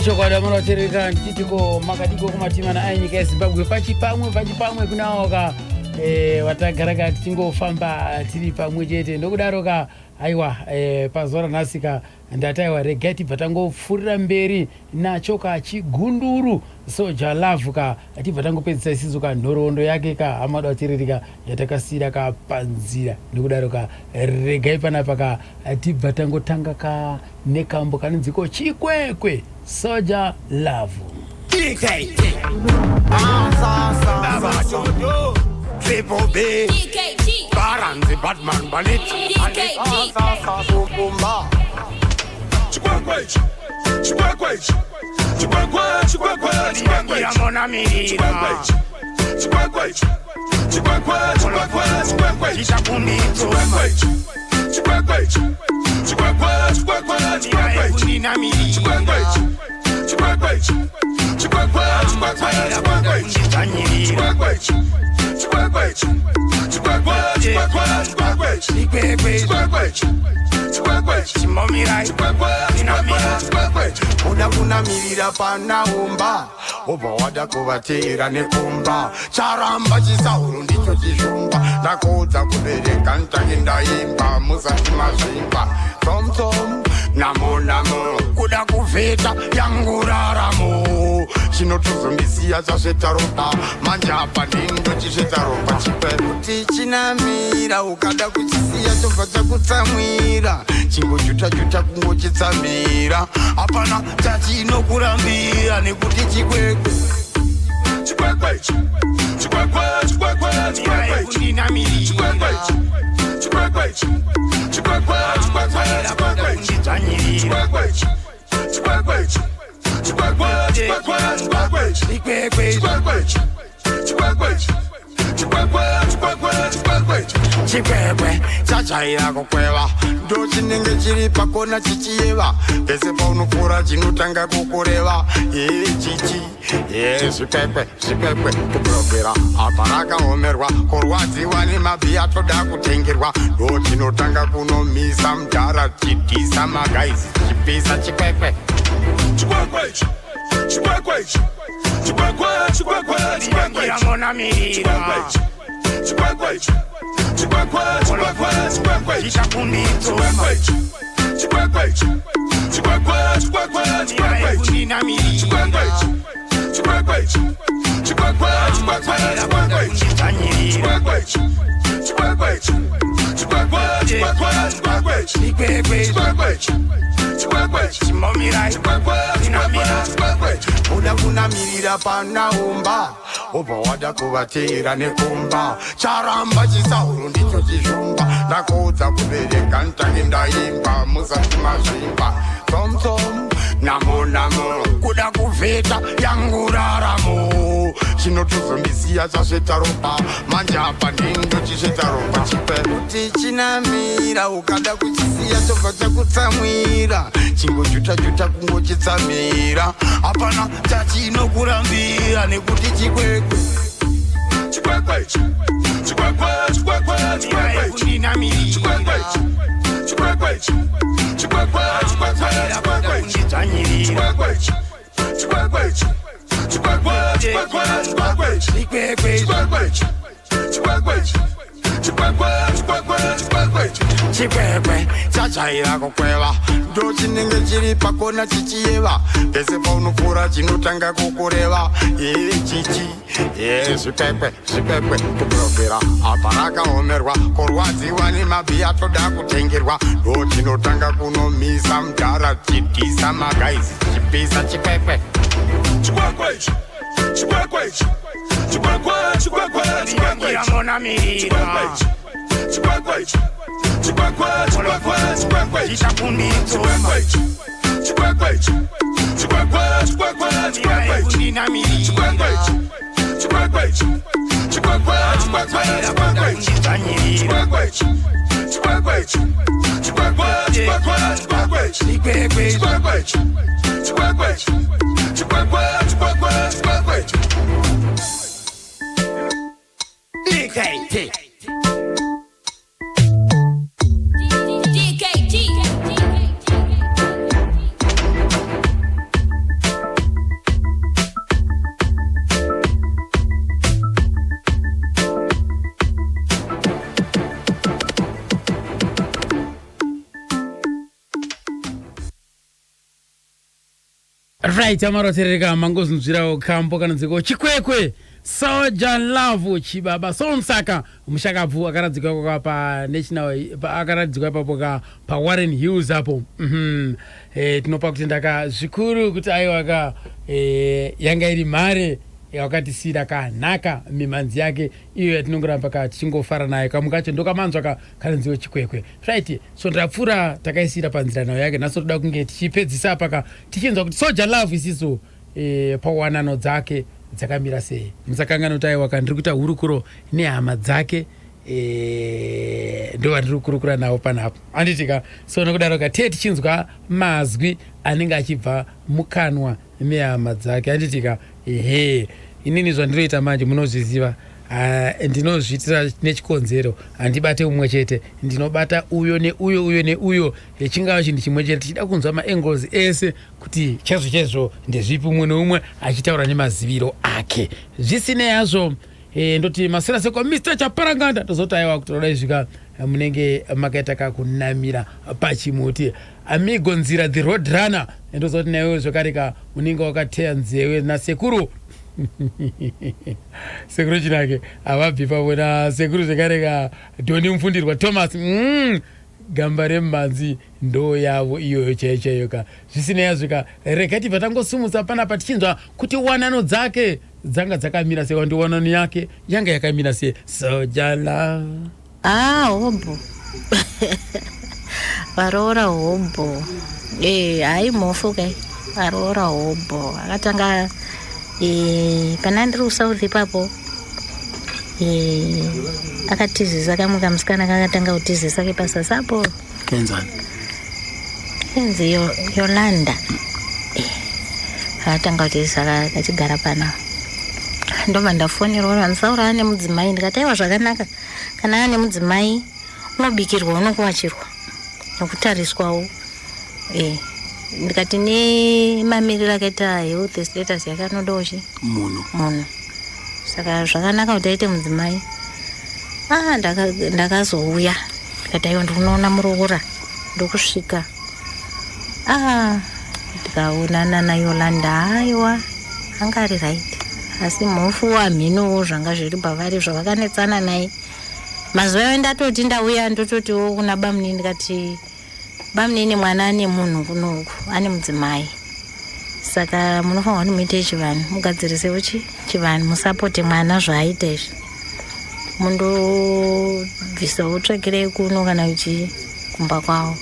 Ichokwadi amunoterereka ndichitiko makadiko kumatimana ainyika yeZimbabwe pachipamwe pachipamwe kunawoka watagara ka tichingofamba tiri pamwe chete. Nokudaro ka aiwa, pazuva ranhasi ka ndati aiwa, regai tibva tangopfuurira mberi nacho ka chigunduru Soul Jah Love ka, tibva tangopedzisa isisu ka nhoroondo yake ka, hama daterereka, yatakasiyira ka panzira. Nokudaro ka regai panapa ka tibva tangotanga ka nekambo kanonziko Chikwekwe, Soul Jah Love. Triple B, Baranzi, Batman, Balit. Chikwekwe ichi, chikwekwe ichi, chikwekwe, chikwekwe, chikwekwe ichi, chikwekwe ichi, chikwekwe ichi, chikwekwe, chikwekwe, chikwekwe ichi, chikwekwe ichi, chikwekwe ichi, chikwekwe, chikwekwe, chikwekwe ichi, chikwekwe ichi, chikwekwe ichi, chikwekwe, chikwekwe, chikwekwe ichi, chikwekwe ichi, chikwekwe ichi, chikwekwe, chikwekwe, chikwekwe ichi, chikwekwe ichi, chikwekwe ichi, chikwekwe, chikwekwe, chikwekwe ichi. Uda kunamirira panaumba, ubva wada kuvateera nekumba. Charamba chisauro ndicho chishumba. Ndakuudza kubereka ntange ndaimba musati mazvimba. Tsomtsom, namo namo, kuda kuvheta yanguraramo. Chinotozondisiya chasveta ropa, manje apa ndindochisveta ropa chipe kuti chinamira. Ukada kuchisiya chobva chakutsamwira, chingojuta-juta kungochitsamira, hapana chachinokurambira nekuti chikwekwe. Chikwekwe ichi, chikwekwe, chikwekwe, chikwekwe ichi, chikwekwe ichi, chikwekwe ichi, chikwekwe, chikwekwe, chikwekwe ichi, chikwekwe ichi, chikwekwe ichi, chikwekwe, chikwekwe, chikwekwe ichi, chikwekwe ichi, chikwekwe ichi, chikwekwe, chikwekwe, chikwekwe ichi. Chikwekwe chajaira kukweva, ndo chinenge chiri pakona chichiyeva. Pese paunopfuura chinotanga kukureva ye chichi ye zvikwekwe zvikwekwe kuburokera apa rakaomerwa kurwadziwa nemabhiya toda kutengerwa. Ndo chinotanga kunomisa mudhara chidhisa magaizi chipisa chikwekwe. Chikwekwe ichi, chikwekwe ichi, chikwekwe, chikwekwe, chikwekwe ichi, chikwekwe ichi, chikwekwe ichi, chikwekwe, chikwekwe, chikwekwe ichi, chikwekwe ichi, chikwekwe ichi, chikwekwe, chikwekwe, chikwekwe ichi, chikwekwe ichi, chikwekwe ichi, chikwekwe, chikwekwe, chikwekwe ichi, chikwekwe ichi, chikwekwe ichi, chikwekwe, chikwekwe, chikwekwe ichi, chikwekwe ichi, chikwekwe ichi, chikwekwe, chikwekwe, chikwekwe ichi. Uda kunamirira panaumba, ubva wada kuvateera nekumba. Charamba chisauro ndicho chishumba. Ndakuudza kubereka ntange ndaimba musati mazvimba. Tsomtsom, namo namo, kuda kuvheta yanguraramo. Chinotozondisiya chasveta ropa, manje apa ndindochisveta ropa chipe kuti chinamira. Ukada kuchisiya chobva chakutsamwira, chingojuta-juta kungochitsamira, hapana chachinokurambira nekuti chikwekwe. Chikwekwe ichi, chikwekwe, chikwekwe, chikwekwe ichi, chikwekwe ichi, chikwekwe ichi, chikwekwe, chikwekwe, chikwekwe ichi, chikwekwe ichi, chikwekwe ichi, chikwekwe, chikwekwe, chikwekwe ichi, chikwekwe ichi, chikwekwe ichi, chikwekwe, chikwekwe, chikwekwe ichi. Chikwekwe chajaira kukweva, ndo chinenge chiri pakona chichiyeva. Pese paunopfuura chinotanga kukureva ye chichi ye zvikwekwe zvikwekwe kuburokera apa rakaomerwa kurwadziwa nemabhiya toda kutengerwa. Ndo chinotanga kunomisa mudhara chidhisa magaizi chipisa chikwekwe. Chikwekwe ichi, chikwekwe ichi, chikwekwe, chikwekwe, chikwekwe ichi, chikwekwe ichi, chikwekwe ichi, chikwekwe, chikwekwe, chikwekwe ichi, chikwekwe ichi, chikwekwe ichi, chikwekwe, chikwekwe, chikwekwe ichi, chikwekwe ichi, chikwekwe ichi, chikwekwe, chikwekwe, chikwekwe ichi, chikwekwe ichi, chikwekwe ichi, chikwekwe, chikwekwe, chikwekwe ichi, chikwekwe ichi, chikwekwe ichi, chikwekwe, chikwekwe, chikwekwe ichi. DKT. DKG. Right, amaroterereka mangozunzvirawo kambo kanonziko Chikwekwe, Soul Jah Love, chibaba somusaka mushakabvu akaradzikwa ikoko panational, akaradzikwa ipapo ka paWarren Hills apo. Tinopa kutenda ka zvikuru kuti aiwa ka yanga iri mhare yakatisiyira kanhaka mimhanzi yake iyo yatinongoramba ka tichingofara nayo. Kamwe kacho ndokamanzwa ka kanonziwo Chikwekwe. Right, so ndapfuura takaisiyira panzira nayo yake. Nhasi toda kunge tichipedzisa apa ka tichinzwa kuti Soul Jah Love isisu pawanano dzake dzakamira sei. Musakangana kuti aiwa ka ndiri kuita hurukuro nehama dzake, ndo vandiri kukurukura navo panapo, handiti ka? So nokudaro ka tee tichinzwa mazwi anenge achibva mukanwa mehama dzake, handiti ka? Ehe, inini zvandinoita manje munozviziva. Ah, ndinozviitira nechikonzero. Handibate umwe chete, ndinobata uyo neuyo, uyo neuyo, chingava chinhu chimwe chete, tichida kunzwa maangles ese kuti chaizvo chaizvo ndezvipi, umwe neumwe achitaura nemaziviro ake. Zvisinei hazvo, ndoti masera sekwa Mr Chaparanganda, tozoti aiwa kuti roda izvika munenge makaita kakunamira pachimuti. Amigo Nzira the road runner, ndozoti naiwe zvakare ka unenge wakateya nzewe nasekuru, sekuru Chinake havabvi pamwe nasekuru zvekare ka Dhoni Mufundirwa Thomas, gamba remumhanzi ndo yavo iyoyo chaiyo chaiyo ka. Zvisinei hazvo ka, rega tibva tangosumutsa panapa tichinzwa kuti wanano dzake dzanga dzakamira sei, wandi wanano yake yanga yakamira sei, Soul Jah Love. Ah, hobho varoora, hobho. Hayi, mhofu kai varoora, hobho. Akatanga pana ndiri kuSouth ipapo, akatizisa kamwe kamusikana kakatanga kutizisa kepasasapo. Kenzani? Kenzi Yolanda. Akatanga kutizisa kachigara pana, ndobva ndafonerwa kuti handisaura ane mudzimai. Ndikati aiwa, zvakanaka, kana ane mudzimai unobikirwa, unokuwachirwa nokutariswawo. Ndikati nemamiriro akaita health status yake anodawo chi munhu. Munhu. Saka zvakanaka kuti aite mudzimai. Ah, ndakazouya ndikati aiwa, ndikunoona muroora. Ndokusvika, ah, ndikaonana naYolanda. Aiwa, anga ari right, asi mhofu wamhinowo zvanga zviri pavari zvavakanetsana naye mazuva ayo. Ndatoti ndauya, ndototiwo kuna bamunini, ndikati bamunini, mwana ane munhu kunoku, ane mudzimai, saka munofanirwa kuti muite chivanhu, mugadzirisewo chivanhu, musapote mwana zvaaita izvi, mundobvisawo tsvakirei kuno kana kuchi kumba kwavo.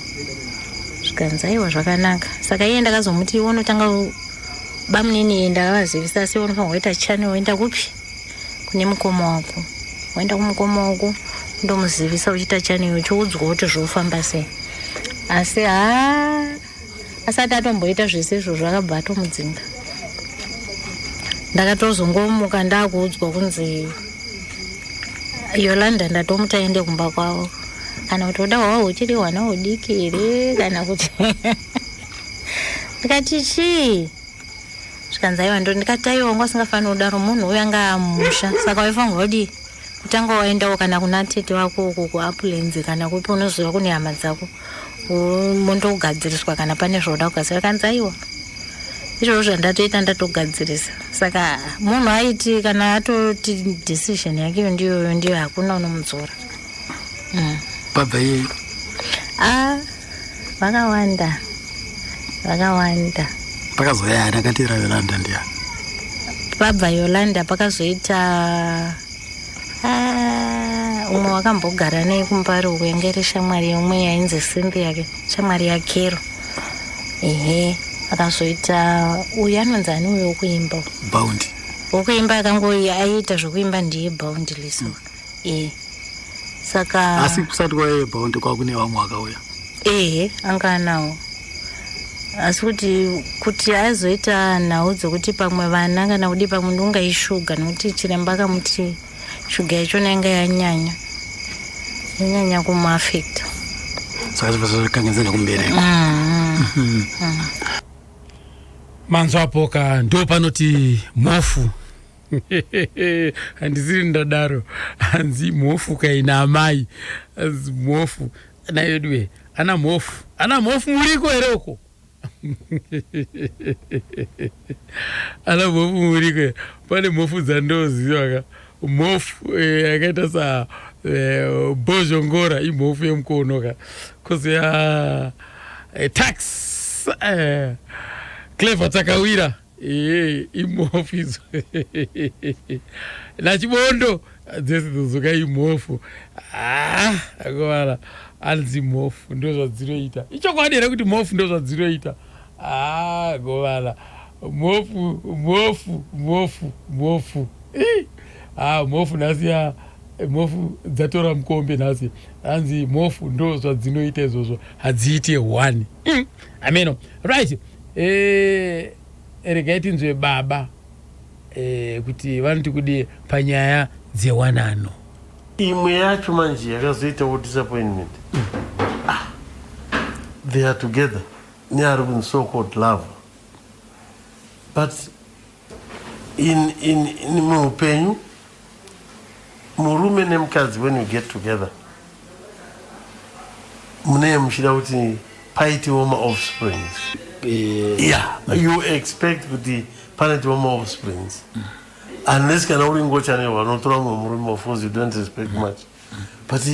Zvikanzi aiwa, zvakanaka. Saka iye ndakazomuti iwe unotanga, bamunini ndakavazivisa, asi iwe unofanirwa kuita channel, woenda kupi? Kune mukoma wako. Waenda kumukoma wako, ndomuzivisa uchiita channel, uchiudzwa kuti zvofamba sei. Asi haa, asati atomboita zvese izvozvo akabva atomudzinga. Ndakatozongomuka ndakuudzwa kunzi Yolanda ndatomuti aende kumba kwavo. Kana kuti uda hwawo uchiri hwana hudiki here kana kuti? Ndikati chii? Zvikanzi aiwa. Ndo ndikati aiwa, wanga usingafaniri kudaro, munhu uyu anga amusha, saka waifanirwa kudii? Kutanga waendawo kana kuna tete wako uko kuAplands kana kupi unoziva kune hama dzako, mondogadziriswa kana pane zvoda kugadzira. Kanzi aiwa, izvozvo zvandatoita ndatogadzirisa. Saka munhu aiti kana atoti decision yake iyo ndiyoyo ndiyo, hakuna unomudzora. Pabva iyeyo? A, vakawanda, vakawanda. Pakazoya ani akatera Yolanda? Ndiani? Pabva Yolanda pakazoita, ah, umwe wakambogara naye kuMbare uko, yanga iri shamwari yomwe yainzi Cynthia ke, shamwari yaKero. Ehe, akazoita uyu anonzi ani uyu wokuimba? Bounty. Wokuimba akango aiita zvokuimba ndiye Bounty Liso. Saka Asi kusati kwaiye Bounty kwakune vamwe vakauya? Ehe, anga anawo, asi kuti azoita nhau dzekuti pamwe vana kana kudi, pamwe ndongaishuga, nekuti chiremba akamuti shuga yachona yanga yanyanya yanyanya kumuafecta. Saka zvibva zvakanganisa nekumbereko. Manzwa apoka, ndo panoti mhofu. Handisiri ndadaro, hanzi mhofu kaina amai, hanzi mhofu. Ana yedu, ana mhofu, ana mhofu, muriko here uko? Ana mhofu muriko, pane mhofu dzandoziva ka. Mhofu yakaita sa bhozhongora, imhofu yemukono ka. Kozoya tax Clever Takawira, imhofu idzo, nachibondo dzese dzozoka imhofu. Ah, akomana, anzi mhofu ndo zvadzinoita. Ichokwadi here kuti mhofu ndo zvadzinoita? Ah, govana, mhofu, mhofu, mhofu, mhofu. Ah, mhofu nhasi ya mhofu dzatora mukombe nhasi. Hanzi mhofu ndo zvadzinoita izvozvo, hadziite one. Ameno. Right, regai tinzwe baba kuti vanoti kudi panyaya dzewanano. Imwe yacho manje yakazoitawo disappointment, ah, they are together neari kunzi so called love, but in muupenyu murume nemukadzi, when you get together, munee muchida kuti paitewo maoffsprings. Yeah, you expect kuti panoitiwa maoffsprings, unless kana uri ngochani vanotora mumwe murume. Of course you don't respect much, but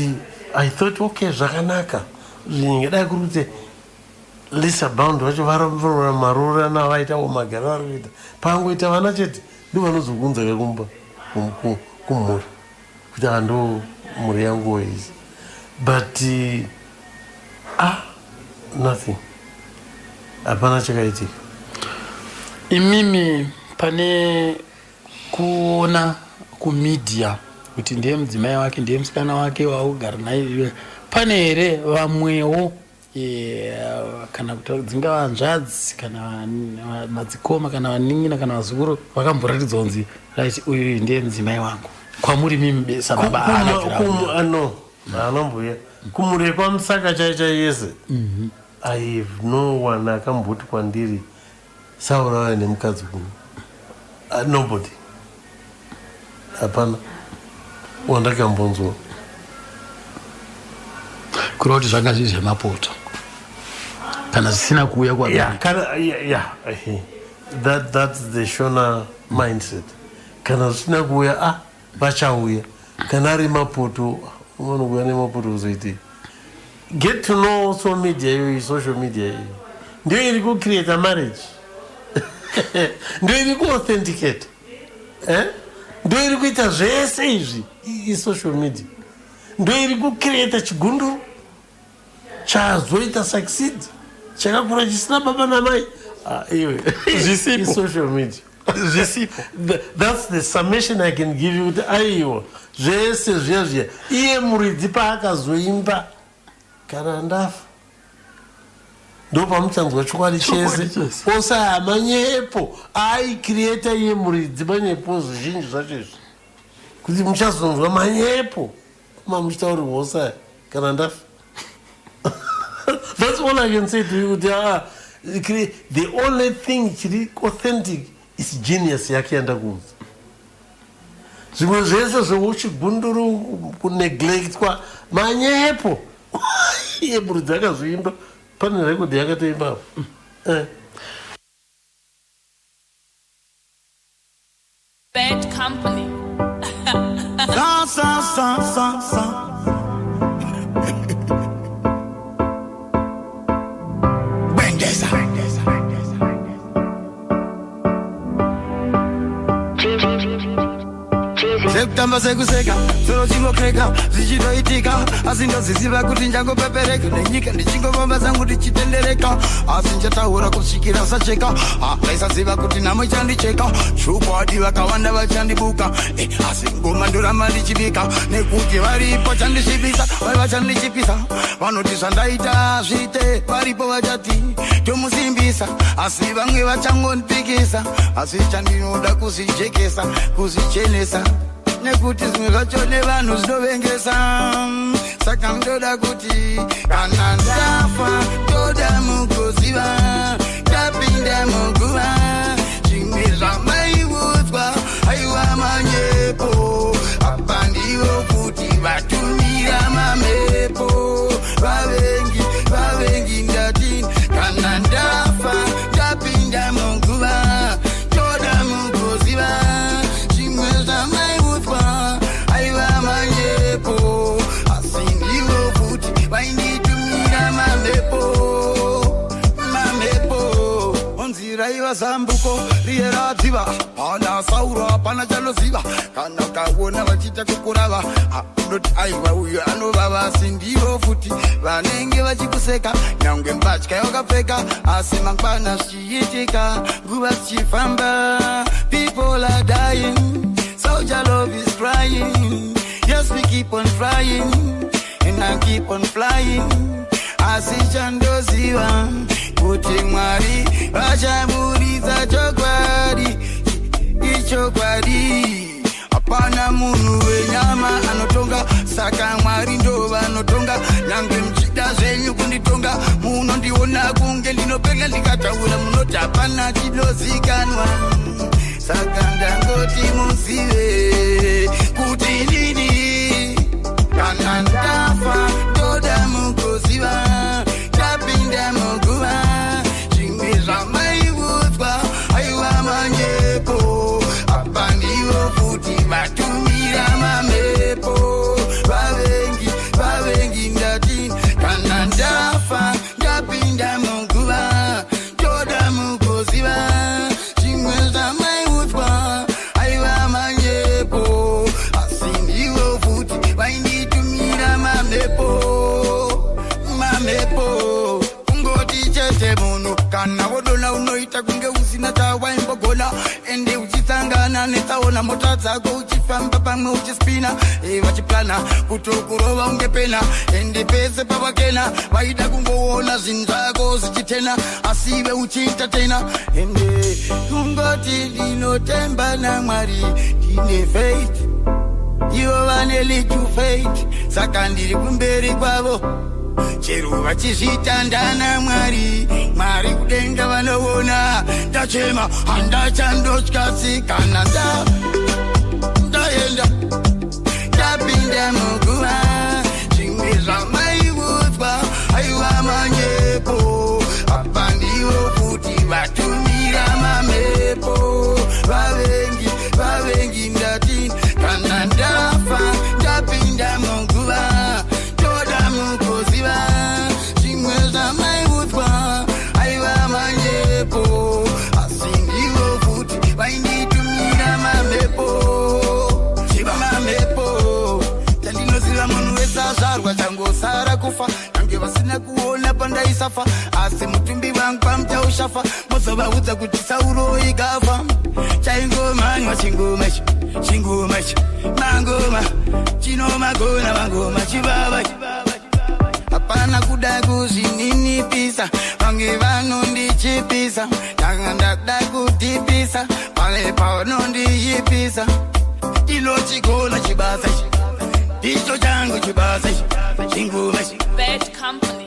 I thought, okay, zvakanaka zvinenge dai kuri kuti Lisa Bound vacho maroorana vaitawo magaro vari kuita, pangoita vana chete ndo vanozokunza kekumba kumhuri kuti ando mhuri yanguwo izi. But ah, nothing, hapana chakaitika. Imimi pane kuona kumedia kuti ndiye mudzimai wake, ndiye musikana wake waugara naye, pane here vamwewo kana kuti dzingava hanzvadzi kana madzikoma kana vanin'ina kana vazukuru vakamboratidzwa kunzi, right, uyu ndiye mudzimai wangu kwamuri mimi sababa? No, haana mbuya kumhuri kwaMusaka chai chai yese. I have no one akamboti kwandiri sauraya nemukadzi kuno. Nobody, hapana wandakambonzwa. Kureva kuti zvanga zviri zvemapoto kana zvisina kuuya? Yeah, kana, yeah, yeah. That's the Shona mindset. Kana zvisina kuuya, ah, vachauya. Kana ari mapoto, unouya nemapoto kuzoitei? Get to know also media iyoyi, social media iyoyi ndiyo iri kucreata marriage, ndiyo iri kuauthenticate, eh? Ndo iri kuita zvese izvi, isocial media ndo iri kucreata chigunduru chazoita succeed, chakakura chisina baba namai. Ah, iwe. Zvisipo. Isocial media. Zvisipo. That's the summation I can give you, kuti aiwa, zvese zviya zviya iye muridzi paakazoimba "Kana Ndafa", ndo pamuchanzwa chokwadi Chokwadi chese. Chese. Ose aya manyepo aicreata iye muridzi, manyepo zvizhinji zvacho izvi, kuti muchazonzwa manyepo mamuchitaurirwa ose aya "Kana Ndafa". That's all I can say to you, kuti ah, the only thing chiri authentic is genius yake yandakuudza. Zvimwe zvese zveuchigunduru, kuneglectwa, manyepo. Iye muridzi akazviimba, pane rekodhi yakatoimbapo, eh. Bad Company. Sa sa sa sa sa. Bendeza. Sekutamba, sekuseka, soro chingokreka, zvichitoitika, asi ndoziziva kuti njangopepereka nenyika, ndichingovamba zangu ndichitendereka, asi nchataura kusvikira sacheka. Ndaisaziva kuti nhamo ichandicheka. Chokwadi vakawanda vachandibuka, asi ngoma ndoramba ndichibika, nekuti varipo chandisvibisa, vari vachandichipisa, vanoti zvandaita zviite. Varipo vachati tomusimbisa, asi vamwe vachangondipikisa. Asi chandinoda kuzvijekesa, kuzvichenesa, nekuti zvimwe zvacho nevanhu zvinovengesa. Saka ndoda kuti kana ndafa, ndoda mugoziva ndapinda muguva, zvimwe zvamaiudzwa aiwa manyepo. Apa ndivo kuti vatumira mamhepo, vavengi, vavengi. Ndati kana ndafa. Riyera zambuko, riyera dziva, pana Sauro hapana chanoziva. Kana ukaona vachiita kukurava, unoti aiwa, uyo anovava. Asi ndivo futi vanenge vachikuseka, nyangwe mbatya yakapfeka. Asi mangwana zvichiitika, nguva dzichifamba, people are dying. Soldier Love is crying. Yes, we keep on trying and I keep on flying. Asi chandoziva kuti Mwari vachaburitsa chokwadi, ichokwadi. Hapana munhu wenyama anotonga, saka Mwari ndo vanotonga. Nyange muchida zvenyu kunditonga, munondiona kunge ndinopenga. Ndikataura munoti hapana chinozikanwa. Saka ndangoti muzive kuti nini, kana ndafa, ndoda mugoziva tapinda muguva, zvimwe zvamaiudzwa aiwa manyepo. Apa ndivo futi vatumira mamhepo, vavengi, vavengi. Ndati kana ndafa, ndapinda muguva, ndoda mugoziva zvimwe zvamaiudzwa aiva manyepo. Asi ndivo futi vainditumira mamhepo, mamhepo. Kungoti chete munhu kana wodona, unoita kunge usina chawaimbogona. Ende uchisangana netsaona, mota dzako uchifamba, pamwe uchispina, vachiplana kutokurova unge pena. Ende pese pavakena vaida kungoona zvinhu zvako zvichitena, asi iwe uchiita tena. Ende kungoti ndinotemba naMwari, ndine faith, ivo vane little faith, saka ndiri kumberi kwavo. Chero vachizviita, ndana Mwari, Mwari kudenga vanoona. Ndachema, handachandotya kana ndaenda, ndapinda muguva, zvimwe zvamaiudzwa aiwa manyepo. Apa ndivo futi vatumira mamhepo, vavengi, vavengi. Ndati kana ndafa, ndapinda muguva, ndoda mugoziva zvimwe zvamaiudzwa aiva manyepo. Asi ndivo futi vainditumira mamhepo, mamhepo. Chandinoziva, munhu wese azvarwa changosara kufa. Nyange vasina kuona pandaisafa, asi mutumbi wangu pamuchaushafa, mozovaudza kuti Sauro ikafa. Chaingomanywa chingoma ichi, chingoma ichi, mangoma chinomagona, mangoma chivava. Hapana kuda kuzvininipisa, vange vanondichipisa. Ndanga ndada kudhipisa pale pavanondiyipisa. Ndinochigona chibasa ichi, ndicho changu chibasa ichi, chingoma ichi. Bad Company.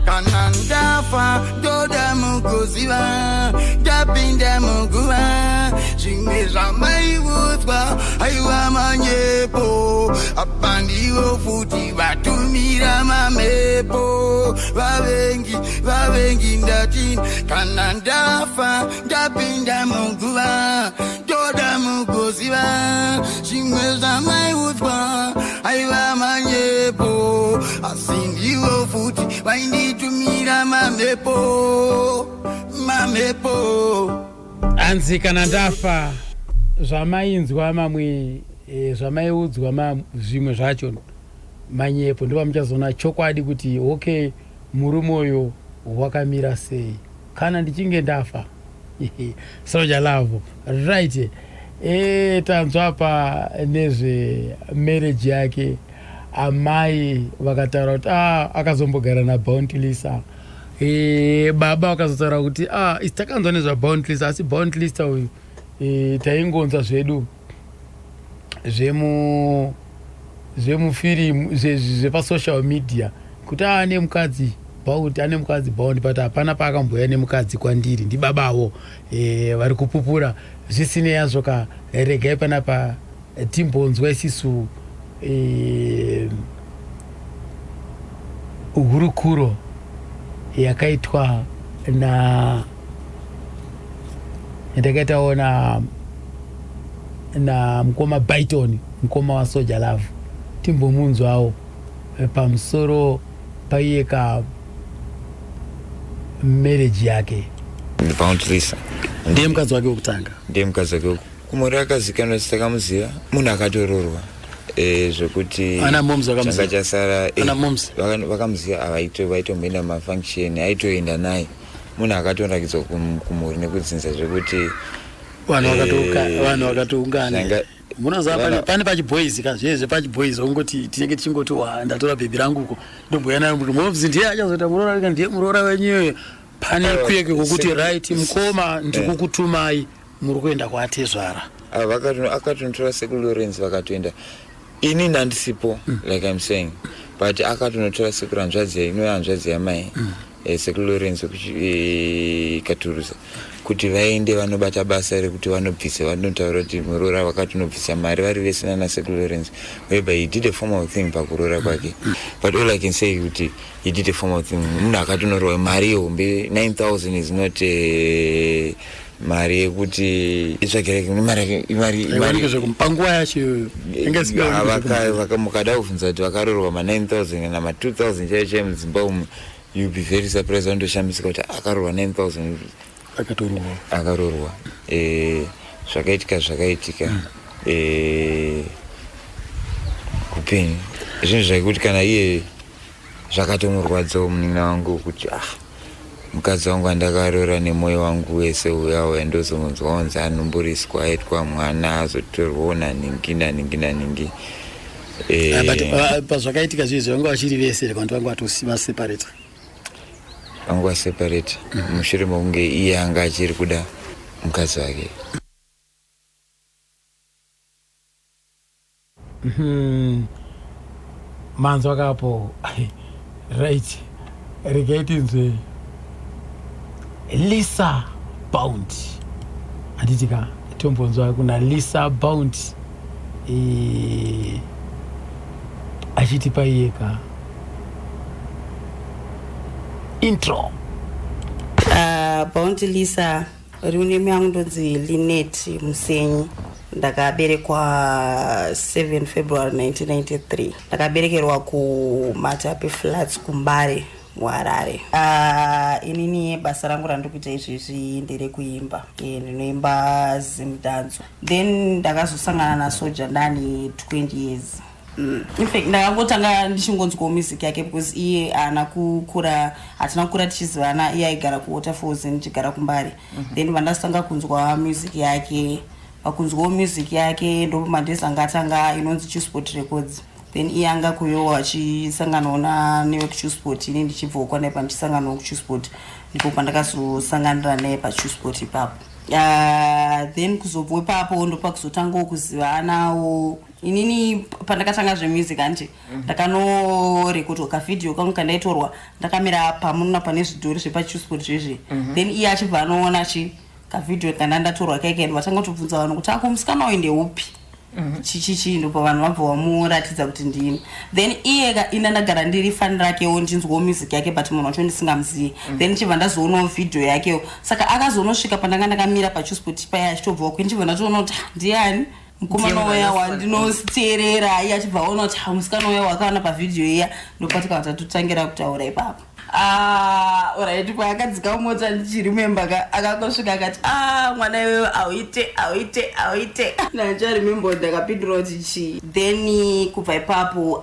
Kana ndafa, ndoda mugoziva ndapinda muguva, zvimwe zvamaiudzwa aiwa manyepo. Apa ndivo futi vatumira mamhepo, vavengi, vavengi. Ndati kana ndafa, ndapinda muguva, ndoda mugoziva zvimwe zvamaiudzwa aiva manyepo. Asi ndivo futi vainditumira mamhepo, mamhepo. Hanzi kana ndafa, zvamainzwa mamwe, zvamaiudzwa zvimwe zvacho manyepo, ndo pamuchazoona chokwadi kuti okay, murume uyu wakamira sei kana ndichinge ndafa. Soul Jah Love, right. Tanzwa pa nezve marriage yake. Amai vakataura kuti akazombogara naBounty Lisa. Baba vakazotaura kuti isi takanzwa nezvaBounty Lisa, asi Bounty Lisa uyu taingonzwa zvedu zvemufirimu, zvepasocial media, kuti ane mukadzi Bounty, ane mukadzi Bounty, but hapana paakamboya nemukadzi kwandiri. Ndibabavo vari kupupura. Zvisinei yazvo ka, regai panapa timbonzwa isisu hurukuro yakaitwa na yatakaitawo na mukoma Byton, mukoma waSoul Jah Love. Timbomunzwawo pamusoro paiyeka marriage yake. Bounty Lisa. Ndiye mukadzi wake wekutanga. Ndiye mukadzi wake kumuri akazikanwa takamuziva munhu akatororwa zvekuti Ana moms vakamuziva. changa chasara Ana moms. Vakamuziva vaitomboenda mafunction, aitoenda naye, munhu akatorakidzwa kumhuri nekudzinza zvekuti Vanhu vanhu vakatoungana. Munoziva pane pachiboys ka, zvezve pachiboys ungoti tinenge tichingoti wa ndatora bhebhi rangu uko, ndomboya nayo kuti moms ndiye achazoita muroora ka, ndiye muroora wenyu. Pane kuyeke kwokuti right mukoma, ndikukutumai, muri kuenda kwaatezvara. Ah, akatonotora sekuru Lawrence vakatoenda. Ini ndandisipo, like I'm saying, but akatonotora sekuru hanzvadzi ino, hanzvadzi yamai, sekuru Lawrence Katuruza, kuti vaende vanobata basa rekuti vanobvisa, vanotaura kuti muroora, vakatonobvisa mari vari vese nana sekuru Lawrence, whereby he did a formal thing pakuroora kwake. But all I can say kuti he did a formal thing. Munhu akatonorowa mari yehombe, 9000 is not mari yekuti itsvagireke mari. Aiwanike zvekumpanguva yacho iyoyo inge isingaoneki Mukada kubvunza kuti vakarorwa ma9000 kana ma2000 chaiyo chaiyo mudzimba umu, you'll be very surprised, vandoshamisika kuti akarorwa 9000. Akatororwa. Akarorwa. Zvakaitika zvakaitika. Upenyu zvinhu zvekuti kana iye zvakatomurwadzawo munin'ina wangu kuti ah, mukadzi wangu andakarora nemwoyo wangu wese uya uya, ndozomunzwa wanzi anomburiswa, aitwa mwana, azotorwawo naningi naningi naningi. Ah, but pazvakaitika zvezvi vanga vachiri vese here kana kuti vanga vatovaseparate? Vanga vaseparate mushure mekunge iye anga achiri kuda mukadzi wake. Manzwa kapo. Right, regai tinzwe Lisa Bounty, handiti ka? Tombonzwa kuna Lisa Bounty achitipa iyeka intro. Bounty Lisa, real name yangu ndonzi Linet Musenyi. Ndakaberekwa 7 February 1993. Ndakaberekerwa kuMatapi Flats, kuMbare, muHarare. Inini basa rangu randiri kuita izvezvi nderekuimba. Ndinoimba zimdancehall. Then ndakazosangana naSoja ndani 20 years. In fact ndakangotanga ndichingonzwawo music yake because iye haana kukura, hatina kukura tichizivana. Iye aigara kuWaterfalls, ndichigara kuMbare. Then vandasitanga kunzwa music yake, pakunzwawo music yake ndomadays anga atanga inonzi Chewsport Records. Then iye anga kuyowo achisanganawo nevekuChewsport, ini ndichibvawo kwanaipa ndichisanganawo kuChewsport. Ndipo pandakazosanganira naye paChewsport ipapo. Then kuzobva ipapo ndopakuzotangawo kuzivanawo. Inini pandakatanga zvemusic, hanti ndakanorekodwa kavhidhiyo kangu kandaitorwa ndakamira pamunona pane zvidhori zvepaChewsport zvezve. Then iye achibva anoona chi kavhidhiyo kanda ndatorwa kaike, vatanga kutobvunza vanhu kuti ako musikana uyu ndeupi, chichichi. Ndopa vanhu vabva vamuratidza kuti ndini. Then iye ina ndagara ndiri fan rakewo, ndinzwawo music yake, but munhu wacho ndisingamuzivi. Then ndichibva ndazoonawo vhidhiyo yakewo. Saka akazonosvika pandanga ndakamira paChewsport paya achitobvawo kwe, ndichibva ndatoona kuti, "Ah, ndiani mukomana Ndiye uya munhu wandinoteerera?" Iye achibva aona kuti, "Ah, musikana uya wakaona pavhidhiyo iya." Ndopatikabva tatotangira kutaura ipapo. Ah, alright, paakadzika mota ndichiremember ka, akangosvika akati, "Ah, mwana iwewe auite, auite, auite." Ndacharemember ndakapindura kuti chii. Then kubva ipapo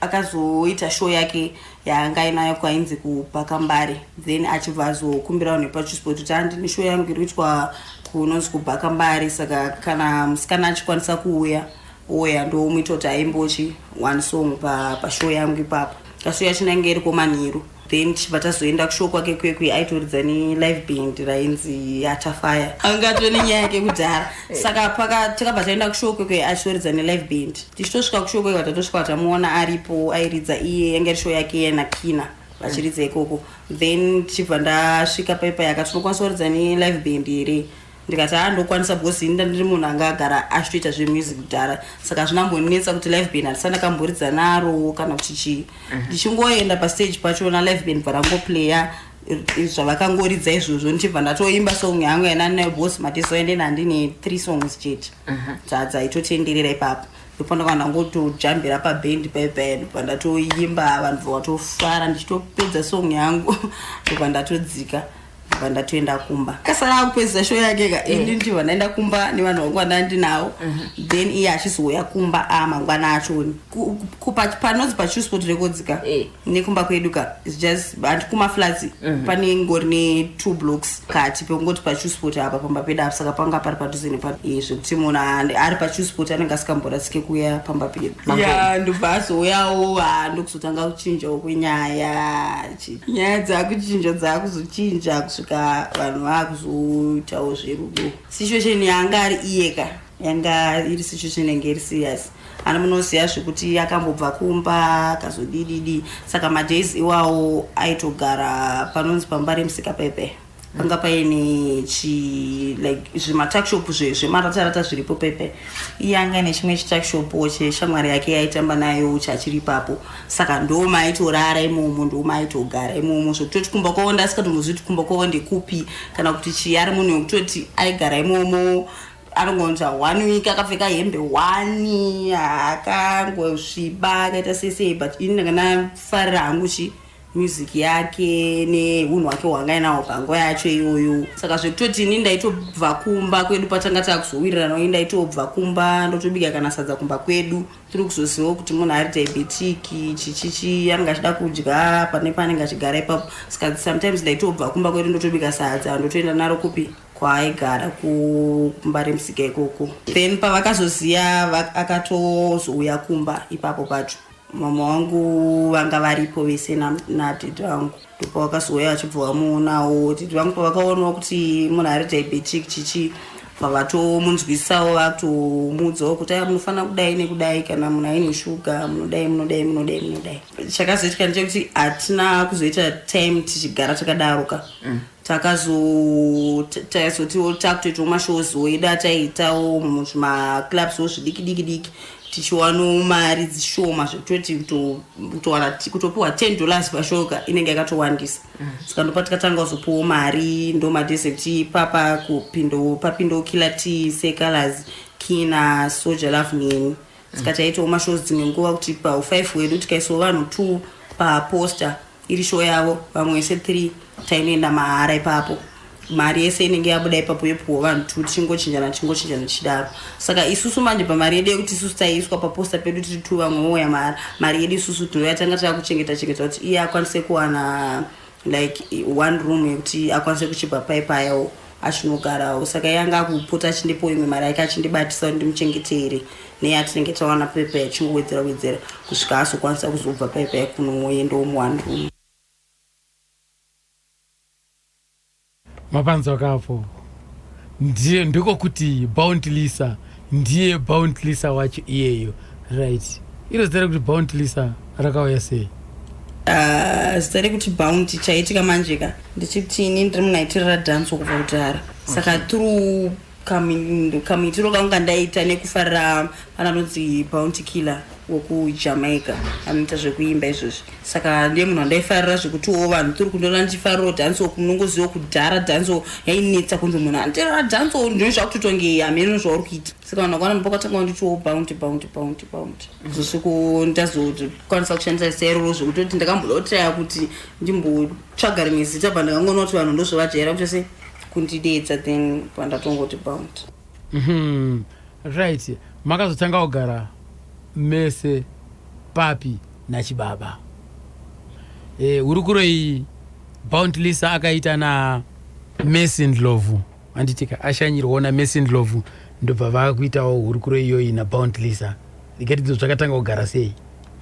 akazoita show yake yaanga ainayo kwainzi kuBhakambare. Then achibva azokumbira vanhu vepaChewsport kuti handini show yangu iri kuitwa kunonzi kuBhakambare, saka kana musikana achikwanisa kuuya oya, ndomuita kuti aimbochi one song pashow yangu ipapo. Kashow yacho inenge iri komanheru. Then tichibva tazoenda kushow kwake kwekwe, aitoridza nelive band rainzi Atafire. Angatove nenyaya yake kudhara. Saka takabva taenda kushow kwekwe, achitoridza nelive band. Tichitosvika kushow kwekwe, tatosvika tamuona aripo, airidza iye. Yange iri show yake iye naKina vachiridza ikoko. Then tichibva ndasvika paipa, yakati, "Unokwanisa kuridza nelive band here?" Ndikati, "Ha, ndokwanisa," because ini ndandiri munhu anga agara achitoita zvemusic kudhara, saka hazvinambonetsa kuti live band handisati ndakamboridza naro kana kuti chii. Ndichingoenda pastage pachona, live band bva rangoplaya zvavakangoridza izvozvo, ndichibva ndatoimba song yangu yananayo, because matizoende handine three songs chete dzaitotenderera ipapo. Ndopandaka ndangotojambira pabhendi paipai, ndobva ndatoimba, vanhu vatofara. Ndichitopedza song yangu, ndobva ndatodzika. Ndobva ndatoenda kumba. Kasara akupedzisa show yake ka, ini ndibva ndaenda kumba nevanhu vangu vandanga ndinavo. Then iye achizouya kumba mangwana achoni. Panonzi paChillspot Records ka, nekumba kwedu ka, it's just handi kumaflats, pane ngori ne2 blocks kati pekungoti paChillspot apa pamba pedu apa. Saka panga pari padhuze nepa, zvekuti munhu ari paChillspot anenge asingamborasike kuuya pamba pedu. Ya, ndobva azouyawo, ndokuzotanga kuchinjawo kwenyaya. Nyaya dzakuchinja, dzakuzochinja kusvika vanhu vakuzoitawo zverudo. Situation yanga ari iyeka yanga iri situation yange iri serious, ani munoziva zvekuti akambobva kumba akazodididi. Saka madays iwawo aitogara panonzi pamba remusika pepe, panga paine chi like zvimatuckshop zvemaratarata zviripo pepe. Iye anga ine chimwe chituckshop cheshamwari yake yaitamba nayo chachiri ipapo. Saka ndo maaitorara imomo, ndo maaitogara imomo, zvekutoti kumba kwavo ndasikatombozvi kuti kumba kwavo ndekupi kana kuti chii. Ari munhu wekutoti aigara imomo, anongonzva one week akapfeka hembe one, akangosviba, akaita sei sei. But ini ndanga ndafarira hangu chi music yake neunhu hwake hwanga inawo panguva yacho iyoyo. Saka zvekutoti ini ndaitobva kumba kwedu, patanga taakuzowirirana, ini ndaitobva kumba ndotobika kana sadza kumba kwedu. Tiri kuzozivawo kuti munhu ari diabetic, chichichi, anenge achida kudya pane paanenge achigara ipapo. Saka sometimes ndaitobva kumba kwedu ndotobika sadza, ndotoenda naro kupi, kwaaigara kumba remusika ikoko. Then pavakazoziva, akatozouya kumba ipapo pacho. Mama vangu vanga varipo vese nadhedhi vangu. Ndopavakazouya vachibva vamuonawo dhedhi vangu. Pavakaonawo kuti munhu ari diabetic chichi, vavatomunzwisisawo, vakutomuudzawo kuti aya munofanira kudai nekudai, kana munhu aine shuga munodai, munodai, munodai, munodai. Chakazoitika ndechekuti hatina kuzoita time tichigara takadaro ka. Takazotiwo takutoitawo mashows edu ataitawo muzvimaclubswo zvidiki diki diki, tichiwanawo mari dzishoma, zvekutoti kutowana, kutopiwa $10 pashow ka inenge yakatowandisa. Saka ndopa tikatanga kuzopiwawo mari, ndo madays ekuti papa kupindo papindowo Killer T, Seh Calaz, Kina, Soul Jah Love neni. Saka taitawo mashows dzimwe nguva kuti pa5 wedu tikaisawo vanhu 2 paposter iri show yavo, vamwe vese 3 tainoenda mahara ipapo. Mari yese inenge yabuda ipapo yopiwa vanhu 2, tichingochinjana, tichingochinjana, tichidaro. Saka isusu manje pamari yedu yekuti isusu taiiswa paposter pedu tiri 2, vamwe vouya mahara, mari yedu isusu tinouya tanga takuchengeta chengeta kuti iye akwanise kuwana like one room yekuti akwanise kuchibva paipayawo achinogarawo. Saka iye anga akupota achindipawo imwe mari yake, achindibatisa kuti ndimuchengetere neyatinenge tawana pepa, yachingowedzera wedzera kusvika azokwanisa kuzobva paipa kunoendawo muone room. Mapanzwa kapo, ndiye ndiko kuti Bounty Lisa, ndiye Bounty Lisa wacho iyeyo, right? Iro zita rekuti Bounty Lisa rakauya sei? Ah, zita rekuti Bounty, chaitika manje ka ndechekuti ini ndiri munhu aitirira dhanso kubva kudhara. Saka through kamuitiro kangu kandaita nekufarira pana anonzi Bounty Killer wekuJamaica, anoita zvekuimba izvozvi. Saka ndiye munhu wandaifarira, zvekutiwo vanhu tiri kundoona ndichifarirawo dhanso. Munongoziva kudhara dhanso yainetsa, kunzi munhu anoterera dhanso ndino zvakutotonge hameno zvauri kuita. Saka vanhu vakaona, ndopakatanga kunditiwo Bounty, Bounty, Bounty, Bounty. Zosviko ndazokwanisa kushandisa zita iroro, zvekutoti ndakamboda kutraya kuti ndimbotsvaga rimwe zita, pa ndakangoona kuti vanhu ndozvavajaira kuti se kundidedza, then pandatongoti Bounty. Right, makazotanga kugara mese papi nachibaba? Hurukuro iyi Bounty Lisa akaita na Messi Ndlovu, anditika ashanyirwawo naMessi Ndlovu, ndobva vakuitawo hurukuro iyoyi naBounty Lisa. Ndikati zvakatanga kugara sei?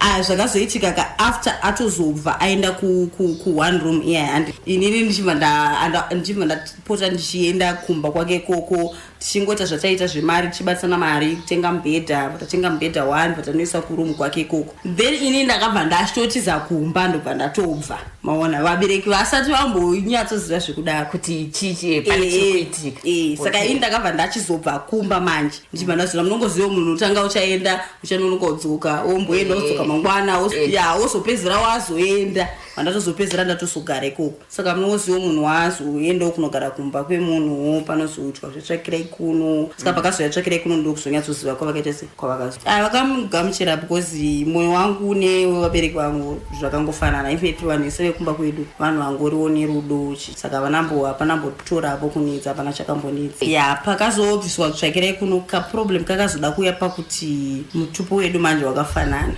Ah, zvakazoitika ka, after atozobva aenda ku one room iya, and inini ndichibva ndapota ndichienda kumba kwake koko, tichingoita zvataita zvemari, tichibatsana mari kutenga mubhedha. Tatenga mubhedha one, patanoisa kuroom kwake ikoko. Then ini ndakabva ndachitotiza kumba, ndobva ndatobva. Maona, vabereki vasati vambonyatsoziva zvekudaro kuti chichi pane chiri kuitika. Saka ini ndakabva ndachizobva kumba manje, ndichibva ndazoona, munongoziva munhu unotanga uchaenda, uchanonoka kudzoka, womboenda, wodzoka mangwana, ya, wozopedzera wazoenda. Vandatozopedzera ndatozogara ikoko. Saka munongoziva munhu wazoendawo kunogara kumba kwemunhuwo, panozoitwa zvetsvakirai. kuno. Saka pakazouya tsvakirai kuno ndokuzonyatsoziva kwavakaita se kwavakazo. Ah, vakamugamuchira because mwoyo wangu newevabereki vangu zvakangofanana. Infact vanhu vese vekumba kwedu vanhu vangoriwo nerudo chi. Saka vanambo hapana mbotorapo kunetsa, hapana chakambonetsa. Ya, pakazobviswa tsvakirai kuno kaproblem kakazoda kuuya pakuti mutupo wedu manje wakafanana.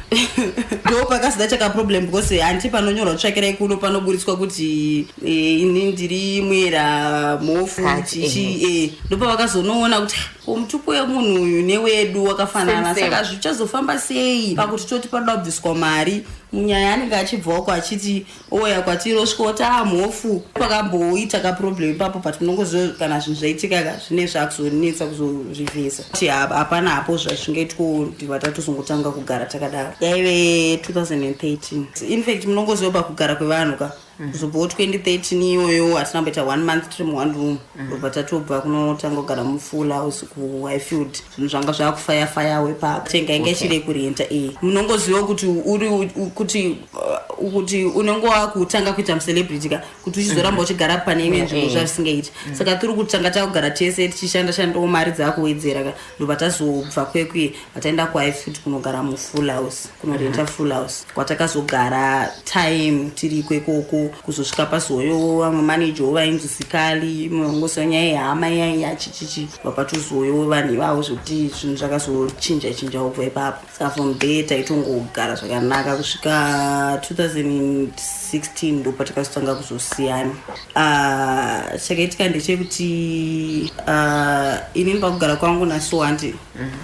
Ndo pakazoda chakaproblem because hanti panonyorwa tsvakirai kuno panoburitswa kuti ini ndiri mwera mhofu chichi ndopavakazonoona kuti ko mutupo wemunhu uyu newedu wakafanana. Same, same. Saka zvichazofamba sei pakuti toti panoda kubviswa mari munyaya anenge achibvaoko achiti oya kwatiri osvika oti a mhofu. Pakamboita kaproblem ipapo, but munongoziva kana zvinhu zvaitika ka zvine zvakuzonetsa kuzozvivhisa kuti hapana hapo zvazvingaitwa ndibva tatozongotanga kugara takadaro. Yaive 2013. Infact munongoziva pakugara kwevanhu ka, kuzobvawo 2013 iyoyo hatina kumboita one month tiri muone room, ndobva tatobva kunotanga kugara mufull house kuHighfield. Zvinhu zvanga zvakufaya fayawo ipapo, tenga inge ichiri yekurenta. Munongoziva kuti uri kuti unenge wakutanga kuita mucelebrity ka, kuti uchizoramba uchigara pane imwe nzvimbo zvazvisingaiti. Saka tiri kutanga takugara tese tichishanda shandawo, mari dzakuwedzera ka, ndobva tazobva kwekwe vataenda kuHighfield kunogara mufull house, kunorenta full house kwatakazogara time tiriko ikoko kuzosvika pazoyo vamwe manager vainzi Sikali. Munongoziva nyaya yehama iyaiya chichichi, vapatozoyo vanhu ivavo zvekuti zvinhu zvakazochinja chinjawo kubva ipapo. Saka from there taitongogara zvakanaka kusvika 2016 ndopatakazotanga kuzosiyana. Ah, chakaitika ndechekuti inini pakugara kwangu naSohandi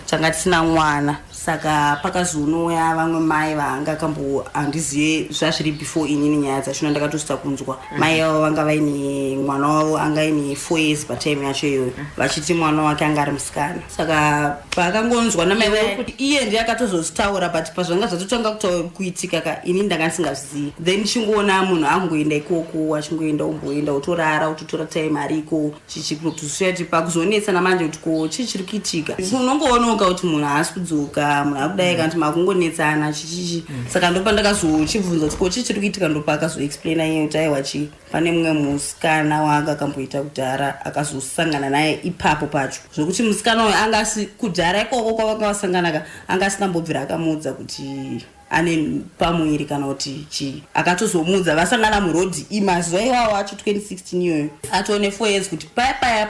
tanga tisina mwana. Saka pakazonouya vamwe mai vanga kambo, handizive zvazviri before inini nyaya dzachona ndakatosvika kunzwa. Mai avo vanga vaine mwana wavo anga aine 4 years patime yacho iyoyo, vachiti mwana wake anga ari musikana. Saka paakangonzwa namai vaya kuti iye ndiye akatozozvitaura, but pazvanga zvatotanga kuitika ka ini ndanga ndisingazvizivi. Then chingoona munhu angoenda ikoko, achingoenda, umboenda utorara, utotora time ariko chichikutosvika pakuzonetsana manje kuti ko chii chiri kuitika. Unongoonoka kuti munhu haasi kudzoka, munhu akudai, kana kuti makungonetsana chichichi. Saka ndopandakazochibvunza kuti ko chii chiri kuitika, ndopa akazoexplaina iye kuti aiwa chii, pane mumwe musikana waanga akamboita kudhara akazosangana naye ipapo pacho, zvokuti musikana uyu anga asi kudhara ikoko kwavanga vasangana ka anga asina mbobvira akamuudza kuti ane pamuviri kana kuti chii. Akatozomuudza vasangana murodhi mazuva iwawo acho 2016 iyoyo, atone 4 years, kuti paya paya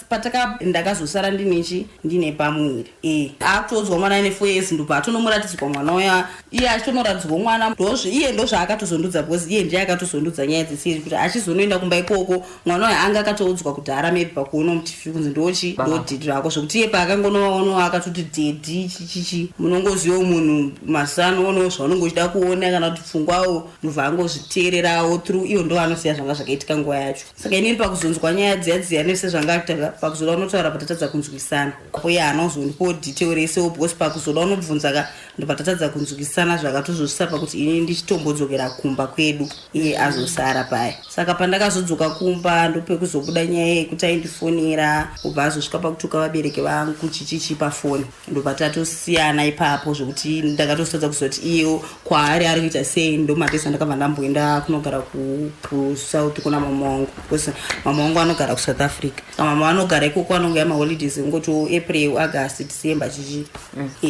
pataka ndakazosara ndinechi ndine pamuviri. Akutoudzwa mwana ane 4 years, ndobva atonomuratidzwa mwana uya, iye achitonoratidzwa mwana. Iye ndozvaakatozondudza because iye ndiye akatozondudza nyaya dzese kuti achizonoenda kumba ikoko mwana uyo anga akatoudzwa kudhara maybe pakuona muTV kunzi ndochi ndodhidhi rako, zvokuti iye paakangonovaonawo akatoti daddy chichichi. Munongozivawo munhu mazuva anoonawo zvaunonge uchida kuona kana kuti pfungwawo, ndobva angozviteererawo through iwo ndo anoziva zvanga zvakaitika nguva yacho. Saka inini pakuzonzwa nyaya dziya dziya nese zvanga atanga pakuzoda unotaura, patatadza kunzwisana uye haana kuzondipawo detail resewo because pakuzoda unobvunza ka ndobva tatadza kunzwisana, zvakatozosvisa pakuti ini ndichitombodzokera kumba kwedu, iye azosara paya. Saka pandakazodzoka kumba ndopekuzobuda nyaya yekuti aindifonera, ubva azosvika pakutuka vabereki vangu chichichi pafoni, ndobva tatosiyana ipapo, zvokuti ndakatosatadza kuzoti iyewo kwaari ari kuita sei. Ndomatesa ndakabva ndamboenda kunogara kuSouth kuna mama wangu because mama wangu anogara kuSouth Africa. Saka mama vanogara ikoko, anongoya maholidays ingoti April, August, December chichi.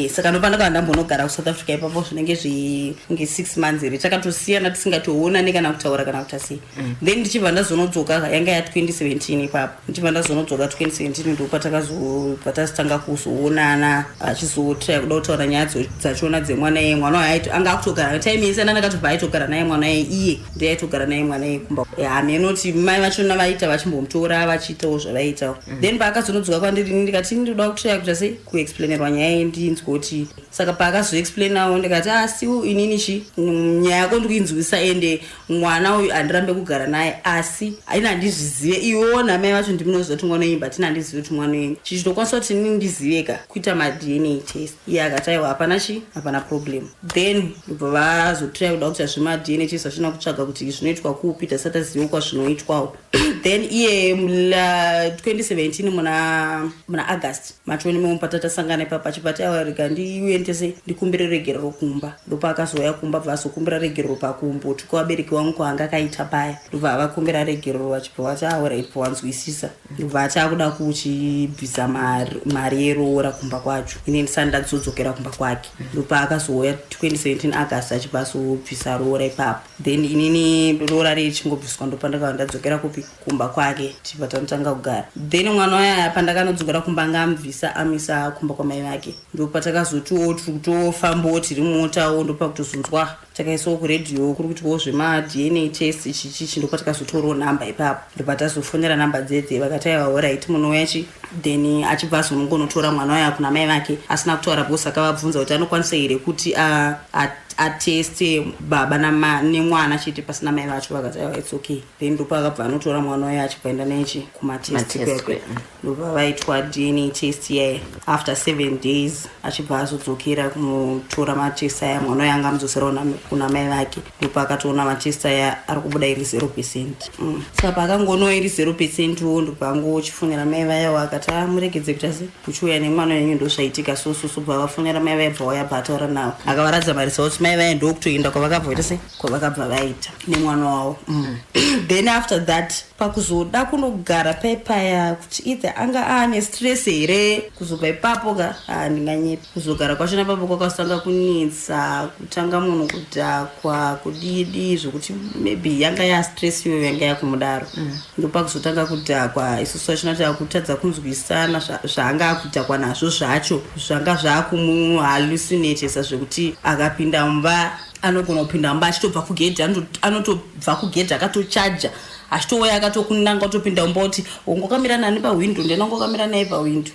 Saka ndopa ndakabva ndambonogara kuSouth Africa ipapo zvinenge zvinge 6 months here, takatosiyana tisingatoonani kana kutaura kana kuita sei. Then ndichibva ndazonodzoka yanga ya2017 ipapo, ndichibva ndazonodzoka 2017 ndopatakazobva tazotanga kuzoonana, achizotraya kuda kutaura nyaya dzachona dzemwana. Iye mwana uyu anga akutogara time yese ndandakatobva aitogara naye mwana iye, iye ndiye aitogara naye mwana iye kumba. Hamenoti mai vachona vaita vachimbomutora vachiitawo zvavaiitawo. Then paakazonodzoka kwandiri ini ndikati ndinoda kutraya kuita sei kuexplainerwa nyaya iyi ndinzwe kuti. Saka paakazoexplainawo ndikati ah, still inini chi nyaya yako ndikuinzwisa, ende mwana uyu handirambe kugara naye, asi ini handizvizive. Iwewo namai vacho ndimunoziva kuti mwana uyu, but ini handizivi kuti mwana uyu chichitokwanisa kuti inini ndiziveka kuita maDNA test. Iye akati aiwa, hapana chi hapana problem. Then Then ndobva vazotraya kuda kuita zvemaDNA test, vachina kutsvaga kuti zvinoitwa kupi, tasati taziva kwazvinoitwawo. Then iye mula 2017 muna August machoni memo patatasangana ipapo, achibva ati, "Aiwa, rega ndiuendese ndikumbire regerero kumba." Ndopaakazouya kumba, bva azokumbira regerero pakumbotuka vabereki vangu kwaanga akaita paya. Ndobva avakumbira regerero, vachibva vati, "Alright, wanzwisisa." Ndobva ati akuda kuchibvisa mari yeroora kumba kwacho, ini ndisati ndadzodzokera kumba kwake. Ndopaakazouya 2017 August, achibva azobvisa roora ipapo. Then inini roora richingobviswa, ndopandakava ndadzokera kupi? Kumba kwake. Tibva tanotanga kugara. Then mwana waya pandakanodzokera kumba, anga amubvisa, amisa kumba kwamai vake. Ndopatakazotiwo tiri kutofambawo tiri mumotawo, ndopakutozonzwa takaisawo kuredhiyo kuri kutiwo zvemaDNA test chichichi. Ndopatakazotorawo nhamba ipapo, ndobva tazofonera nhamba dzedze, vakati, "Aiwa, alright, munouya chi." Then achibva azonongonotora mwana waya kuna mai vake asina kutaura, because akavabvunza kuti anokwanisa here kuti ateste baba nemwana chete pasina mai vacho. Vakati, "Aiwa, it's okay." Then ndopaakabva anotora mwana wayo, achibva enda nechi kumatest. Matest. Kwekwe ndobva vaitwa DNA test yaya. After 7 days achibva azodzokera kunotora matest aya. Mwana wayo anga amudzoserawo kuna mai vake. Ndopaakatoona matest aya ari kubuda iri 0%. Saka paakangonawo iri 0% wo, ndobva angochifonera mai vayawo, akati, "A, muregedze kuita se kuchiuya nemwana wenyu, ndozvaitika." So bva vafonera mai vaya, bva waya, bva ataura navo, akavaratidza maresults. Mai vaya ndokutoenda kwavakabva vaita se kwavakabva vaita nemwana wavo. Then after that, pakuzoda kunogara paipaya kuti either anga aane stress here, kuzobva ipapo ka, handinganyepi, kuzogara kwachona ipapo kwakazotanga kunetsa, kutanga munhu kudhakwa, kudidi, zvokuti maybe yanga yastress iyoyo yanga yakumudaro. Ndopakuzotanga kudhakwa, isusu vachona takutadza kunzwisana zvaanga akudhakwa nazvo zvacho, zvanga zvakumuhallucinatesa, zvekuti akapinda mumba, anogona kupinda mumba achitobva kugedhi, anotobva kugedhi akatochaja, achitouya akatokunanga, otopinda mumba oti, "Ungokamira nani pahwindo?" Ndena ungokamira naye pahwindo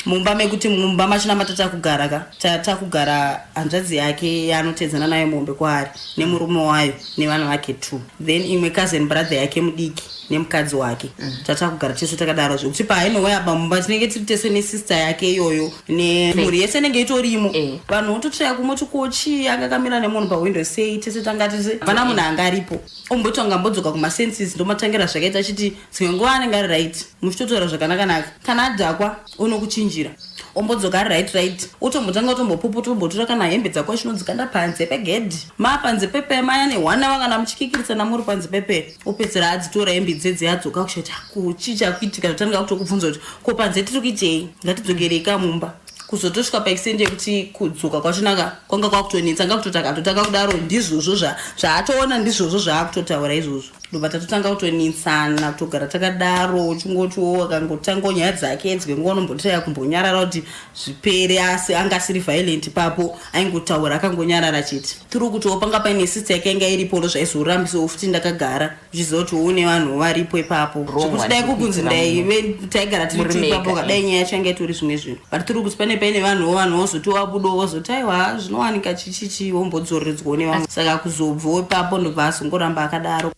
mumba, mekuti mumba machina matatakugara ka, takugara hanzvadzi yake yaanotedzana nayo mombe kwaari nemurume wayo nevana vake two, then imwe cousin brother yake mudiki nemukadzi wake. Tatakugara tese takadaro, zvekuti paainouya pamumba tinenge tiri tese nesister yake iyoyo nemhuri yese inenge itorimo. Vanhu vototsvaya kumoti, "Kochi angakamira nemunhu pahwindo sei?" Tese tanga tese, hapana munhu anga aripo. Omboti angambodzoka kumasenses, ndomatangira zvakaita, achiti dzimwe nguva anenge ari right, muchitotaura zvakanaka-naka. Kana adhakwa unokuchinjira, ombodzoka ari right, otombotanga otombopopota, ombotora kana hembe dzako achinodzikanda panze pegedhi. Maa panze pepe maya nehwana kana muchikikirisana muri panze pepe, opedzera adzitora hembe dzedze, adzoka kuchati, "Kuchi chakuitika?" Zvotanga kutokubvunza kuti, "Ko panze tiri kuitei? Ngatidzokerei kamumba." Kuzotosvika paextent yekuti kudzoka kwachonaka kwanga kwakutonetsa, anga kutoti akatotanga kudaro, ndizvozvo zvaatoona, ndizvozvo zvaakutotaura izvozvo. Ndobva tatotanga kutonetsana, kutogara takadaro, uchingotiwo akangotangawo nyaya dzake dzimwe nguva unombotaya kumbonyarara kuti zvipere, asi anga asiri violent ipapo, aingotaura akangonyarara chete. Tiri kutiwo panga paine sister yake yanga iripo, ndo zvaizorambisawo futi. Ndakagara uchiziva kuti une vanhu varipo ipapo, zvekuti dai kukunzi ndaive taigara tiri Muri tu ipapo, mega, kadai nyaya yacho yanga itori zvimwe zvinhu. But tiri kuti pane paine vanhuwo, vanhu vozoti wabudawo, vozoti, "Aiwa, zvinowanika chichichi," wombodzoreredzwawo nevamwe. Saka kuzobvawo ipapo, ndobva azongoramba akadaro.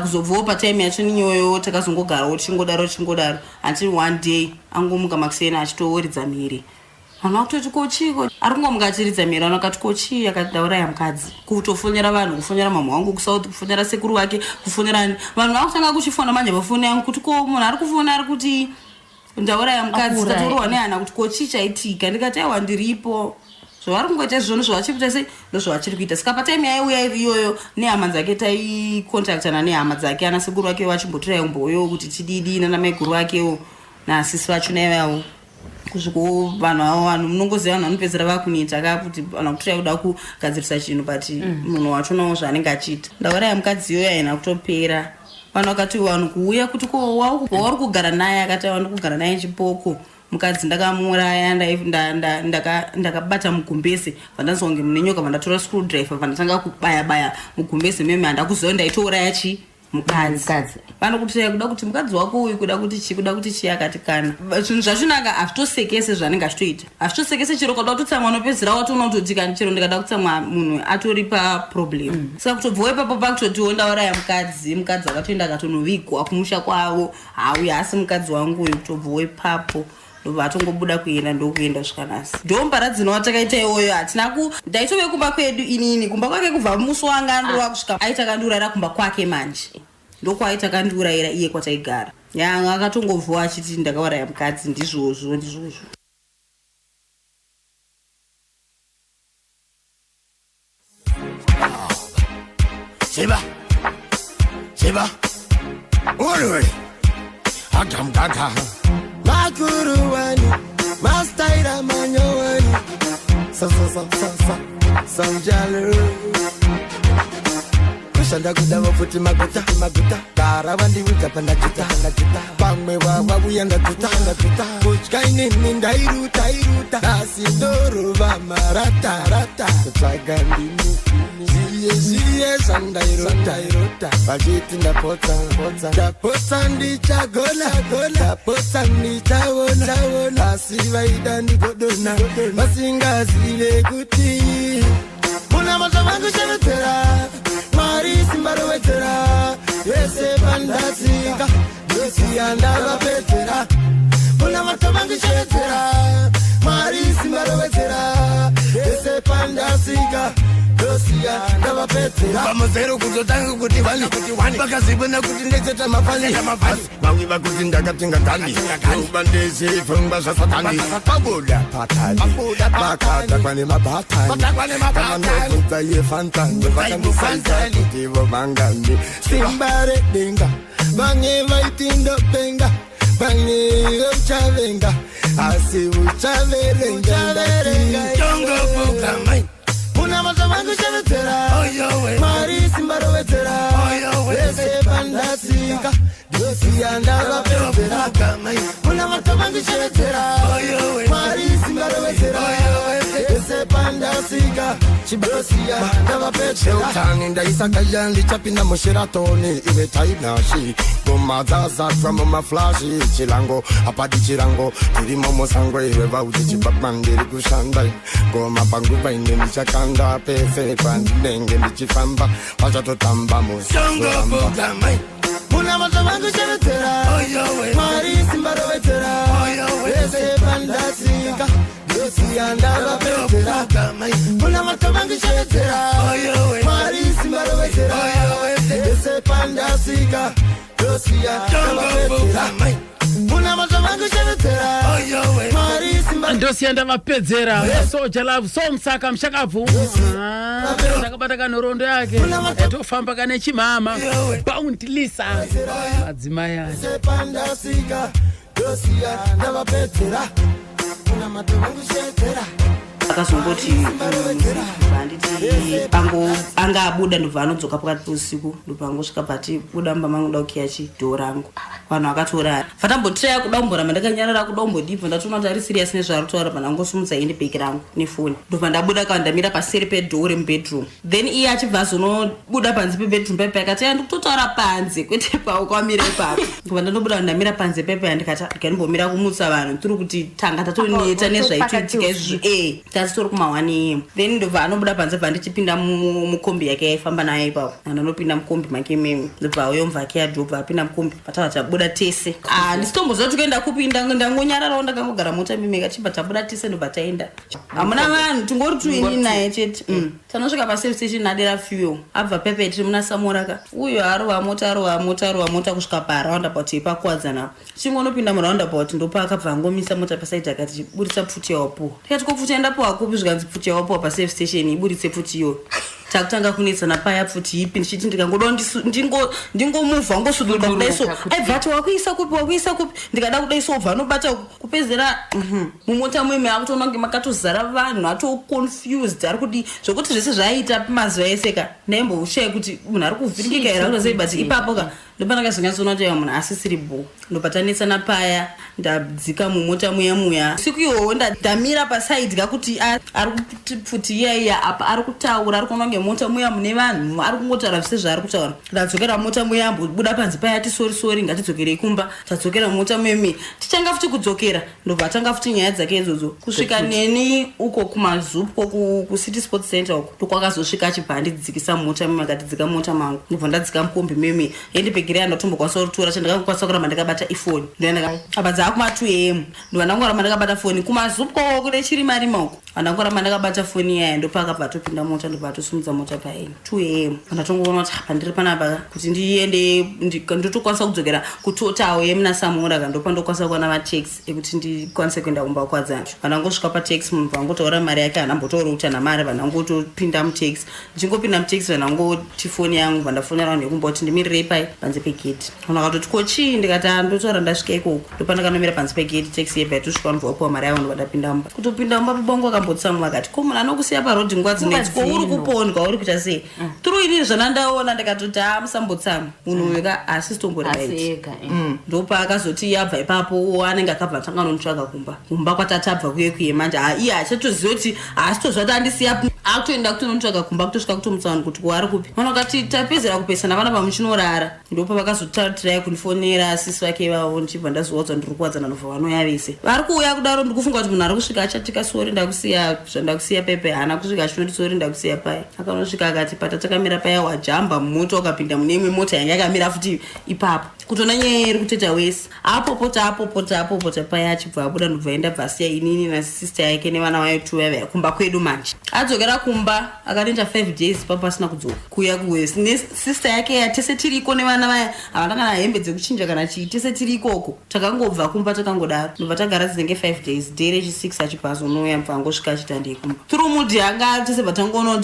Kuzobvawo patime yacho ninyoyo, takazongogarawo tichingodaro tichingodaro until one day angomuka makuseni achitoridza mhere. Vanhu vakutoti, "Kochiko ari kungomuka achiridza mhere?" Vanhu vakati, "Kochii?" Akati, "Ndauraya mukadzi." Kutofonera vanhu, kufonera mama wangu kuSouth, kufonera sekuru vake, kufonera vanhu. Vakutanga kuchifona manje pafoni yangu kuti, "Ko munhu ari kufona ari kuti ndauraya mukadzi?" Akuuraya. Tatorwa nehana kuti kochii chaitika. Ndikati, "Aiwa, ndiripo, zvavari kungoita izvozvo ndozvavachiri kuita sei, ndozvavachiri kuita." Saka patime yaiuya iri iyoyo nehama dzake, taikontaktana nehama dzake, ana sekuru vake vachimbotirai umboyo kuti tididi, nana maiguru vakewo nasisi vacho naivavo, kusviko vanhu avo. Vanhu munongoziva, vanhu vanopedzera vakuneta ka, kuti vanhu vakutorai kuda kugadzirisa chinhu, but munhu wachonawo zvaanenge achiita. Ndauraya mukadzi iyoyo haina kutopera. Vanhu vakati, vanhu kuuya kuti, "Ko wauri kugara naye?" Akati, "Aiwa, ndikugara naye chipoko, mukadzi ndakamuuraya. Ndakabata mugumbeze, vandanzwa kunge mune nyoka, vandatora screwdriver, vandatanga kubaya baya mugumbeze meme. Handakuziva ndaitouraya chi mukadzi." Mukadzi. Vanokutirai kuda kuti mukadzi wako uyu kuda kuti chii, kuda kuti chii. Akati kana zvinhu zvachonaka hazvitosekese, zvaanenge achitoita hazvitosekese. Chero kada kutotsamwa, unopedzera watoona kutoti kana chero ndikada kutsamwa, munhu atori paproblem. Saka kutobvawo ipapo pakutotiwo ndauraya mukadzi, mukadzi akatoenda akatonovigwa kumusha kwavo, hauya asi mukadzi wangu uyu. Kutobvawo ipapo Ndobva atongobuda kuenda ndokuenda kusvika nhasi. Ndombaradzino watakaita iwoyo hatina ku ndaitove kumba kwedu inini kumba kwake kubva musi wanga andorova kusvika aita akandiurayira kumba kwake manje. Ndokwaaita akandiurayira iye kwataigara. Yanga akatongovhuwa achiti ndakauraya mukadzi ndizvozvo ndizvozvo. Chiba. Chiba. Uri. Agam gaga. Makuruwani, mastaira manyowani. Sa sa sa sa sa sanjalo. Kushanda kuda futi maguta maguta. Gara vandiudza pandachita ndachita. Pamwe vavauya ndatuta ndatuta. Kutya inini ndairuta iruta. Asi ndorova marata rata. Kutsvaga ndimi zviye zviye zvandairota irota. Vachiti ndapotsa potsa. Ndapotsa ndichagona ndapotsa ndichaona asi vaida ndigodona vasingazive kuti munamato vangu chevedzera Mwari simba rowedzera vese pandatsika ndosiya ndavapedzera munamato vangu chevedzera Mwari simba rowedzera vese pandatsika ndosiya ndavapedzera Pamuzero kuzotanga kuti vani vakazivona kuti ndecheta mafani vamwe vakuti ndakatenga gani ubandezi pfungwa zvasatani pabuda patani vakadhakwa nemabhatani kana ndobvunza yefantani vakandisaidza kuti vo vangani simba redenga vamwe vaiti ndopenga vamwe uchavenga asi uchaverenga Tongobuka mai munamato vangu chevedzera Mwari simba rowedzera vese pandatsika ndosiya ndavapedzera munamato vangu chevedzera Mwari simba rowedzera vese pandatsika ndosiya ndavapedzera Sheutani ndaisakaya ndichapinda mushiratoni iwe tainashi ngoma dzazadzwa mumaflashi chilango apadi chirango tirimo musango iwe vauti chibaba ndiri kushanda ngoma panguva ine ndichakanda pese pandinenge ndichifamba vachatotamba musoramba munamato vangu chevedzera Mwari simba rowedzera vese pandatsika ndosiya ndavapedzera munamato vangu chevedzera Mwari simba rowedzera vese pandatsika ndosiya ndavapedzera munamato vangu chevedzera Mwari simba Ndosiya ndavapedzera. Soul Jah Love so musaka mushakabvu takabata kanhoroondo yake tofamba kane chimhama Bounty Lisa madzimai acho vese pandasika ndosiya ndavapedzera munamato vangu chevedzera Akazongoti handiti anga abuda ndobva anodzoka pakati peusiku ndobva angosvika pati buda mumba mangu ndakukiya chidhoo rangu vanhu vakatorara vatambotiraya kuda kumboramba ndakanyarara kuda kumbodibva ndatoona kuti ari serious nezvaari kutaura vanhu angosumudza handbag rangu nefoni ndobva ndabuda kana ndamira paseri pedhoo remubedroom then iye achibva azonobuda panze pebedroom pepe akati "Ya, ndikutotaura panze kwete paukwamira ipapo." Ndobva ndanobuda ndamira panze pepe ndikati ndikanimbomira kumutsa vanhu tiri kuti tanga tatoneta nezvaitoitika izvozvo tasitori kuma1 am. Then ndobva anobuda panze bva ndichipinda mukombi yake yaifamba nayo ipapo andanopinda mukombi make meme ndobva auyo muvhake yadhobva apinda mukombi patava tabuda tese. Ah, ndisitomboziva kuti kuenda kupi ndangonyararawo ndakangogara mota meme kachibva tabuda tese ndobva taenda hamuna vanhu tingori tuini naye chete. Tanosvika paservice station adera fuel abva pepe tiri muna Samora ka uyo arova mota arova mota arova mota kusvika paroundabout yepakuwadzana chingonopinda muroundabout ndopaakabva angomisa mota pasaidi akati buritsa pfuti yawapuwa tikati ko pfuti yandapuwa kupi zvikanzi pfuti yawapuwa paservice station iburitse pfuti iyoyo takutanga kunetsana paya pfuti ipi ndichiti ndikangoda ndingomuvha ngosuduruka kudai so aibva ati wakuisa kupi wakuisa kupi ndikada kudai so obva anobata uku kupedzera mumota muime akutoona kunge makatozara vanhu atoconfused ari kudi zvokuti zvese zvaaita mazuva ese ka ndaimboushaya kuti munhu ari kuvhiringika here akutoziva but ipapo ka ndopandakazonyatsoona kuti aiwa munhu asisiri bo ndobva tanetsana paya ndadzika mumota muya muya siku iwowo ndamira pasaidi kakuti ari kuti pfuti iya iya apa ari kutaura ari kuona kunge mota muya mune vanhu ari kungotaura zvise zvaari kutaura ndadzokera mota muya ambobuda panze paya ati sorry sorry ngatidzokerei kumba tadzokera mumota muya tichanga futi kudzokera ndobva atanga futi nyaya dzake idzodzo kusvika neni uko kumaZUPCO kuCity Sports Center uko ndokwakazosvika achibva andidzikisa mota mimi akatidzika mota mangu ndobva ndadzika mukombi mimi handbag. bhegi riya ndatombokwanisa kuritora, chandakakwanisa kuramba ndakabata ifoni. Apa dzaakuma 2 am, ndobva ndangoramba ndakabata foni kumazupko kune chirima rima uko, andangoramba ndakabata foni iyaya. Ndopakabva atopinda mota, ndobva atosimudza mota paini 2 am. Pandatongoona kuti pandiri panapa kuti ndiende ndotokwanisa kudzokera kutotawo yemuna Samora ka, ndopandokwanisa kuwana mataxi ekuti ndikwanise kuenda kumba kwadzacho. Pandangosvika pataxi, munhu vangotaura mari yake, hanambotaura kuti ana mari. Vandangotopinda mutaxi, ndichingopinda mutaxi, vandangoti foni yangu, vandafonera vanhu vekumba kuti ndimirirei pai panze pegedhi. Vanhu vakatoti, "Ko chii?" Ndikati, "Ah, ndotaura ndasvika ikoko." Ndopandakanomira panze pegedhi, taxi yebva yatosvika, vanhu vapuwa mari yavo, ndobva ndapinda mumba. Kutopinda mumba, baba akambotsamwa, vakati, "Ko munhu anokusiya parodhi nguva dzinodzi, ko uri kupondwa, uri kuita sei?" Turu inini zvandandaona, ndikatoti, "Ha, musambotsamwa, munhu uyu ka haasi tombori Asi right." ega, eh. Ndopaakazoti yabva ipapo, anenge akabva atanga nomutsvaga kumba, kumba kwatatabva kuye kuye. Manje ha, iye hachatoziva kuti haasitozva kuti andisiya, akutoenda kutonomutsvaga kumba, kutosvika kutomutsa vanhu kuti kuari kupi. Vanhu vakati tapedzera kupesana vana pamuchinorara. Ndopa vakazotautirai kundifonera sisi vake ivavo, ndichibva ndazowadza ndiri kuwadzana, ndobva vanouya vese. Vari kuuya kudaro, ndiri kufunga kuti munhu ari kusvika achatika, "Sorry, ndakusiya zvandakusiya pepe." Haana kusvika achinoti, "Sorry, ndakusiya pai." Akanosvika akati pata takamira paya, wajamba mumota, ukapinda mune imwe mota yanga yakamira futi ipapo. Kutoona nyaya iri kutoita wese, apopota, apopota, apopota paya, achibva abuda, ndobva enda, bva asiya inini nasista yake nevana vayo two vaiva kumba kwedu. Manje adzokera kumba, akatoita 5 days papo asina kudzoka kuuya nesista yake ya. Tese tiriko nevana vaya, havana kana hembe dzekuchinja kana chii, tese tiri ikoko. Takangobva kumba takangodaro, ndobva tagara dzinenge 5 days. Day rechi6 achibva azonouya, bva angosvika achiti handei kumba. Through mudi anga tese, bva tangoona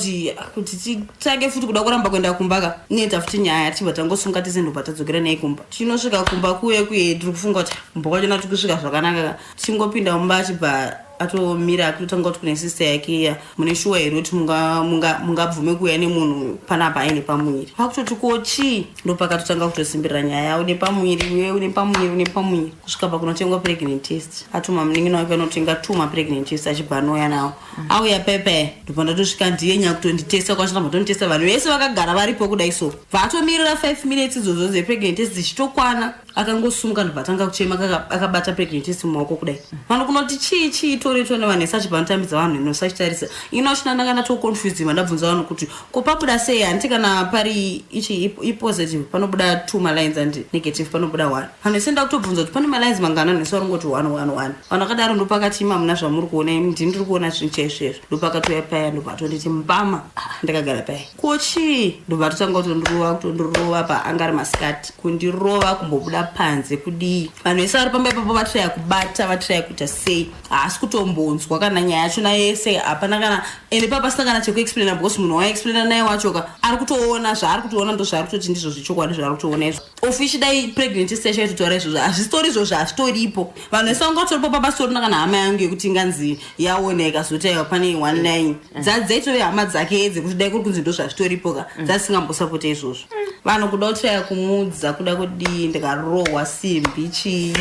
kuti titange futi kuda kuramba kuenda kumba ka, inoita futi nyaya. Tibva tangosunga tese, ndobva tadzokera naye kumba. Tinosvika kumba kuye kuye, tiri kufunga kuti kumba kwachona tiri kusvika zvakanaka ka. Tichingopinda mumba, achibva atomira, akutotanga kuti kune sister yake iya, "Mune shuwa here kuti mungabvume kuuya nemunhu panapa aine pamuviri?" Pakutoti, "Ko chii?" Ndopakatotanga kutosimbirira nyaya yavo, nepamuviri uye une pamuviri, une pamuviri, kusvika pakunotengwa pregnant test. Atuma munin'ina wake anotenga two mapregnant test, achibva anouya nawo. Auya pepe, ndobva ndatosvika, ndiye nyakutonditesta kwacho, ndabva tonditesta vanhu vese vakagara varipo kudai. So bva atomirira 5 minutes idzodzo dzepregnant test dzichitokwana, akangosumuka, ndobva atanga kuchema akabata pregnant test mumaoko kudai. Vanhu kunoti, "Chii chii?" Tori tone vanhu ese, achibva anotambidza vanhu inosachitarisa ino china. Ndanga ndatoconfuse, ndabvunza vanhu kuti, "Ko pabuda sei? Handiti kana pari ichi ipositive panobuda two malines and negative panobuda one?" Vanhu vese ndakutobvunza kuti pane malines mangana, vanhu vese varingoti one, one, one. Vanhu vakadaro, ndopakati, "Ima, muna zvamuri kuona imi, ndini ndiri kuona zvinhu chaizvo izvo." Ndopakatouya paya, ndobva atonditi mbama. Ah, ndakagara paya, "Ko chii?" Ndobva atotanga kutondirova, kutondirova pa anga ari masikati, kundirova kumbobuda panze kudii. Vanhu vese vari pamba ipapo vatiraya kubata, vatiraya kuita sei, haasi kutombonzwa kana nyaya yachona yese, hapana kana ende pa pasina kana chekuexplaina, because munhu waexplaina naye wachoka ari kutoona zvaari kutoona, ndo zvaari kutoti ndizvo zvechokwadi zvaari kutoona izvo. Ofishi dai pregnant test yacho yaitotaura izvozvo, hazvisitori izvozvo, hazvitoripo. Vanhu vese vanga vatoripo papasitorina kana hama yangu yekuti inganzi yaona ikazoti aiwa, pane one line. Dzaitove hama dzake dzekuti dai kuri kunzi ndo zvazvitoripo ka, dzasingambosapota izvozvo. Vanhu kuda kutraya kumudza, kuda kudii, ndikarohwa simbi chii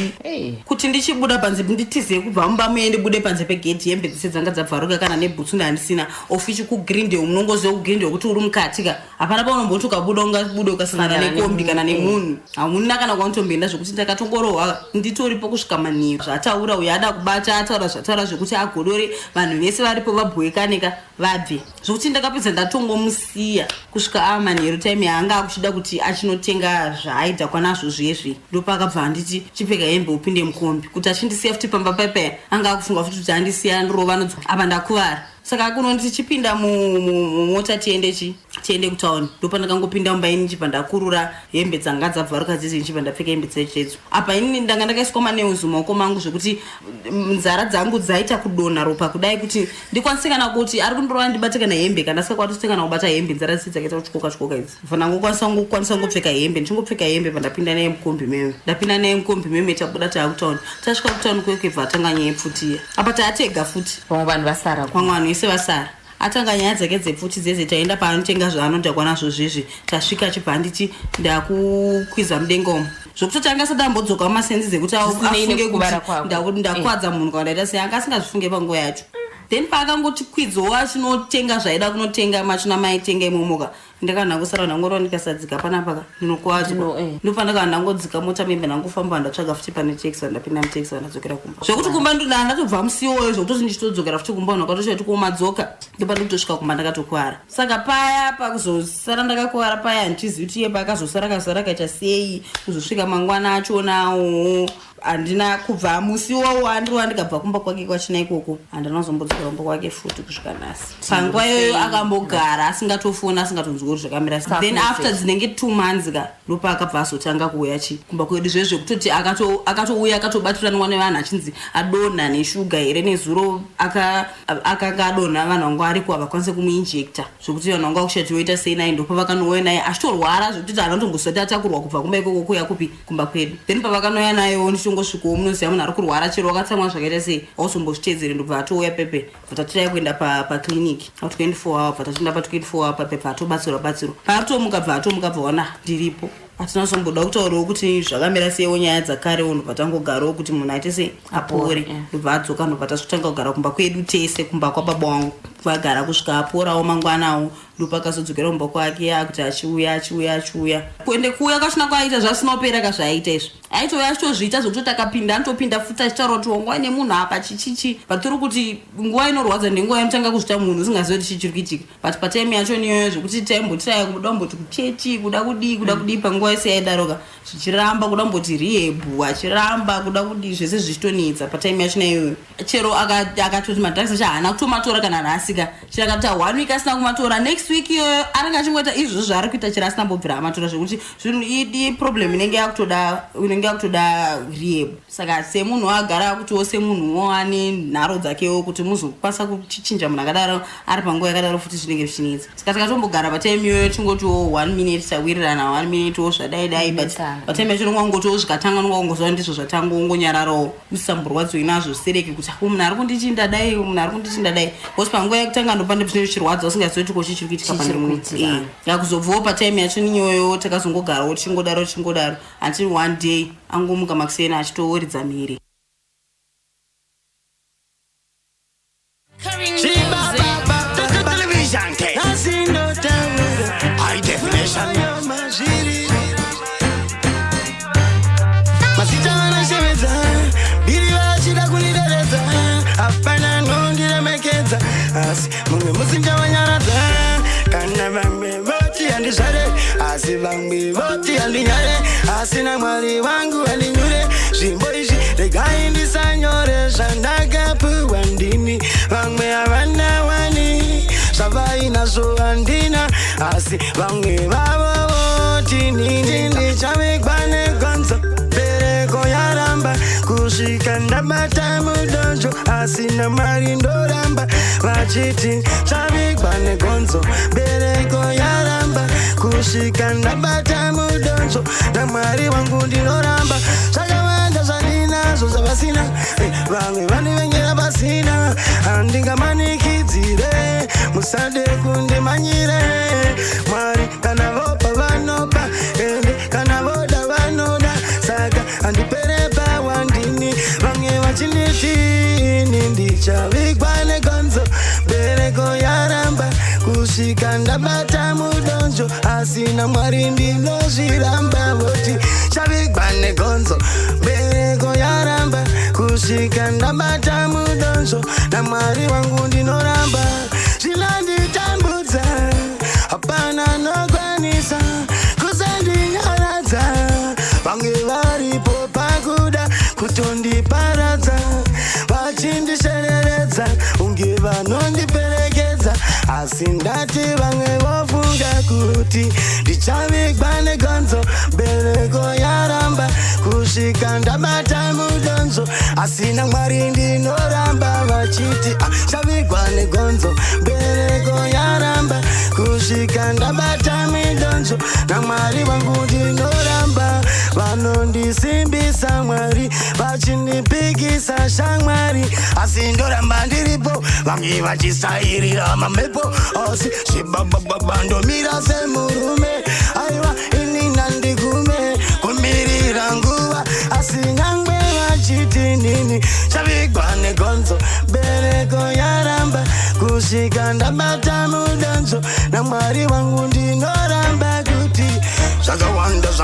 kuti ndichibuda panze, nditize kubva mumba muye, ndibude panze pegedhi, hembe dzese dzanga dzabvaruka, kana nebhutsu ndandisina. Ofichi kuGreendale, munongoziva kuGreendale kuti uri mukati ka, hapana paunomboti ukabuda ungabude ukasangana Sangana nekombi kana nemunhu. Nemunhu hamuna kana kwaunotomboenda, zvokuti ndakatongorohwa nditoripo kusvika manheru. Zvataura uyo ada kubata, ataura zvataura zvekuti agodore, vanhu vese varipo vabhoekaneka vabve, zvokuti ndakapedza ndatongomusiya kusvika ava manheru, time yaanga akuchida kuti achinotenga zvaaidhakwa nazvo zvezvi. Ndopakabva handiti, "Chipfeka hembe upinde mukombi," kuti achindisiya futi pamba paipa. Anga akufunga futi kuti andisiya ndirova nodzoka apa ndakuvara. Saka akunonditi, "Chipinda mumota tiende chi tiende kutauni." Ndopandakangopinda mumba ini, ndichibva ndakurura hembe dzanga dzabvaruka dzidzi, ndichibva ndapfeka hembe dzechedzo. Apa inini ndanga ndakaiswa maneils mumaoko mangu, zvekuti nzara dzangu dzaita kudonha ropa kudai, kuti ndikwanise kana kuti ari kundirova ndibate kana hembe, kana asingakwanisi kana kubata hembe, nzara dzisi dzakaita kutyoka tyoka idzi. Fana ngokwanisa ngokwanisa ngopfeka hembe, ndichingopfeka hembe pandapinda naye mukombi meme, ndapinda naye mukombi meme, tabuda taakutauni. Tasvika kutauni kwekebva atanga nyaya yepfutiya. Apa taatega futi, vamwe vanhu vasara. Vamwe vanhu vese vasara. Atanga nyaya dzake dzepfuti dzedze, taenda paanotenga zvaanodhakwa nazvo zvezvi. Tasvika, achibva anditi, "Ndakukwiza mudenga umu," zvokutoti anga asati ambodzoka mumasenzi dzekuti Zvisinei afunge nekukuvara kuti kwako. ndakwadza munhu kana ndaita sei, anga asingazvifunge panguva yacho. Then paakangoti kwidzowo achinotenga zvaida kunotenga, machona maitenga imomoka. Ndakana ndangosara ndangorova ndikasadzika panapa ka ndinokuwadzwa. Ndopa ndakana ndangodzika mota membe ndangofamba ndatsvaga futi pane taxi ndapinda mutaxi ndadzokera kumba. Zvekuti kumba ndatobva musi iwoyo zvekutoti ndichitodzokera futi kumba vanhu vakatosvika kuti komadzoka ndopa ndikutosvika kumba ndakatokuwara. Saka paya pakuzosara ndakakuwara paya handichizivi kuti iye paakazosara akazosara akaita sei kuzosvika mangwana achonawo handina kubva musi iwowo andirova ndikabva kumba kwake kwachina ikoko handina kuzombodzokera kumba kwake futi kusvika nhasi. Panguva iyoyo akambogara asingatofoni asingatonzwi kuti zvakamira sei. Then after dzinenge 2 months ka ndopaakabva azotanga kuuya chi kumba kwedu zvezvo zvekutoti akatouya akatobatiranwa nevanhu achinzi adonha neshuga here nezuro akanga adonha vanhu vanga variko havakwanise kumuinjecta zvekuti vanhu vanga vakushati voita sei naye. Ndopa vakanouya naye achitorwara zvekutoti haana kutombosati atakurwa kubva kumba ikoko kuya kupi kumba kwedu. Then pavakanouya nayewo ndichitongosvikawo munoziva munhu ari kurwara chero wakatsamwa zvakaita sei hauzombozviteedzeri. Ndobva atouya pepe bva tatira kuenda paclinic pa 24 hour bva tatoenda pa 24 hour pape bva atobatsirwa batsirwa paatomuka bva atomuka bva wana ndiripo. Hatina kuzomboda kutaurawo kuti zvakamira seiwo nyaya dzakarewo ndobva tangogarawo kuti munhu aite sei apore. Ndobva adzoka ndobva tasvotanga kugara kumba kwedu tese kumba kwababa wangu vagara kusvika aporawo. Mangwanawo ndopakazodzokera kumba kwake akuti achiuya achiuya achiuya kuende kuuya kwachina kwaaita zvasina kupera kazvaaita izvo aitouya achitozviita zvekutoti akapinda anotopinda futi achitaura kuti wanguva nemunhu apa chichichi. But tiri kuti nguva inorwadza ndenguva inotanga kuzvita munhu usingazivi kuti chii chiri kuitika. But patime yacho niyoyo zvekuti taimbotiraya kuda kumboti kuchechi kuda kudii kuda kudii panguva yese yaidaroka zvichiramba kuda kumboti rehab achiramba kuda kudii zvese zvichitonetsa patime yacho naiyoyo. Chero akatoti madrugs acho haana kutomatora kana nhasika chero akatoita one week asina kumatora, next week iyoyo anenge achingoita izvozvo zvaari kuita chero asina mbobvira amatora zvekuti zvinhu iproblem inenge yakutoda rehab. Saka semunhu agara akutiwo semunhuwo ane nharo dzakewo kuti muzokwanisa kuchichinja munhu akadaro ari panguva yakadaro futi zvinenge zvichinetsa. Saka takatombogara patime iyoyo tingotiwo one minute tawirirana, one minute wo zvadai dai, but patime yacho unongangotiwo zvikatanga unongangoziva ndizvo zvatanga wongonyararawo usisamborwadziwi nazvo sereke kuti ako munhu ari kundichinda dai munhu ari kundichinda dai because panguva yekutanga ndopande zvinenge zvichirwadza usingazivi kuti kochi chiri kuitika Chii chiri pane munhu. kuitika. Yakuzobvawo patime yacho niyoyo takazongogarawo tichingodaro tichingodaro until one day angomuka makuseni achitoworidza mhiri. Television High definition. Mazita vanoshevedza mbiri vachida kundideredza hapana nondiremekedza asi mumwe musi ndichavanyaradza. Kana vamwe voti handizvare asi vamwe voti handinyare asi namwari wangu handinyure. Zvimbo izvi regai ndisanyore zvandakapiwa ndini vamwe havana wani zvavainazvo handina asi vamwe vavo voti nini ndichavigwa negonzo mbereko yaramba kusvika ndabata mudonzvo asi namwari ndoramba vachiti chavigwa negonzo mbereko yaramba kusvika ndabata mudonzvo namwari wangu ndinoramba. Zvakawanda zvandinazvo zvavasina. Vamwe vanivengera pasina handingamanikidzire musade kundimanyire. Mwari kana vopa vanopa ende kana voda vanoda saka handipere pawandini vamwe vachinditi ini ndichavigwa negonzo mbereko yaramba kusvika ndabata mudonzvo asi namwari ndinozviramba voti chavigwa negonzo mbereko yaramba kusvika ndabata mudonzvo namwari wangu ndinoramba. Zvinonditambudza hapana anokwanisa kuzondinyaradza vamwe varipo pakuda kutondiparadza vachindishereredza unge vanondiperekedza asi ndati vamwe vofunga kuti ndichavigwa negonzo mbereko yaramba kusvika ndabata mudonzvo asi namwari ndinoramba vachiti ah, chavigwa negonzo mbereko yaramba kusvika ndabata midonzvo namwari wangu ndinoramba. Vanondisimbisa mwari vachindipikisa shamwari asi ndoramba ndiripo vamwe vachisairira mamhepo asi zvibabababa ndomira semurume aiwa ini nandigume kumirira nguva asi nyangwe vachiti nini chavigwa negonzo mbereko yaramba kusvika ndabata mudonzvo namwari wangu ndino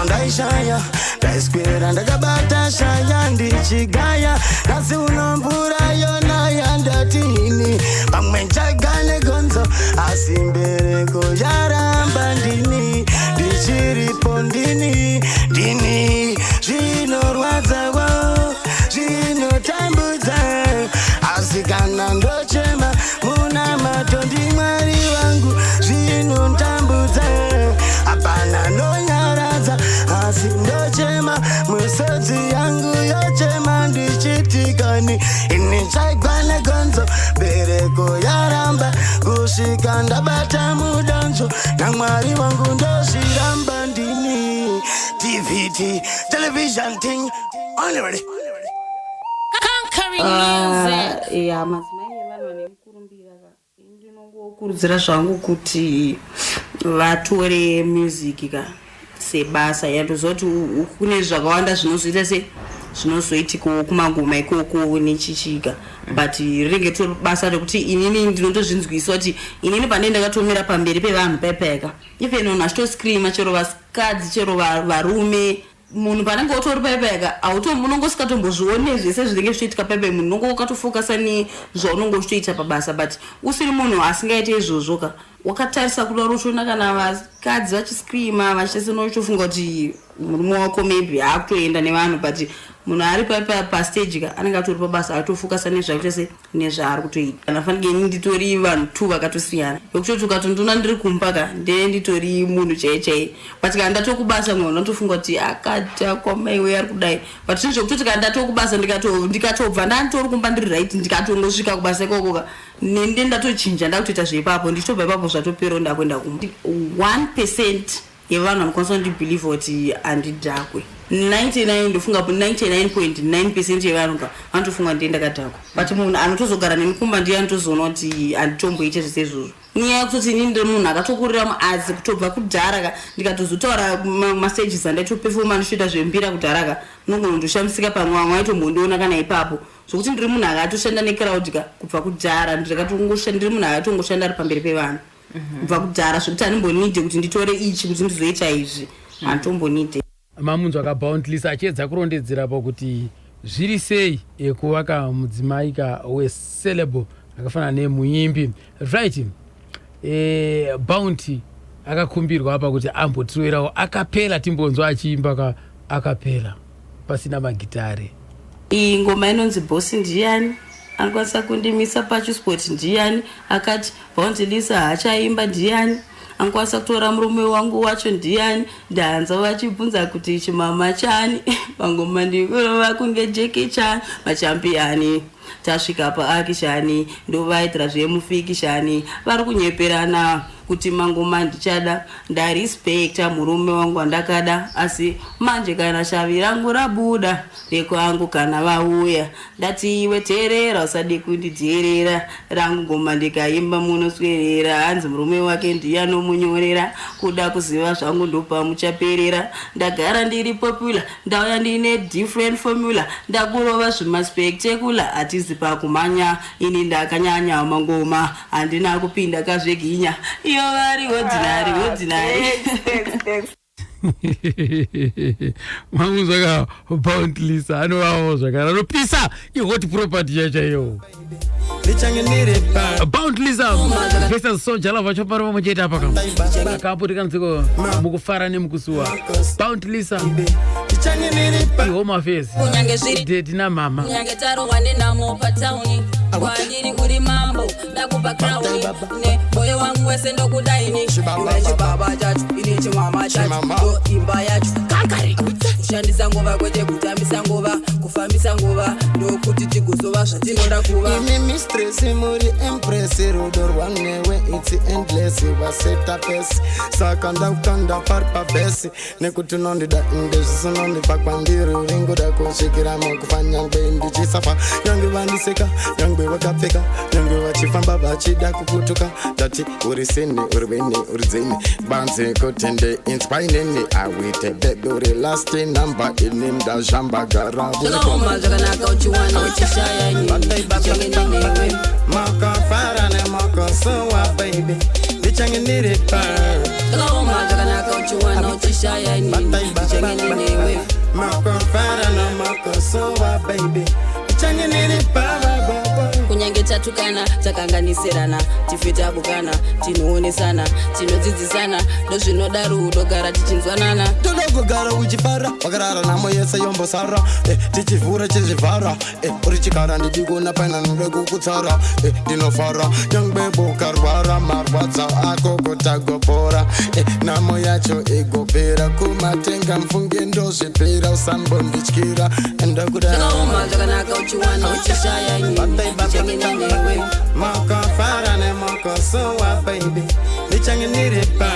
Zvandaishaya, ndaiswera ndakabata shaya ndichigaya. Nhasi uno mvura yonaya, ndatini pamwe nchaga negonzo, asi mbereko yaramba. Ndini ndichiripo, ndini ndini. Zvinorwadzawo, zvinotambudza, asi kana ndochema munamato ndiMwari wangu. Zvinotambudza, hapana nonyaradza, asi ndochema, misodzi yangu yochema ndichitikani ini chaigwa negonzo, mbereko yaramba kusvika ndabata mudonzo naMwari wangu, ndozviramba ndini. TVT television thing only ready. Conquering Ah, music. Ya, madzimai evanhu vane mukurumbira ka, ndinongokurudzira zvangu kuti vatore music ka sebasa. Yandoziva kuti kune zvakawanda zvinozoita se zvinozoitikawo kumaguma ikoko nechichika, but rinenge tori basa rekuti inini ndinotozvinzwisa kuti inini pandee ndakatomira pamberi pevanhu paipayaka, even munhu achitoscreama, chero vasikadzi, chero varume, munhu panenge utori paipayaka, unonge usingatombozvione zvese zvinenge zvichiitika paipai. Munhu unonge wakatofocusa nezvaunonge uchitoita pabasa, but usiri munhu asingaite izvozvo ka, wakatarisa kudaro uchiona kana vakadzi vachiscreama vachitese, uchitofunga kuti murume wako maybe aakutoenda nevanhu, but munhu ari pastage ka anenge atori pabasa, atofocusa nezvakuita se nezvaari kutoita. Kana fanike ini nditori vanhu two vakatosiyana, yekutoti ukatondona ndiri kumba ka, ndee nditori munhu chai chai, but kana ndatokubasa mwe unotofunga kuti akadhakwa, maiwe, ari kudai, but zvinhu zvekutoti kana ndatokubasa ndikatobva ndanditori kumba ndiri right, ndikatongosvika kubasa ikoko ka, nende ndatochinja, ndakutoita zveipapo, ndichitobva ipapo zvatoperawo, ndakuenda kumba. 1% yevanhu vanokwanisa kundibelieva kuti handidhakwe. 99, ndofunga 99.9% yevanhu ka vanotofunga ndiye ndakadhakwa, but munhu anotozogara neni kumba ndiye anotozoona kuti handitomboite zvese izvozvo. Nyaya yekutoti inini ndiri munhu akatokurira muarts kutobva kudhara ka, ndikatozotaura mastages andaitoperforma ndichitoita zvembira kudhara ka, unongonotoshamisika pamwe vamwe vaitombondiona kana ipapo, zvokuti ndiri munhu akatoshanda necrowd ka kubva kudhara. Ndiri munhu akatongoshanda ari pamberi pevanhu kubva kudhara, zvekuti handimbonide kuti nditore ichi kuti ndizoita izvi, handitombonide. Mamunzwa kaBountless achiedza kurondedzera pakuti zviri sei kuvaka mudzimai ka weceleb akafanana nemuimbi, right? Bounty akakumbirwa apa kuti ambotiroverawo acapella, timbonzwa achiimba ka acapella pasina magitare. Iyi ngoma inonzi Bosi Ndiani Anokwanisa Kundimisa Pachisport. Ndiani akati Bounty Lisa haachaimba? Ndiani anokwanisa kutora murume wangu wacho? Ndiani? Ndanzwa vachibvunza kuti chimama chani. Pangoma ndikurova kunge Jackie Chan. Machampion tasvika paaction, ndovaitira zvemufiction. Vari kunyeperana kuti mangoma ndichada. Ndarespecta murume wangu wandakada, asi manje kana shavi rangu rabuda rekwangu, kana vauya ndati iwe teerera, usade kundidherera. Rangu ngoma ndikaimba munoswerera, hanzi murume wake ndiye anomunyorera. Kuda kuziva zvangu ndopamuchaperera. Ndagara ndiri popular, ndauya ndine different formula, ndakurova zvimaspectacular. Hatizi pakumhanya, ini ndakanyanya mangoma, handina kupinda kazveginya. Iyo vari ordinary, ordinary. Mamunzwa ka Bountless anovawo zvakare anopisa, ihot property chaiyo. Bountless versus Soul Jah Love, vachopari vamwe chete apa ka akaputika mukufara nemukusuwa. Bountless ihome affairs. Kunyange zviri daddy namama. Kunyange tarohwa nenhamo patauni, kwandiri uri mambo, ndakupa crown ne moyo wangu wese, ndokudaini. Iwe chibaba chacho, ini chimama chacho, ndo imba yacho. Kankari kushandisa nguva, kwete kutambisa nguva, kufambisa nguva, ndokuti tigozova zvatinoda kuva. Imi mistress, muri empress, rudo rwanewe it's endless. Waseta pace, saka ndakukanda pari pabhesi, nekuti unondida inde zvisinondipa kwandiri. Uringoda kusvikira mukufa, nyangwe ndichisafa, nyange vandiseka, nyangwe vakapfeka, nyangwe vachifamba vachida kukutuka. Ndati uri sini, uri weni, uri dzini, banzi kuti ndeinspineni awite baby, uri last number, ini ndazvambagara. Zvakaoma zvakanaka uchiwana uchishaya, inini ndichange ndinewe. Makafara nemakosowa baby, ndichange ndiri pa Zvakaoma zvakanaka uchiwana uchishaya, inini ndichange Tabatikana, takanganisirana, tife tabukana, tinoonesana, tinodzidzisana, ndozvinoda rudo, gara tichinzwanana. Toda kugara uchifara, wakarara namo yese yombosara, tichivhura chizvivhara, uri chikara ndidikona paina node kukutsara, ndinofara nyangwe bukarwara marwadza ako kutagopora, namo yacho igopera kumatenga mfunge ndozvipira usambondityira ndakuda. Zvakaoma zvakanaka uchiwana uchishaya inini ndichange newe. Makafara nemokosowa baby ndichange ndiripa.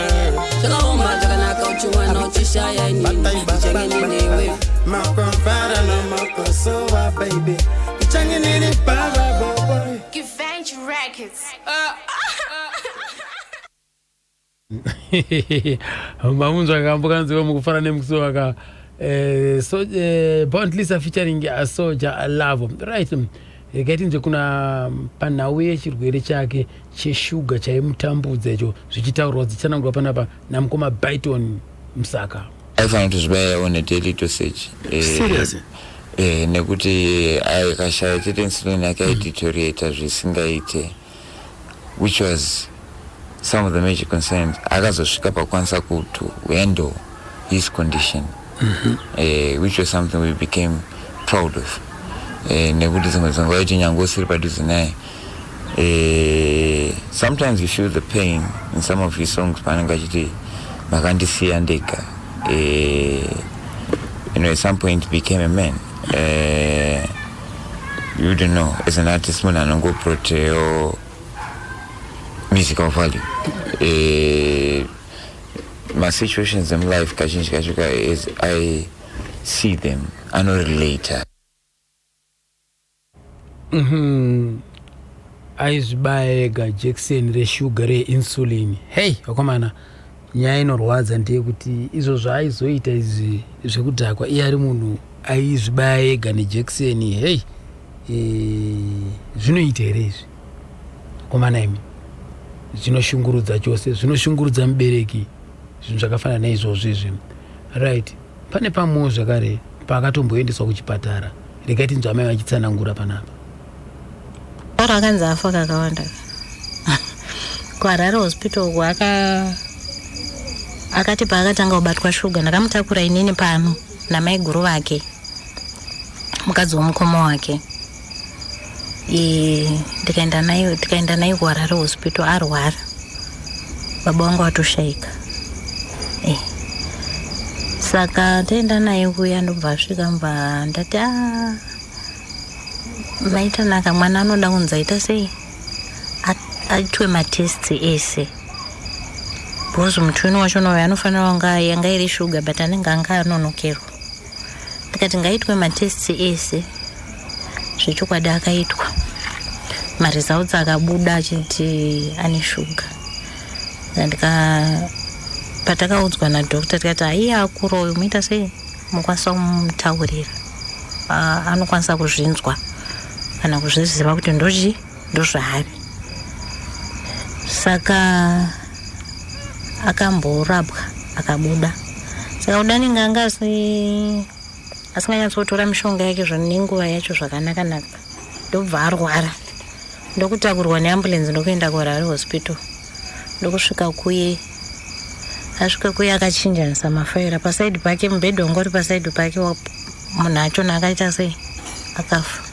Zvakaoma zvakanaka uchiwana uchishaya inini ndichange newe. Makafara nemokosowa baby ndichange ndiripa boy. Givenchy Records. Mamunzwa kambo kanziwa mukufara nemukusuwa ka so, Bondlisa featuring Soja Love. Right, regai tinzwe kuna panhau yechirwere chake cheshuga chaimutambudza icho zvichitaurwa dzichanangurwa panapa namukoma Byton Musaka. Aifanira kutozvibaya on a daily dosage. Serious? Nekuti akashaya chete insulin yake aideteriorata zvisingaite, which was some of the major concerns. Akazosvika pakukwanisa to handle his condition, which was something we became proud of, nekuti dzimwe dzenguva kuti nyange usiri padhuze naye, sometimes you feel the pain in some of his songs paanenge achiti makandisiya ndega. At some point became a man. You don't know, as an artist munhu anongoportrayo musical value, masituations emulife kazhinji kacho as I see them anorelata. Aizvibaya ega jekiseni reshuga reinsulin. Hei vakomana, nyaya inorwadza ndeyekuti izvo zvaaizoita izvi zvekudhakwa, iye ari munhu aizvibaya ega nejekiseni. Hei, zvinoita here izvi vakomana imi? Zvinoshungurudza chose, zvinoshungurudza mubereki zvinhu zvakafanana naizvozvo izvi. Right, pane pamwewo zvakare paakatomboendeswa kuchipatara. Regai tinzwa amai vachitsanangura panapa. Oro akanzi afa kakawanda kuHarare Hospital uko. Akati paakatanga kubatwa shuga, ndakamutakura inini pano namaiguru vake, mukadzi womukoma wake. Ndikaenda naye, tikaenda naye kuHarare Hospital arwara, baba vangu vatoshaika. Saka taenda naye kuya, ndobva asvika, mbva ndati, a maitanaka mwana anoda kunzi aita sei, aitwe matests ese, because mutwini wacho uyo anofanira kunga yanga iri shuga, but anenge anga anonokerwa. Ndikati ngaitwe matests ese. Zvechokwadi akaitwa, maresults akabuda achiti ane shuga. Ndika patakaudzwa nadoctor, tikati haiye akura uyu, muita sei, mukwanisa kumutaurira, anokwanisa kuzvinzwa kana kuzviziva kuti ndochi ndozvaari. Saka akamborapwa akabuda. Saka kuda anenge anga asinganyatsotora mishonga yake nenguva yacho zvakanaka-naka, ndobva arwara, ndokutakurwa neambulance, ndokuenda kuHarare Hospital. Ndokusvika kuye, asvika kuye akachinjanisa mafaira paside pake, mubhedha wanga uri paside pake, munhu achona akaita sei, akafa.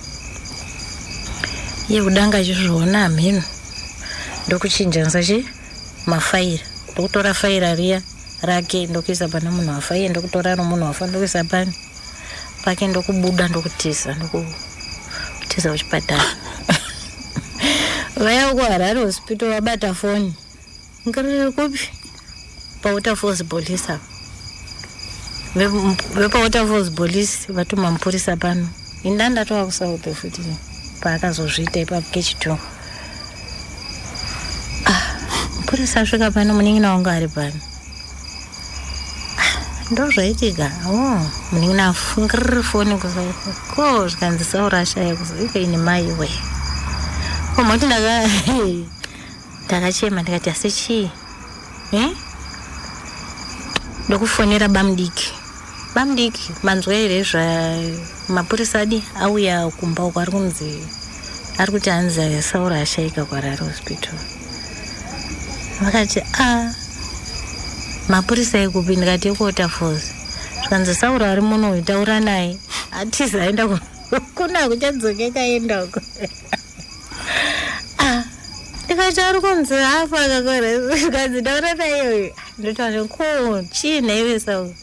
Iye kudanga achizviona hamheno, ndokuchinjanisa chi mafaira, ndokutora faira riya rake ndokuisa pane munhu wafa, iye ndokutora romunhu wafa ndokuisa pane pake, ndokubuda, ndokutiza, ndokutiza kuchipatara. Vaya kuHarare Hospital vabata foni, ngariri kupi? PaWaterfalls Police apa. VepaWaterfalls Police vatuma mupurisa pano. Inda ndatova kuSouth futi paakazozviita ipapo kechitu. Ah, mupurisa asvika pano, munin'ina wangu ari pano. Ah, ndozvaitika. Oh, munin'ina afungiriri foni ko zvikanzi Sauro ashaya kuzoika ini maiwe komoti. Ndakachema, ndikati asi chii, eh? Ndokufonera bamudiki. Bamudiki, manzwa here zva mapurisa adi auya kumba uko, ari kunzi Ari kuti hanzi Sauro ashaika kuHarare Hospital. Vakati a mapurisa ekupi? Ndikati ekuWaterfalls. Zvikanzi Sauro ari muno uyu, taura naye. Atiza aenda kuna kuchadzokeka aenda uko. Ah, ndikati ari kunzi afa akakora. Zvikanzi taura naye uyu. Ndotaura ko chii naiwe Sauro?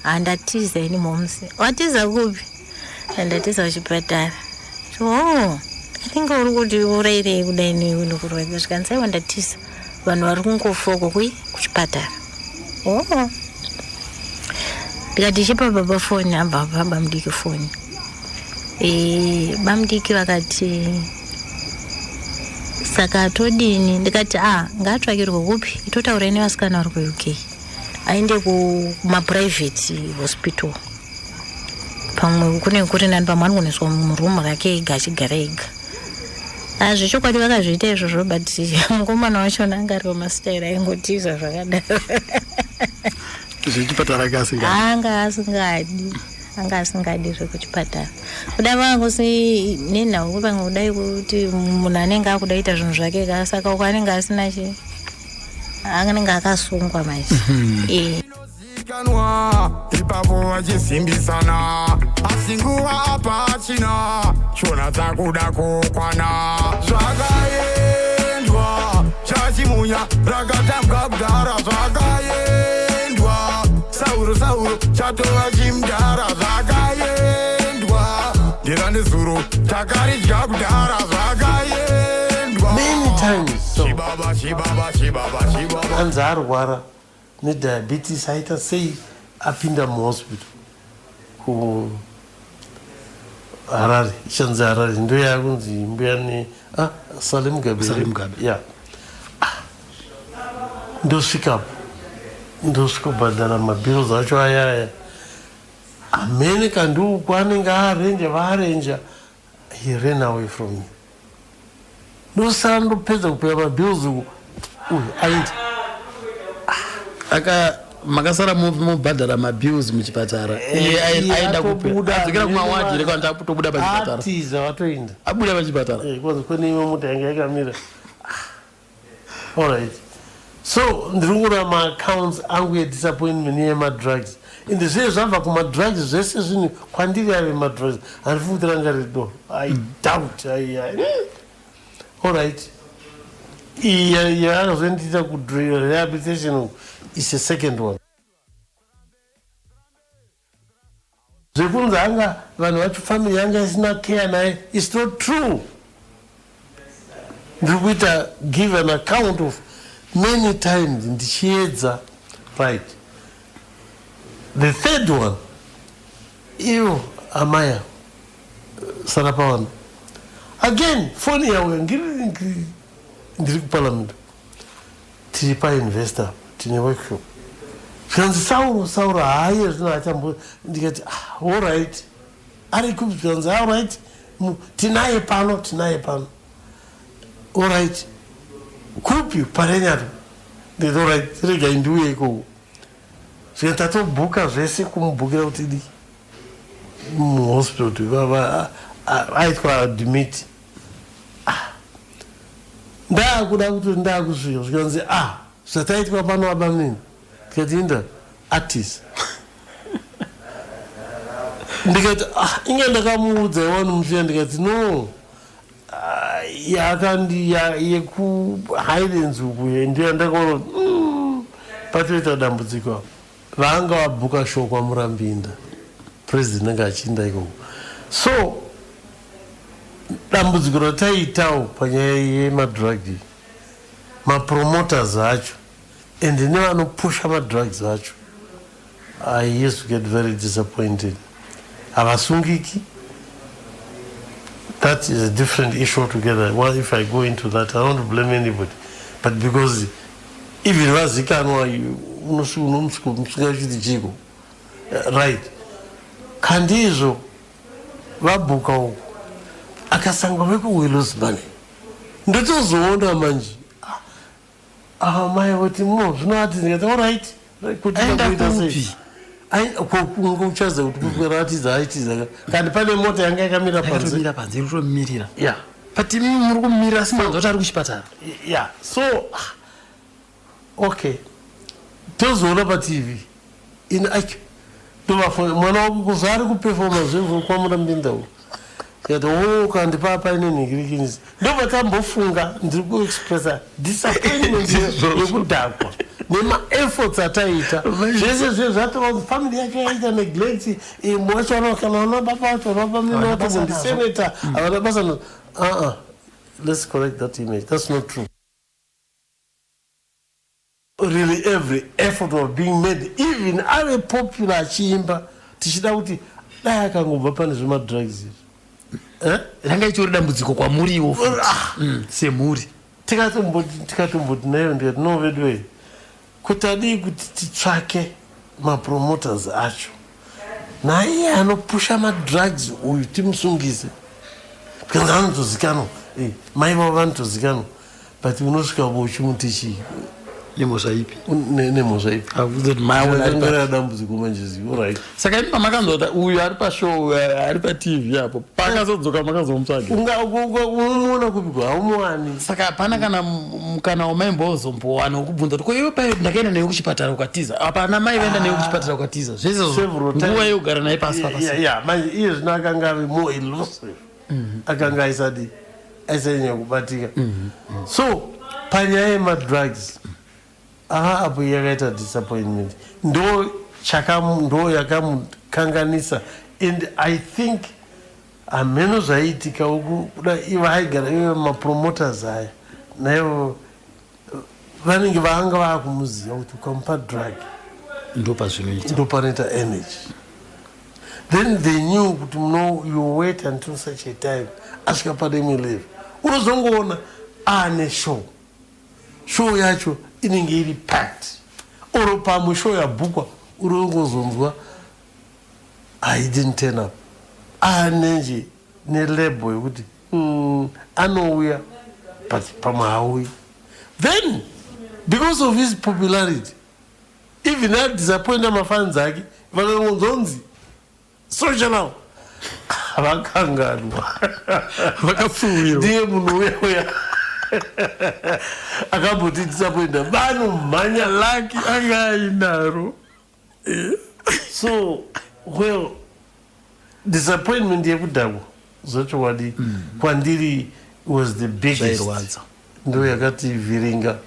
Handatiza ini momusi. Watiza kupi? Handatiza kuchipatara. Oh, I think uri kuti urairei kudai nekurwadza. Zvikanzi aiwa, ndatiza, vanhu vari kungofa uko kui kuchipatara. Oh, ndikati chipa baba foni. Abva baba mudiki foni. Bamudiki vakati saka todini? Ndikati a ngaatsvakirwe kupi, itotaurai nevasikana vari kuUK, aende kumaprivate hospital, pamwe kune kuri nani, pamwe anogoneswa murumu rake ega achigara ega. Zvechokwadi vakazviita izvozvo, but mukomana wachona anga ari pamasitaira aingotiza zvakadaro. Zvechipatara kasinga? Anga asingadi zvekuchipatara. Kuda vangusi nenhau pamwe kudai kuti munhu anenge akuda kuita zvinhu zvake ka, saka uko anenge asina chi anenge akasungwa manje. Kanwa ipapo vachisimbisana, asi nguva hapachina, shona dzakuda kukwana. Zvakaendwa chachimunya rakatambwa kudhara, zvakaendwa Sauro, Sauro chatova chimudhara, zvakaendwa ndirandezuro takaridya kudhara, zvakaendwa. Many times so. Chibaba, chibaba, chibaba, chibaba. Anzi arwara nediabetes, aita sei, apinda muhospital kuHarare, ichanzi Harare ndo yakunzi mbuya ne Sally Mugabe. Sally Mugabe. Ya. Ah, ndosvikapo, ndosvikobhadhara mabills acho ayaya amene kandiuku anenge aarenja vaarenja. He ran away from me. Ndosara ndopedza kupeya mabills uku, uyu aenda. Aka makasara mubhadhara mabills muchipatara, iye aenda kupi? Adzokera kumawadhi here kana tobuda pachipatara? Atiza, vatoenda. Abuda pachipatara? Kwanzi kune imwe mota yanga yakamira. Alright, so ndiri kungora maaccounts angu edisappointment yemadrugs, ende zvee zvabva kumadrugs zvese. Zvinhu kwandiri ave madrugs, handifungi kuti ranga riri. I doubt. Alright, iyi yaakazondiita kurehabilitation uku is a second one. Zvekunzi anga vanhu vacho, family yanga isina care naye, is not true. Ndiri kuita give an account of many times ndichiedza. Right, the third one, iyo amaya sara pavanhu again, foni yauya ndiri kuparliament, tiri painvestor, tine workshop. Zvikanzi Sauro, Sauro haaye zvino achambo. Ndikati ah, allright, ari kupi? Zvikanzi allright, tinaye pano, tinaye pano. Allright, kupi? Parenyaro. Ndikati allright, regai ndiuye ikoko. Zvikati tatobhuka zvese kumubhukira kuti di muhospital kuti aitwa admit. Ah, ndaakuda kuti ndaakusvika, zvikanzi ah, zvataitwa pano abamnini. Ndikati inda artist. Ndikati ah, inge ndakamuudza iwani mushiya. Ndikati no, ah, yakandi yekuHighlands uku ndiyo yandakaona kuti patoita dambudziko apa. Vanga vabhuka show kwaMurambinda, president anga achiinda ikoko. So dambudziko rataiitawo panyaya yemadrug, mapromoters acho and nevanopusha madrugs acho, I used to get very disappointed, havasungiki. That is a different issue altogether. Well, if I go into that, I don't blame anybody, but because even vazikanwa, unomusunga uchiti chiko? Right, kandizvo vabhuka uku akasangwa veku we lose money. Ndotozoona manje ava mai voti mo zvino ati. Ndikati allright, kuti Aenda kuita sei? Kupi? Uchaziva kuti kuratidza aitiza kandi pane mota yanga yakamira panze. Yakatomira panze, iri kutomirira. Ya. But imi muri kumira asi manzwa kuti ari kuchipatara. Yeah, so ah, okay, tozoona paTV ini acho ndovafona mwana wako kuzi ari kupefoma zvevo kwaMurambinda uko. Tikati o kandipa paine nhingirikinisi, ndobva tambofunga. Ndiri kuexpressa disappointment yekudhakwa nemaefforts ataita zvese zve zvatova kuti family yacho yaita neglect imwe wacho vana kana vana baba vacho vana baba Havana basa mine nazvo. Senator havana basa nazvo. Uh-uh. Let's correct that image. That's not true. Really, every effort was being made, even ave popular achiimba, tichida kuti dai akangobva pane zvemadrugs izvi. Eh? Ranga ichiori dambudziko kwamuriwo futi. Ah. Semhuri. Tikatomboti nayo, ndikati no veduwe, kuti adii kuti titsvake mapromoters acho naiye anopusha madrugs uyu timusungise, because anotozikanwa. Mai vavo vanotozikanwa, but unosvika uchimuti chii? Nemhosva ipi? Nemhosva ipi? Akuzoti mai aona ari Ranga dambudziko manje zivo, right? Saka imi pamakanzwa kuti uyu ari pashow, ari paTV apo, paakazodzoka makazomutsvaga? Unomuona kupiko? Haumuwani. Saka hapana kana mukana wamaimbozombowana wokubvunza kuti ko iwe pai ndakaenda newe kuchipatara ukatiza, apa ana mai vaenda newe kuchipatara ukatiza, zvese Several times. nguva yekugara naye pasi papasi? Yeah, manje iye zvino akanga ave more elusive, akanga aisadi aisanyanya kubatika. So panyaya yemadrugs aha, apo yakaita disappointment, ndo ndo yakamukanganisa. And I think hameno zvaiitika uku, kuda ivo aigara ivo mapromoters aya naivo vanenge vanga vaakumuziva kuti ukamupa drug Ndo pazvinoita. Ndo panoita energy. Then they knew kuti no, you wait until such a time asvika pane imwe level, unozongoona aane show. Show yacho inenge iri packed, or pamwe show yabhukwa, unongozonzwa I didn't turn up. Anenje nelabel yekuti anouya but pamwe haauyi. Then because of his popularity, even adisappointa mafans ake, vakangonzonzi Soul Jah Love, vakanganwa. Vakapfuwirwa. Ndiye munhu uya uya akamboti disappointa, vanomhanya. Lucky anga ainaro. So well, disappointment yekudhakwa zvachokwadi kwandiri was the biggest. Zvairwadza. Ndo yakativhiringa,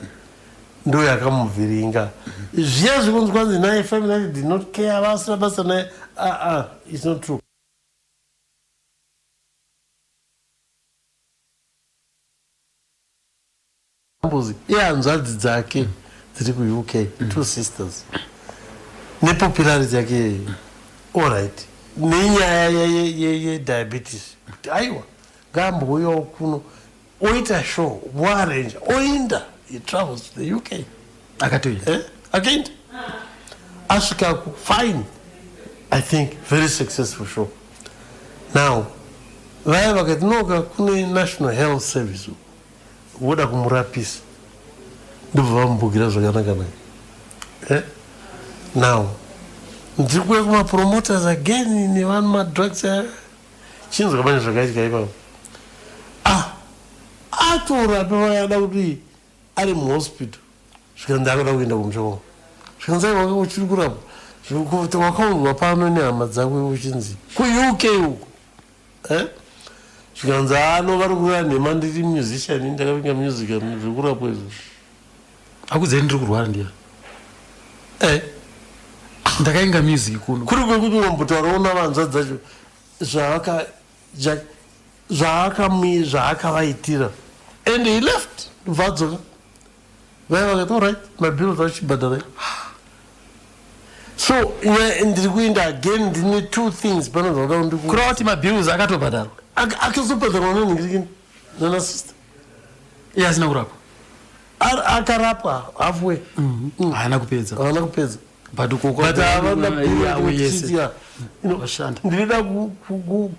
ndo yakamuvhiringa. Zviya zvikunzi kwanzi naye family yake did not care, vasina basa naye, aa, it's not true. Mbuzi ihanzvadzi dzake dziri kuUK, two sisters, nepopularity yake iyeyo, allright, nenyaya yediabetes, kuti aiwa ngaambouyawo kuno oita show, voarrange, oinda. He travels to the UK. Akatoenda. Eh? Akaenda, asvikako, fine, I think very successful show. Now vaya vakati noka kune National Health Service uku voda kumurapisa, ndobva vamubhukira zvakanaka-naka. Eh? Now ndiri kuuya kumapromoters again nevanhu madrugs aya. Chinzwa pane zvakaitika ipapo. Ah, atorape vayada kuti ari muhospital, zvikanzi akuda kuenda kumusha. Zvikanzi aiwa, uchiri kurapwa, kuti wakaunzwa pano nehama dzako uchinzi kuUK uko. Eh? Zvikanzi ano vari kureva nhema, ndiri musician, ndakavinga music, zvekurapwa izvo. Akudzai ndiri kurwara ndiya. Eh. Ndakainga music kuno. Kuri kwekuti unombotaurawo navanzva dzacho zvaakavaitira, and he left, ndobva adzoka. Vaya vakati allright, mabills achibhadharai. So ndiri kuenda again, ndine two things pano zvauda. Kureva kuti mabills akatobhadharwa? Akazobhadharwa nenhingirikini nana sister. Iye asina kurapwa? Akarapwa halfway. Haana kupedza. Haana kupedza. But ukoko But havana yawo yese. Yeah. Vashanda. Ndinoda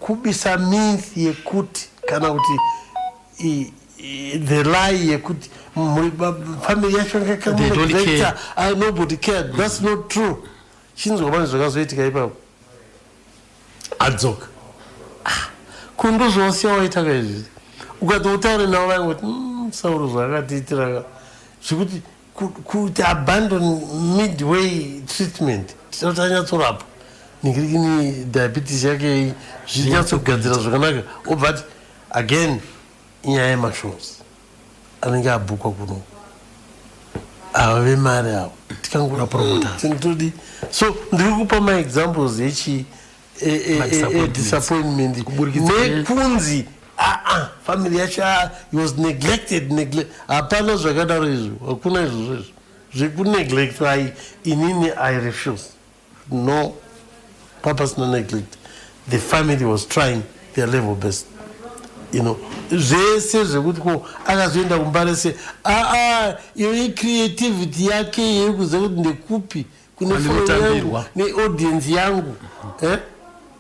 kubisa myth yekuti kana kuti the lie yekuti family yacho They don't care. Nobody cared. That's not true. Chinzwa pane zvakazoitika ipapo. Adzoka. Ah, kundozvawasiya waita kaizvi. Ukati utaure navo vaingoti Sauro zvaakatiitira zvekuti kuti abandon midway treatment tisati anyatsorapwa ningirikini diabetes yake zvinyatsogadzira zvakanaka obva ati again inyaya yemashows anenge abhukwa kuno ava vemari avo tikangotodi so ndiri kupa maexamples echi edisappointment nekunzi aa family yacho ah, he was neglected neglect hapana zvakadaro izvo hakuna izvozvo izvo zvekuneglectwa ai inini i refuse no papasina neglect the family was trying their level best you know zvese zvekuti ko akazoenda kumbare se aa iyo icreativity yake yekuziva kuti ndekupi kune following yangu neaudience yangu eh?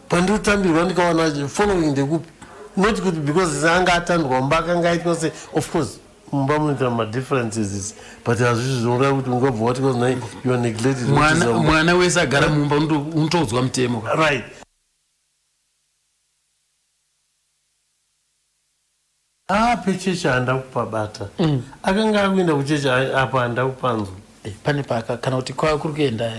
Pandinotambirwa ndikawana following ndekupi not kuti because anga atandwa mumba akanga aitwa se of course mumba munoita madifferences but hazvisi zvinoreva kuti ungabva wati cause nai you are neglected mwana wese agara mumba unotoudzwa mutemo right Ah pechechi handa kupabata. Mm. Akanga akuenda kuchechi apo handa kupanzwa. Eh, pane paka kana kuti kwa kuri kuenda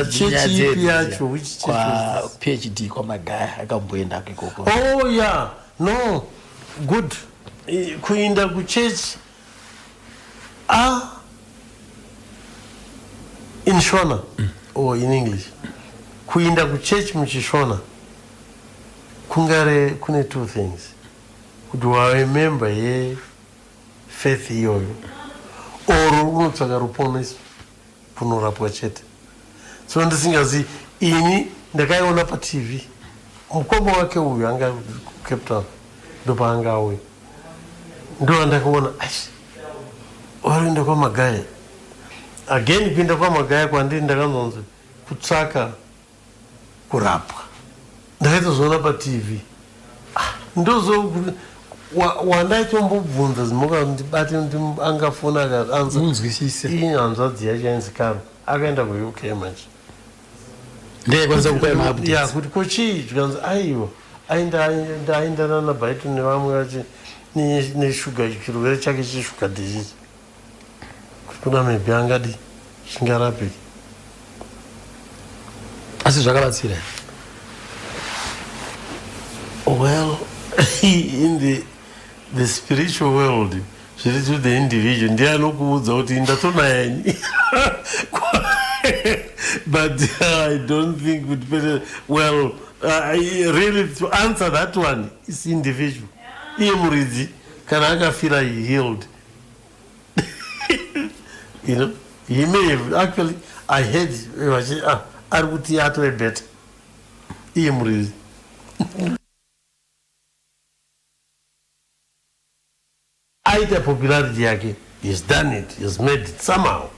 chechi ipi yacho which church kwa PhD kwa Magaya akamboenda ikoko. Oh yeah. No. Good. Kuenda kuchechi ah in Shona mm. or in English. Kuenda kuchechi muchishona kungare kune two things. Kuti wave member ye faith iyoyo or unotsvaka ruponeso kunorapwa chete. So ndisingazivi ini ndakaiona paTV mukoma wake uyu anga kuCape Town ndopaanga auya ndoandakaona aish varikuenda kwaMagaya again kuenda kwaMagaya kwandiri ndakanzonzi kutsvaka kurapwa ndaitozviona patv ah, ndozo wandaitombobvunza zimoka ndibate angafona akaanzunzwisise iyi hanzvadzi yacho yainzi karo akaenda kuuk manje ndeyekwanisa kupa maupdates ya kuti ko chii zvikanzi aiwa aenda nana Brighton nevamwe vachi neshuga chirwere chake cheshuga disease kuti kuna maybe angadi chingarapiki asi zvakabatsira well in the, the spiritual world zviri to the individual ndiye anokuudza kuti ndatonayanyi but i don't think kuti pete well really to answer that one is individual iye muridzi kana akafira he healed you know he may have actually i heard vachi ah, ari kuti atove better iye muridzi aita popularity yake he's done it he's made it somehow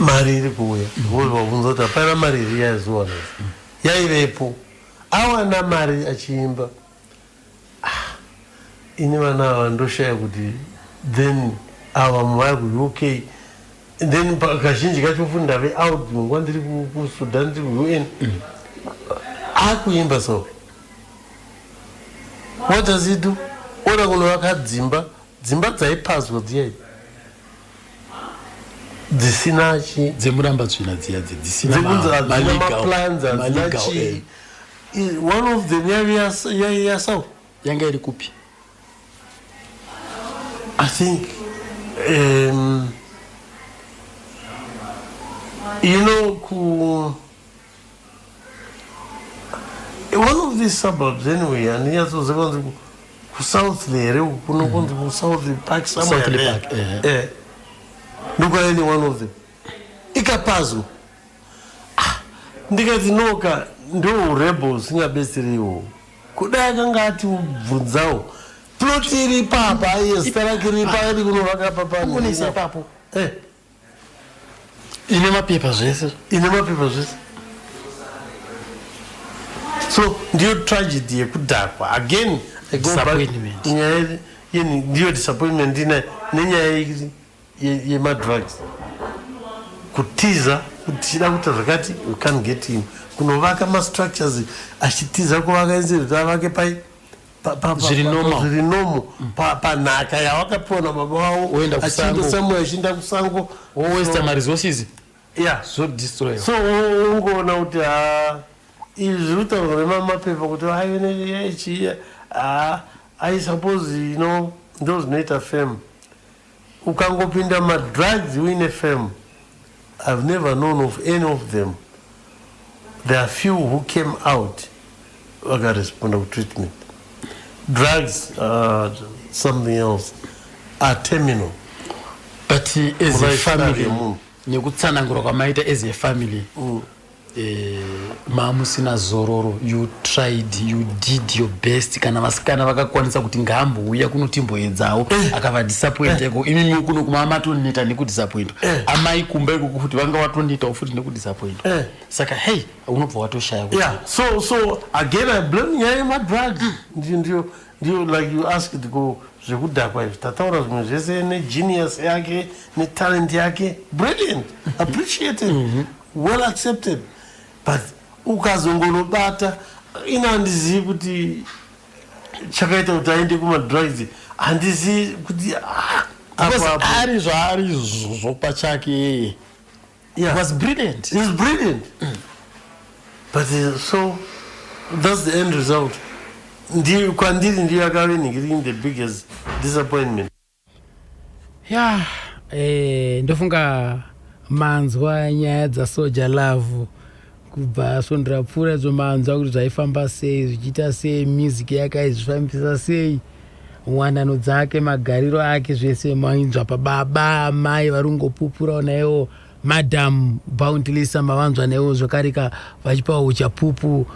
mari iri kuuya vabvunza kuti hapana mari iri yaizowana yaivepo awana mari achiimba ah, ini vana ava ndoshaya kuti then ava vamwe vari kuuk then kazhinji kacho futi ndave out munguva ndiri kusudan ndiri kuun akuimba so what does he do oda kunovaka dzimba dzimba dzaipazwa dziya dzisina chi dzemuramba tsvina dziya dzisina maplans hadzina chii one of them yaive yasau yanga iri kupi i think you know ku one of these suburbs anyway handinyatsoziva kunzi kusouth here uku kuno kunzi kusouth park somewhere Southley there. Park, eh. Eh. ndokwaini one of them ikapazwa Ah, ndikati noka ndourebo usingabetseri iwowo kudai akanga atibvunzawo plot iri ipapa iye zita rake riri paari kunovaka Kungoisa ipapo. Eh. ine mapepa zvese ine mapepa zvese so ndiyo tragedy yekudhakwa again I go back Disappointment. nyaya ndiyo disappointment ina nenyaya yemadrugs kutiza kuti tichida kuita zvakati we can't get him kunovaka mastructures achitiza kuvaka instead kuti avake pai Zviri normal. Zviri normal panhaka yawakapiwa nababa vavo. Woenda kusango. Achienda somewhere, achienda kusango. Wowaste maresources. Zvodestroy. So ungoona kuti ha, izvi zviri kutaurwa nemamapepa kuti aive chii, ha, I suppose ndo zvinoita fame. Ukangopinda madrugs uine fame, I've never known of any of them, there are few who came out vakaresponda kutreatment. Drugs are something else, are terminal. But as a Lifestyle family, yemunhu. Nekutsanangura kwamaita, as a family, mamusina zororo. You tried, you did your best. Kana vasikana vakakwanisa kuti ngaambouya kunotimboedzawo, akavadisappoint iko. Imimi kuno kumamatoneta nekudisappoint amai kumba ikoko futi vanga vatonetawo futi nekudisappoint. Saka hei, unobva watoshaya kuti Yeah, so again I blame nyaya yemadrugs. Ndiyo like you asked ko zvekudhakwa izvi, tataura zvimwe zvese negenius yake netalent yake, brilliant, appreciated, well accepted, but ukazongonobata ina, handizivi kuti chakaita kuti aende kumadrugs, handizivi kuti ah, apo Because apo. Ari zvaari izvozvo pachake iyeye was brilliant. He's brilliant, but so that's the end result. Ndiyo kwandiri, ndiyo yakave nhingirini the biggest disappointment. Ya, ndofunga manzwa nyaya dzaSoul Jah Love kubva svondo rapfuura idzo. Manzwa kuti zvaifamba sei, zvichiita sei, music yake aizvifambisa sei, wanano dzake, magariro ake, zvese mainzwa pababa amai vari kungopupurawo naiwo. Madam Bountilisa mavanzwa naiwo zvakareka vachipawo uchapupu.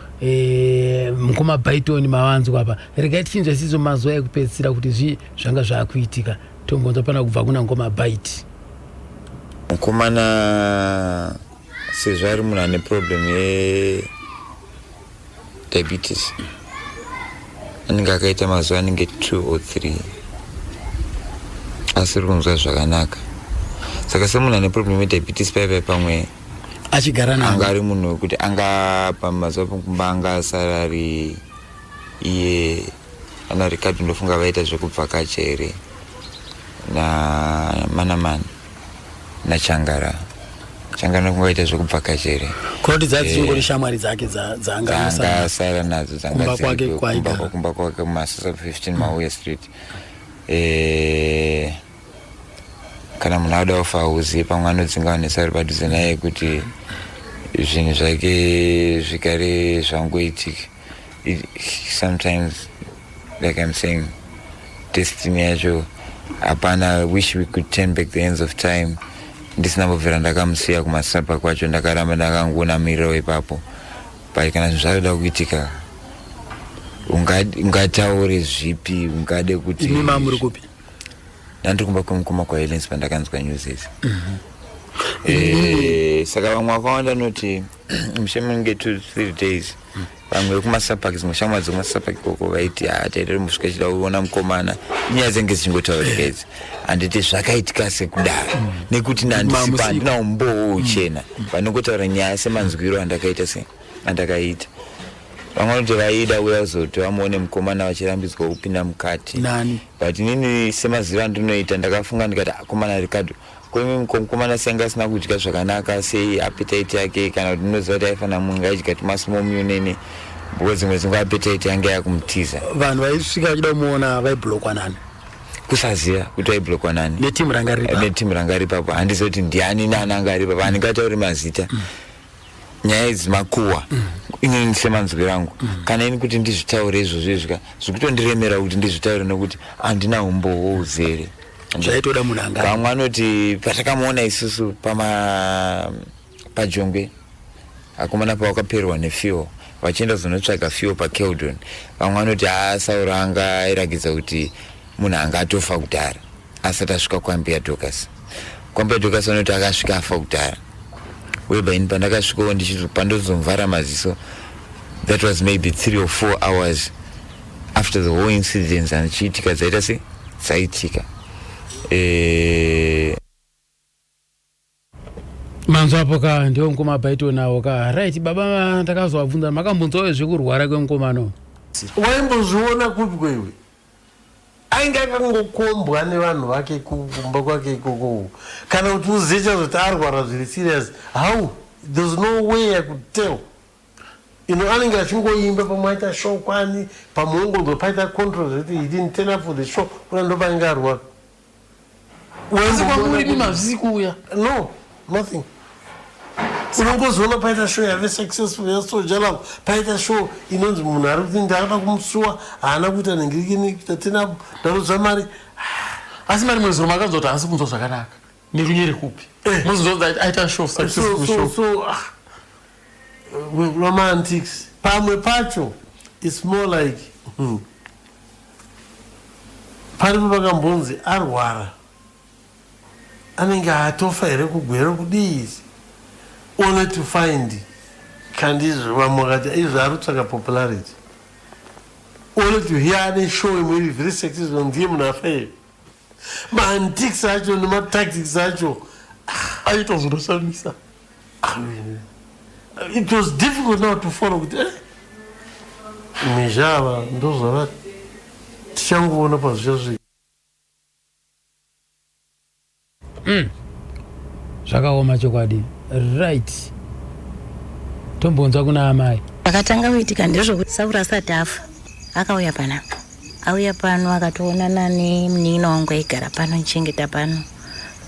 Mukoma Byton mavanzwa apa. Regai tichinzwa isizo mazuva ekupedzisira kuti zvi zvanga zvaakuitika. Tombonzwa pana kubva kuna ngoma Bite. Mukomana, sezvo ari munhu ane problem yediabetes, anenge akaita mazuva anenge 2 or 3 asiri kunzwa zvakanaka. Saka semunhu ane problem yediabetes, paipai pamwe achigara anga navo ari munhu wekuti anga pamazuva pekumba anga asara ari iye ana Ricardo. Ndofunga vaita zvekubvakacha here namanamani naChangara. Changara ndofunga vaita zvekubvakacha here. Kunoti dzadzingori shamwari dzake dzaanga Dzanga asara nadzo dzanga Kumba dziri kwake kwaigara. Kumba kwake mumasasa 15 Mauya Street. Kana munhu auda kufa hauzivi, pamwe anodzinga vanhu vese vari padhuze naye kuti zvinhu zvake zvigare zvangoitika. Sometimes, like I'm saying, destiny yacho hapana. Wish we could turn back the hands of time. Ndisina mbobvira ndakamusiya kumasapa kwacho, ndakaramba ndakangonamirirawo ipapo. But kana zvinhu zvakuda kuitika, ungataure zvipi? Ungade kuti Imi mamuri kupi? Ndandiri kumba kwemukoma kwaElens pandakanzwa news idzi. Saka vamwe vakawanda noti mushe munge 2-3 days, vamwe vekumasapaki, dzimwe shamwa dzekumasapaki koko vaiti, "Ah, taita musvika chida kuona mukomana." Inyaya dzinenge dzichingotaurika idzi, handiti zvakaitika sekudaro nekuti nandisipo. Mamusiko. Handina umbowo uchena, vanongotaura nyaya semanzwiro andakaita, se andakaita. Vamwe vanoti vaida uya kuzoti vamuone mukomana, vachirambidzwa kupinda mukati. Nani? But inini semaziro andinoita, ndakafunga ndikati, "Akomana Ricardo, koimi mukomana senge asina kudya zvakanaka sei? Appetite yake, kana kuti ndinoziva kuti aifanira munhu aidya tumasmall meal nene, because dzimwe dzinguva appetite yange yakumutiza." Vanhu vaisvika vachida kumuona vaiblockwa nani? Kusaziva kuti vaiblockwa nani. Netimu ranga riri papo. Netimu ranga riri papo. Handizivi kuti ndiani nani anga ari papo, handingatauri mazita. Nyaya idzi makuhwa. Inini semanzwiro angu, kana ini kuti ndizvitaure izvozvo izvika, zvikutondiremera kuti ndizvitaure nekuti handina umbowo uzere. Zvaitoda munhu anga Vamwe vanoti patakamuona isusu pama pajongwe, akomana pavakaperwa nefuel vachienda kuzonotsvaga fuel paKeldon, vamwe vanoti haa, Sauro anga airakidza kuti munhu anga atofa kudhara asati asvika kwambuya Dorcas. Kwambuya Dorcas vanoti akasvika afa kudhara. Weba ini pandakasvikawo, pandozomvara maziso, that was maybe 3 or 4 hours after the whole incidents achiitika, dzaita se dzaitika. Manzwa apo ka, ndiwo mukoma Byton avo ka. Right, baba, ndakazovabvunza, makambunzwawo zvekurwara kwemukomano? Waimbozviona kupi kweiwe? Ainge akangokombwa nevanhu vake kumba kwake ikoko. Kana kuti uzive chazoti arwara zviri serious. How? There's no way I could tell. Ino anenge achingoimba pamwe aita show kwani, pamwe ungonzwa paita contract zvekuti he didn't turn up for the show, kuna ndopainge arwara. Asi kwamuri imi hazvisi kuuya? No, nothing. Unongozoona paita show yave successful yaSoul Jah Love, paita show inonzi munhu ari kuti ndakada kumusuwa, haana kuita nhingirikini, kuita turn up, ndarudza mari. Asi mari mwezuro makanzwa kuti haasi kunzwa zvakanaka nerunyere kupi? Mozonzwa kuti aita show, successful show. So, romantics pamwe pacho it's more like paripo pakambonzi arwara anenge atofa here kugwero kudii, only to find kandizvo vamwe vakati izvo ari kutsvaka popularity, only to hear ane show imwe iri very successful, ndiye munhu afa here. Maantics acho nematactics acho aita zvinoshamisa. It was difficult now to follow kuti mhizha ava ndozvava tichangoona pazvichasvika. Zvakaoma chokwadi. Right, tombonzwa kuna amai. Zvakatanga kuitika ndezvokuti Sauro asati afa akauya panapa. Auya pano akatoonana nemunin'ina wangu aigara pano ndichengeta pano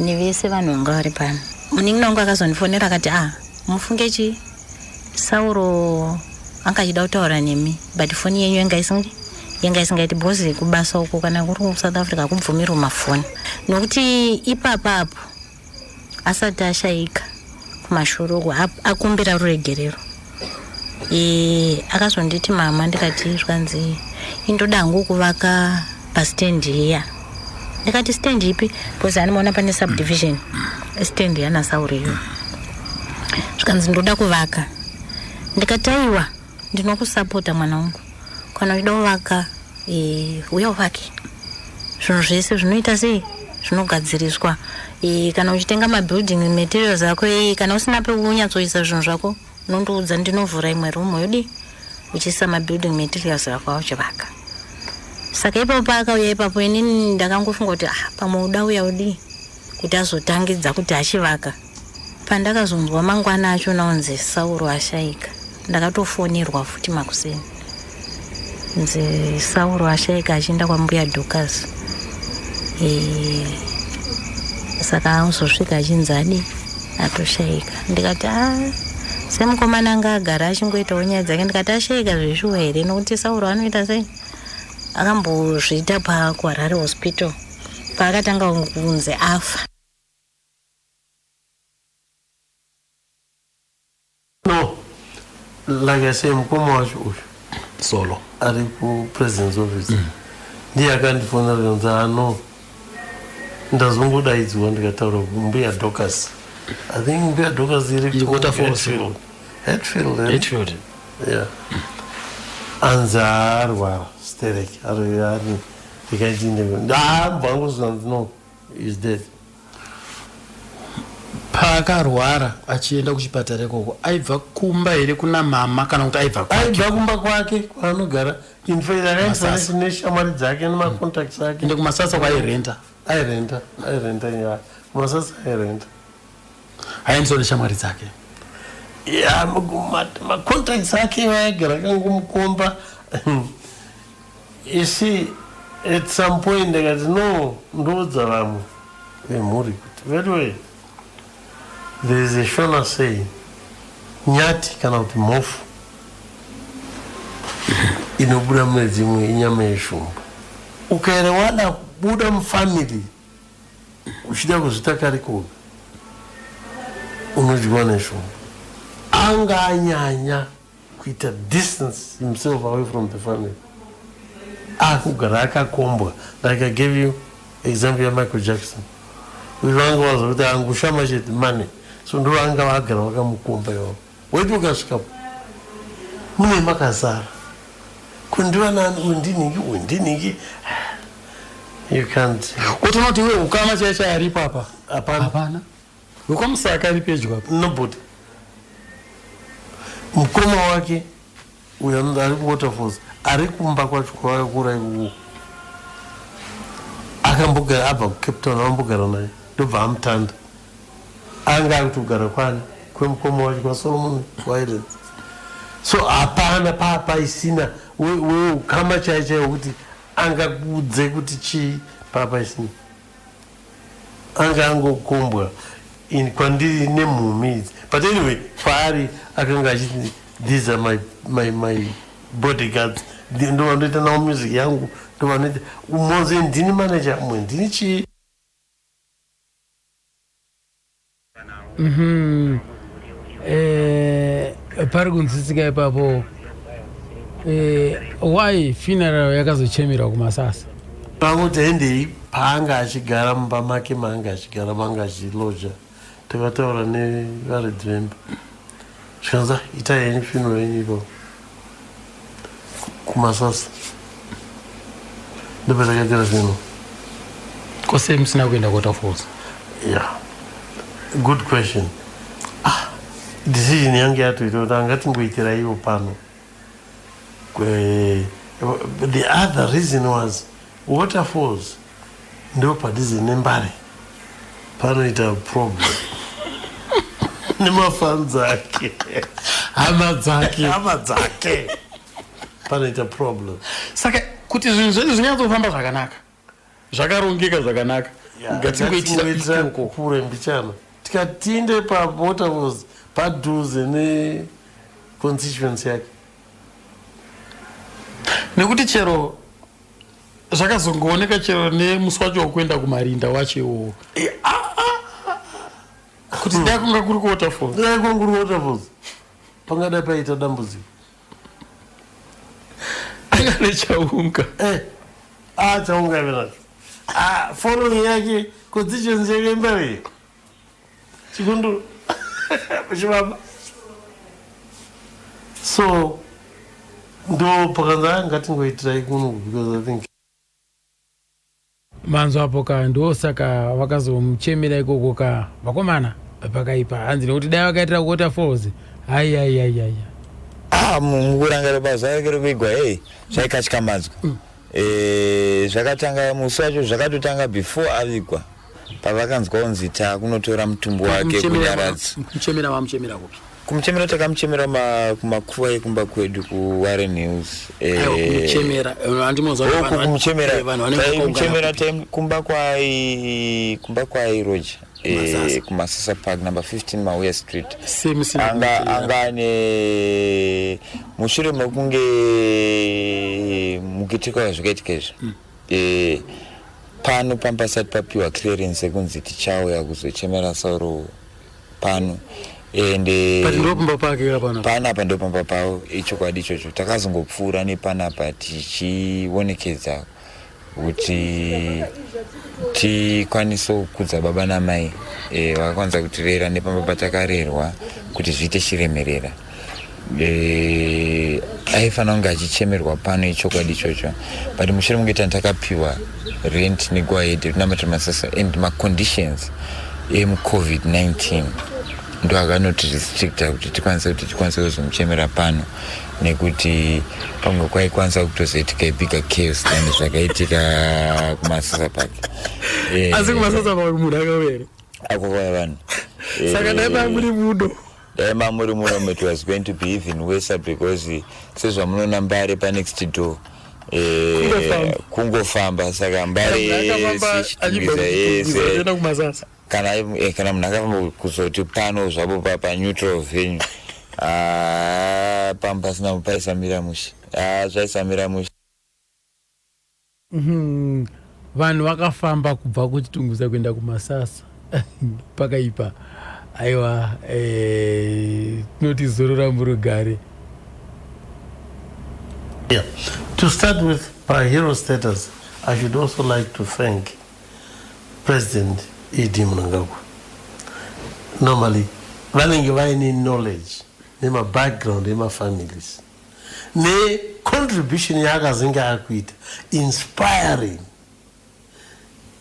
nevese vanhu vanga vari pano. Munin'ina wangu akazondifonera akati, "Ah, mufunge chii, Sauro anga achida kutaura nemi, but foni yenyu yanga isingi yanga isingaiti because kubasa uko kana kuri kuSouth Africa hakubvumirwi mafoni." Nokuti ipapapo asati ashayika kumashure uko akumbira ruregerero, akazonditi, "Mama," ndikati, zvanzi, "indoda hangu kuvaka pastendi iya." Ndikati, "Stand ipi?" Because anomaona pane subdivision, stand yanaSauro iyoyo. Zvikanzi, "Ndoda kuvaka." Ndikati, "Aiwa, ndinokusapota mwana wangu. Kana uchida kuvaka, uya uvake. Zvinhu zvese zvinoita sei, zvinogadziriswa. Kana uchitenga mabuilding materials ako, kana usina pekunyatsoisa zvinhu zvako, unondiudza, ndinovhura imwe room yodi uchiisa mabuilding materials ako uchivaka." Saka ipapo paakauya ipapo, inini ndakangofunga kuti, ah, pamwe uda uya udii kuti azotangidza kuti achivaka. Pandakazonzwa mangwana acho naunzi Sauro ashayika, ndakatofonirwa futi makuseni nzi Sauro ashayika achienda kwambuya Dorcas. Saka azosvika achinzi adi atoshayika. Ndikati, "A, semukomana anga agara achingoitawo nyaya dzake," ndikati, "ashayika zveshuwa here? Nokuti Sauro anoita sei, akambozviita pakuHarare Hospital paakatanga kunzi afa." No, like I say, mukoma wacho uyu Solo ari kupresident's office ndiye akandifonera kanzi, "Ano ndazongodaidzwa." Ndikataura kumbuya Dorcas. I think mbuya Dorcas iri Iri kuWaterfalls. Hatfield. Hatfield, eh? Hatfield. Yeah, anzi arwara sterek ari ari. Ndikaiti ndambwa angozvanzi, "No, is dead." Paakarwara achienda kuchipatara ikoko, aibva kumba here kuna mama kana kuti aibva kwake? Aibva kumba kwake kwaanogara. In fact, akaisana Masasa. neshamwari dzake nemacontacts ake. Ende kuMasasa kwairenta? Airenta, airenta, ya, kuMasasa airenta. Aendeswa neshamwari dzake? Ya, macontacts ake vaigara akangomukomba. You see, at some point ndakati, no, ndoudza vamwe vemhuri kuti, "Vedwe, there is a Shona saying, nyati kana kuti mhofu inobuda mune dzimwe inyama yeshumba. Ukaera wada kubuda mufamily uchida kuzvita karikoga, unodyiwa neshumba." Anga anyanya kuita distance himself away from the family, akugara akakombwa. Like I gave you example yaMichael Jackson, vanga vaza kuti angushama chete money, so ndo vanga vagara vakamukomba ivavo. Waiti ukasvikapo mune makazara kundivanani, uyu ndinhingi, uyu ndinhingi, you can't. Utoona kuti iwe ukama chai chai aripo apa? Hapana. Hapana. Wekwamusaka ari pedyo apa? Nobody. Mukoma wake uyo anonzi ari kuWaterfalls. Ari kumba kwacho kwavakakura ikoko, akambogara abva kuCape Town, ambogara naye, ndobva amutanda. Anga akutogara kwani kwemukoma wacho, kwaSolomon Wirens. So hapana papaisina weukama chai chaiwo kuti angakudze kuti chii, papaisina. Anga angokombwa in kwandiri nemhumi idzi. But anyway, paari akanga achiti, "These are my bodyguards, ndo vandoita navo music yangu, ndo vanoita moze, ndini manager, mumwe ndini chii." Pari kunzwisika ipapo. Why funeral yakazochemerwa kuMasasa? Pangoti hendei paanga achigara mumba make, maanga achigara, maanga achiloja. Takataura nevaridzi vemba, zvikanzi, "Ah, itai henyu funeral yenyu ipapo kuMasasa." Ndopatakaitira funeral. Kose musina kuenda kuWaterfalls? Yeah, good question. Ah, decision yange yatoita kuti angatingoitira ivo pano. The other reason was Waterfalls ndo padhuze neMbare, panoita problem nemafans ake. Hama dzake. Hama dzake, panoita problem. Saka kuti zvinhu zvedu zvinyatsofamba zvakanaka, zvakarongeka zvakanaka, ngatingoitira Ngatingoitira ikoko. Kure mbichana, tikatinde paWaterfalls padhuze neconstituency yake. Nekuti chero zvakazongooneka, chero nemusi wacho wekuenda kumarinda wacho iwowo, kuti dai kunga kuri kuWaterfalls. Dai kunga kuri Waterfalls, pangadai paita dambudziko. Anga nechaunga. Eh, ah, chaunga ive nacho. Ah, following yake, constituency yake imberi Chikunduru chibaba. So ndo pakanzi, "Ah, ngatingoitirai kuno," because I think Manzwa apo ka? Ndosaka vakazomuchemera ikoko ka, vakomana. Pakaipa, hanzi nekuti dai vakaitira kuWaterfalls, ai ai ai ai. Ah, mukurangarira pazuva rake rekuigwa, ei, zvaikatyamadzwa. Zvakatanga musi wacho, zvakatotanga before avigwa, pavakanzwa kunzi taakunotora mutumbi wake kunyaradza. Kumuchemera vamuchemera kupi? Kumuchemera takamuchemera kumakuva ekumba kwedu kuWarren Hills. Aiwa, kumuchemera, handinonzwa kuti Oku kumuchemera vanhu vanenge vakaungana taimuchemera kupi? Kumba kwairoja. Kumasasa. KuMasasa Park, number 15 Mauya Street. Semusina Anga kumuchemera. anga ane mushure mekunge mukitika zvakaitika izvi, pano pambasati papiwa clearance yekunzi tichauya kuzochemera Sauro pano, ende But ndopamba pake kapana? Panapa ndo pamba pavo, ichokwadi ichocho. Takazongopfuura nepanapa tichionekedza kuti tikwanise kukudza baba namai vakakwanisa kutirera nepamba patakarerwa, kuti zviite chiremerera. Aifanira kunge achichemerwa pano, ichokwadi ichocho, but mushure munge tani takapiwa rent neguva yedu tinamatira Masasa, and maconditions emuCovid-19 ndo akanotirestricta kuti tikwanise kuzomuchemera pano, nekuti pamwe kwaikwanisa kutozoitika ibigger chaos than zvakaitika kuMasasa Park. Asi kuMasasa Park munhu akauya here? Akauya vanhu. Saka dai mamuri muno? Dai mamuri muno, it was going to be even worse, because sezvamunoona, Mbare panext door. Kungofamba. Kungofamba. Saka Mbare Munhu akafamba yese, achibva Chitungwiza kuChitungwiza yese, achienda kuMasasa. Kana munhu akafamba kuzoti pano zvavo paneutral venue, ah, pamba pasina paisamira mushe. Ah, zvaisamira mushe. Vanhu vakafamba kubva kuChitungwiza kuenda kuMasasa. Pakaipa. Aiwa, tinoti zorora murugare. Yeah. To start with, by hero status, I should also like to thank President E.D. Mnangagwa. Normally, vanenge vaine knowledge nema-background ema-families ne-contribution yaakazenge akuita, inspiring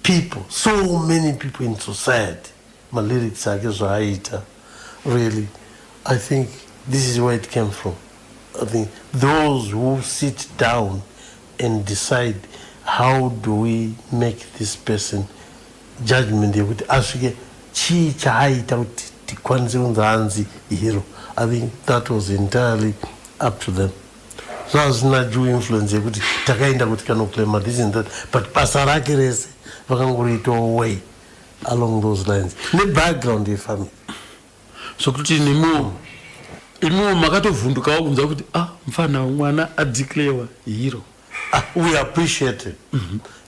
people, so many people in society, malyrics ake zvaaita. Really, I think this is where it came from. I think those who sit down and decide how do we make this person, judgment yekuti asvike chii chaaita kuti tikwanise kunzi anzi hero, I think that was entirely up to them. Zvazvina due influence yekuti takaenda kuti kanoclaima this and that, but basa rake rese vakangoriitawo way along those lines nebackground yefamily. Sokuti nemiwo, imiwo makatovhundukawo kunzwa kuti, ah, mufana mwana adeclarewa hero? Ah, we appreciate it,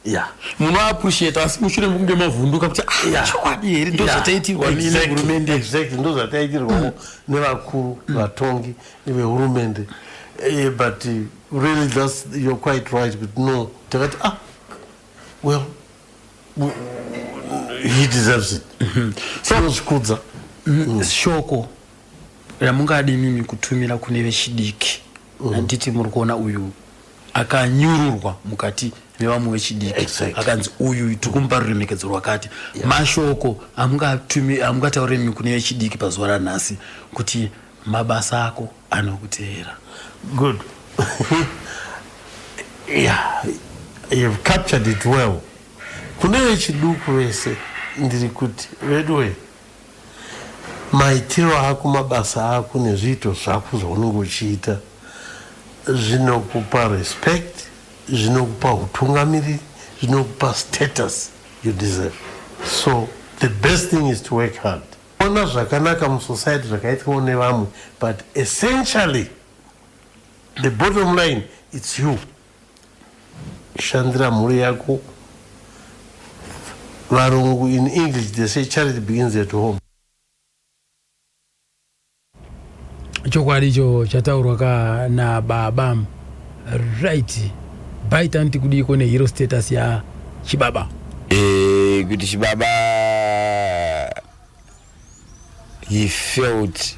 yeah. Munoappreciate, asi mushure mekunge mavhunduka kuti, ah, chokwadi here, ndo zvataitirwa nehurumende? Exactly, ndo zvataitirwawo nevakuru vatongi vehurumende. But really, you're quite right kuti no, takati, ah, well, he deserves it. Tinozvikudza. Shoko ramungadi mimi kutumira kune vechidiki, handiti muri kuona uyu akanyururwa mukati mevamwe vechidiki, akanzi uyu tiri kumupa ruremekedzo rwakati, mashoko amungataure mimi kune vechidiki pazuva ranhasi kuti mabasa ako anokuteera? Good, yeah, you've captured it well. Kune vechiduku vese ndiri kuti, veduwe, maitiro ako, mabasa ako nezviito zvako zvaunenge uchiita zvinokupa respect, zvinokupa utungamiriri, zvinokupa status you deserve. So the best thing is to work hard. Ona zvakanaka musociety zvakaitwawo nevamwe, but essentially the bottom line, it's you. Shandira mhuri yako. Varungu, in English they say charity begins at home. Chokwadi icho chataurwa ka nababa. Right, baita nti kudiko nehero status yaChibaba? Kuti Chibaba, he felt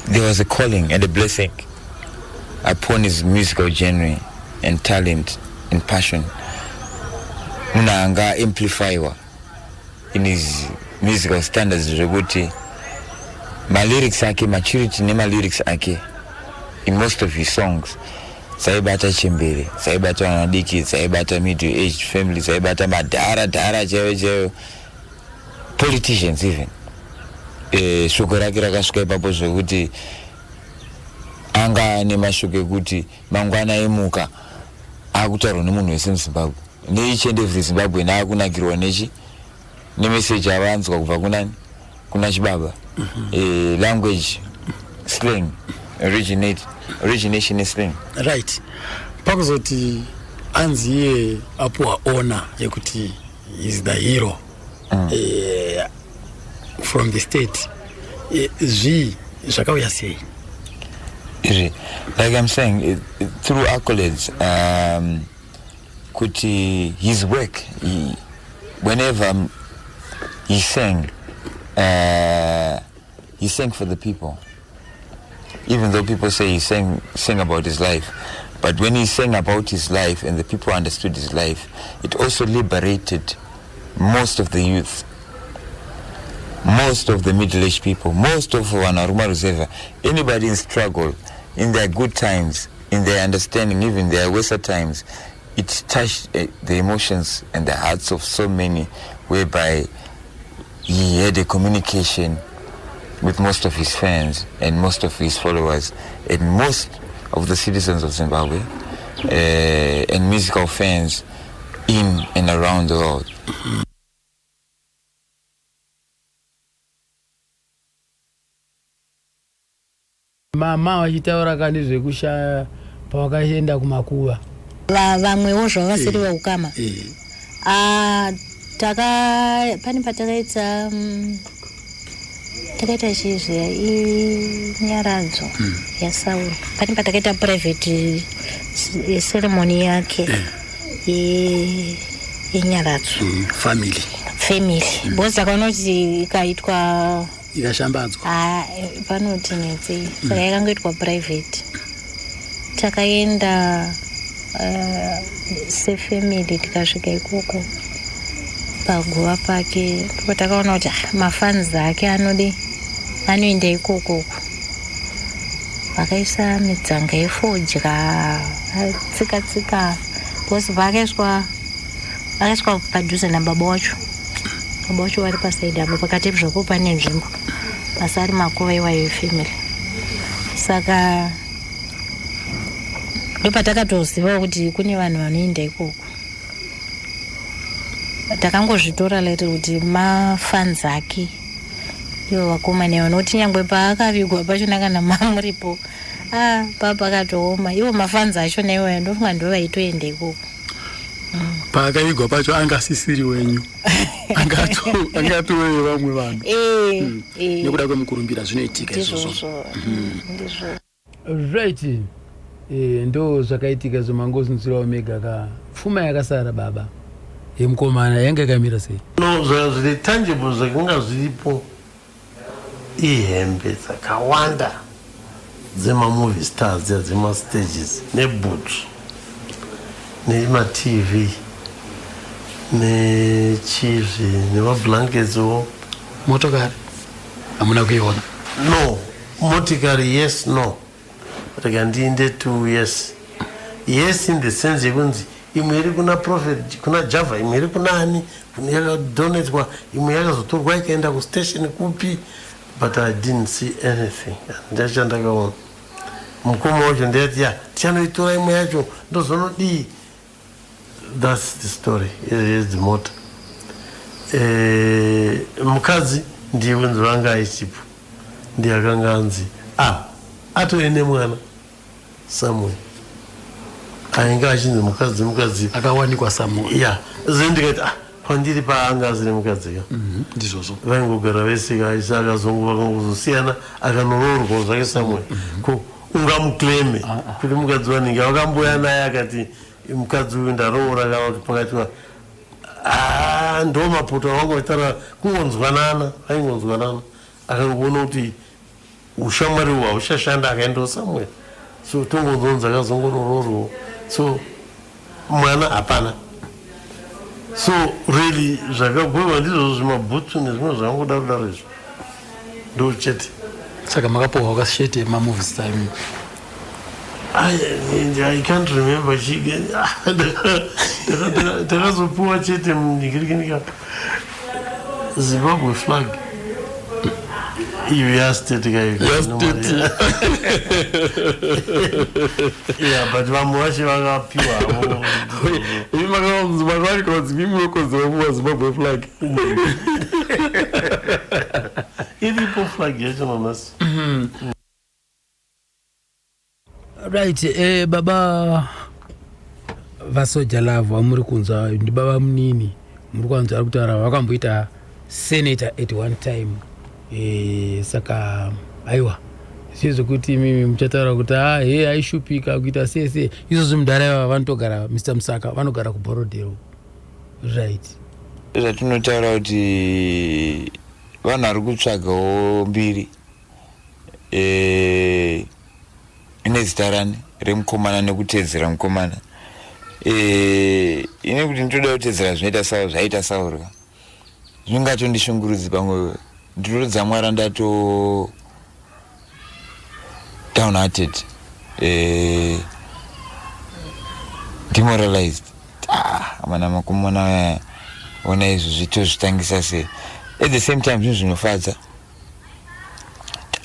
there was a calling and a blessing upon his musical journey and talent and passion. Munhu anga amplifyiwa in his musical standards, zvekuti malyrics ake, maturity nemalyrics ake in most of his songs dzaibata chembere, dzaibata vana diki, dzaibata middle aged family, dzaibata madhara dhara chaivo chaivo, politicians even. Shoko rake rakasvika ipapo zvekuti anga ane mashoko ekuti mangwana emuka akutaurwa nemunhu wese muZimbabwe, neeach and every Zimbabwean akunakirwa nechi nemeseji avanzwa kubva kunani, kuna Chibaba. Language, slang, origination neslang. Right, pakuzoti anzi iye apuwa honor yekuti is the hero from the state, zvii zvakauya sei? Izvi, like I'm saying, through accolades, kuti his work, whenever he sang, he sang for the people. Even though people say he sang about his life, but when he sang about his life and the people understood his life, it also liberated most of the youth, most of the middle-aged people, most of vanhu vari kumaruzevha, anybody in struggle, in their good times, in their understanding, even their worser times. It touched the emotions and the hearts of so many, whereby he had a communication with most of his fans and most of his followers and most of the citizens of Zimbabwe and musical fans in and around the world. Mama vachitaura kani zvekushaya pavakaenda kumakuva. Vamwewo zvavo vasiri veukama. Ah, taka pane patakaita takaita chii zviya, inyaradzo yaSauro. Pane patakaita private ceremony yake yenyaradzo. Family. Family, because takaona kuti ikaitwa ikashambadzwa, Ah, panoti netsei, saka yakangoitwa private. Takaenda sefamily, tikasvika ikoko paguva pake, ndipo takaona kuti, ah, mafans ake anodi anoenda ikokoko. Vakaisa midzanga yefodya, tsika tsika, because vakaiswa vakaiswa padhuze nababa wacho. Baba wacho vari pasaidi apo, pakati zvapo pane nzvimbo, asi ari makuva iwayo efamily. Saka ndopatakatozivawo kuti kune vanhu vanoenda ikoko. Takangozvitora later kuti mafans ake ivo vakomana ivo, nokuti nyangwe paakavigwa pachona kana mamuripo, a papakatooma, ivo mafans achona iwayo ndofunga ndo vaitoenda ikoko. Paakavigwa pacho anga asisiri wenyu, angatove vamwe vanhu. Nekuda kwemukurumbira zvinoitika izvozvo. Ndizvozvo, ndizvo. Right, ndo zvakaitika zvomangozinzirawo mega ka. Pfuma yakasara baba yemukomana yanga yakamira sei? No, zvanga zviri tangible, zvakanga zviripo ihembe dzakawanda dzemamovie stars dziya dzemastages, nebhutsu, nemaTV, nechizvi, nemablanketswo. Motokari hamuna kuiona? No, motikari yes, no, rega ndiinde to yes, yes in the sense yekunzi imwe iri kuna Prophet, kuna Java, imwe iri kuna ani, kune yakadonetwa, imwe yakazotorwa ikaenda kustation kupi, but I didn't see anything. Ndachandakaona mukoma wacho ndeyati ya tichanoitora imwe yacho, ndozonodii. That's the story yedzimota. Mukadzi ndiye kunzi vanga aichipo, ndiye akanga anzi a atove nemwana somewhere, ainge achinzi mukadzi, mukadzi. Akawanikwa somewhere. Ya, zve ndikati, ah, kwandiri paanga asiri mukadzi ka. Ndizvozvo. Vaingogara vese ka, asi akazongo vakangozosiyana, akanoroorwa zvake somewhere. Ko ungamuclaime kuti mukadzi wanhingi wakamboya naye akati mukadzi uyu ndaroora, kana kuti pakatiwa, ah, ndo mapoto avanga vachitaura, kungonzwanana, vaingonzwanana. Akangoona kuti ushamwari uhwu hauchashanda, akaendawo somewhere, so tongonzonzi akazongororoorwawo, so mwana hapana. So really zvakagurwa ndizvozvo, zvimabhutsu nezvimwe zvakangodaro daro izvo, ndo chete. Saka makapuhwa kashirt emamovie star? I can't remember. Takazopuwa chete munyikirikinika Zimbabwe flag iyo yastate. Yastate. Yeah, but vamwe vacho vakapiwa havo. Imi makawanikwa kunzi mimi munokodzera kupuwa Zimbabwe flag. Iripo flag yacho nanhasi. Right, baba vaSoja Love vamuri kunzwa ndibaba munini muri kwanzwa ari kutaura, vakamboita senator at one time. Saka aiwa, zviye zvekuti imimi muchataura kuti a he aishupika kuita sei sei, izvozvo mudhara ivava vanotogara, Mr Musaka, vanogara kuBorrowdale, right? Zvatinotaura kuti vanhu vari kutsvagawo mbiri ine zita rani remukomana nekutedzera mukomana. Ine kuti nditoda kutedzera zvinoita Sauro, zvaita Sauro ka, zvingatondishungurudzi. Pamwe ndinotodzamwara ndato downhearted, demoralized. Ah, mana makomana aya, ona izvi zvitozvitangisa sei. At the same time zvinhu zvinofadza,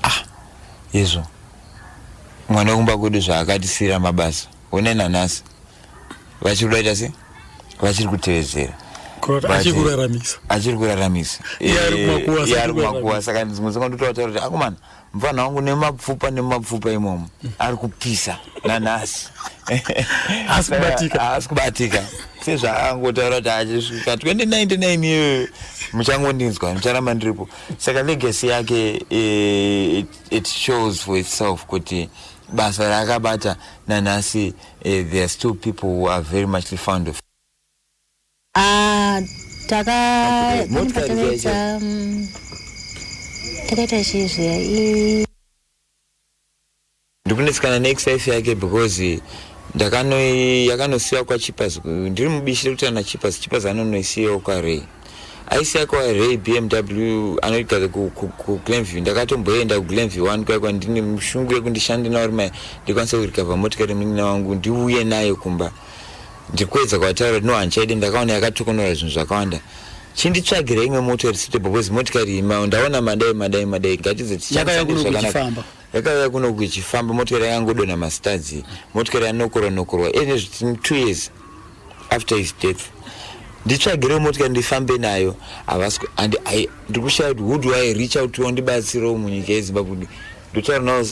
ah, izvo mwana wekumba kwedu zvaakatisiyira mabasa, one nanhasi vachiri kudaita se vachiri kutevedzera. Kuroti achiri kuraramisa. Achiri kuraramisa. Iye ari kumakuwa, Iye ari asati kumakuwa. Saka dzimwe dzinga ndotoataura kuti akomana, mufana wangu nemapfupa, nemapfupa imomo ari kupisa nanhasi. Haasi kubatika. Haasi kubatika, sezvaangotaura kuti achisvika 2099 iyoyo muchangondinzwa, mucharamba ndiripo. Saka legacy yake, it shows for itself kuti basa raakabata nanhasi, there are still people who are very much fond of. Ah, taka pane Motikari. patakaita takaita chizviya i Ndikunetsekana neex-wife yake because yakanosiyiwa kwaChipas. Ndiri mubishi rekuti ana Chipas, Chipas anonoisiyawo kwaRay. Aisi yako Ray BMW anoigara kuGlenview. Ndakatomboenda kuGlenview 1 kwaikwa ndine mushungu yekundishande nawo rimai ndikwanise kurecover motikari munin'ina wangu ndiuye nayo kumba. Ndikuedza kuvataura kuti no, handichaidi, ndakaona yakatokonora zvinhu zvakawanda, chinditsvagira imwe motikari suitable because motikari iyi ndaona madai madai madai, ngatidze. Yakauya kuno kuchifamba. Yakauya kuno kuchifamba. Motikari yakangodonha mastuds, motikari yanokorwa nokorwa ene 2 years after his death. Nditsvagirewo motikari ndifambe nayo. Havasi ndiri kushaya kuti who do I reach out to ndibatsirewo munyika yeZimbabwe. Ndotaura nawo,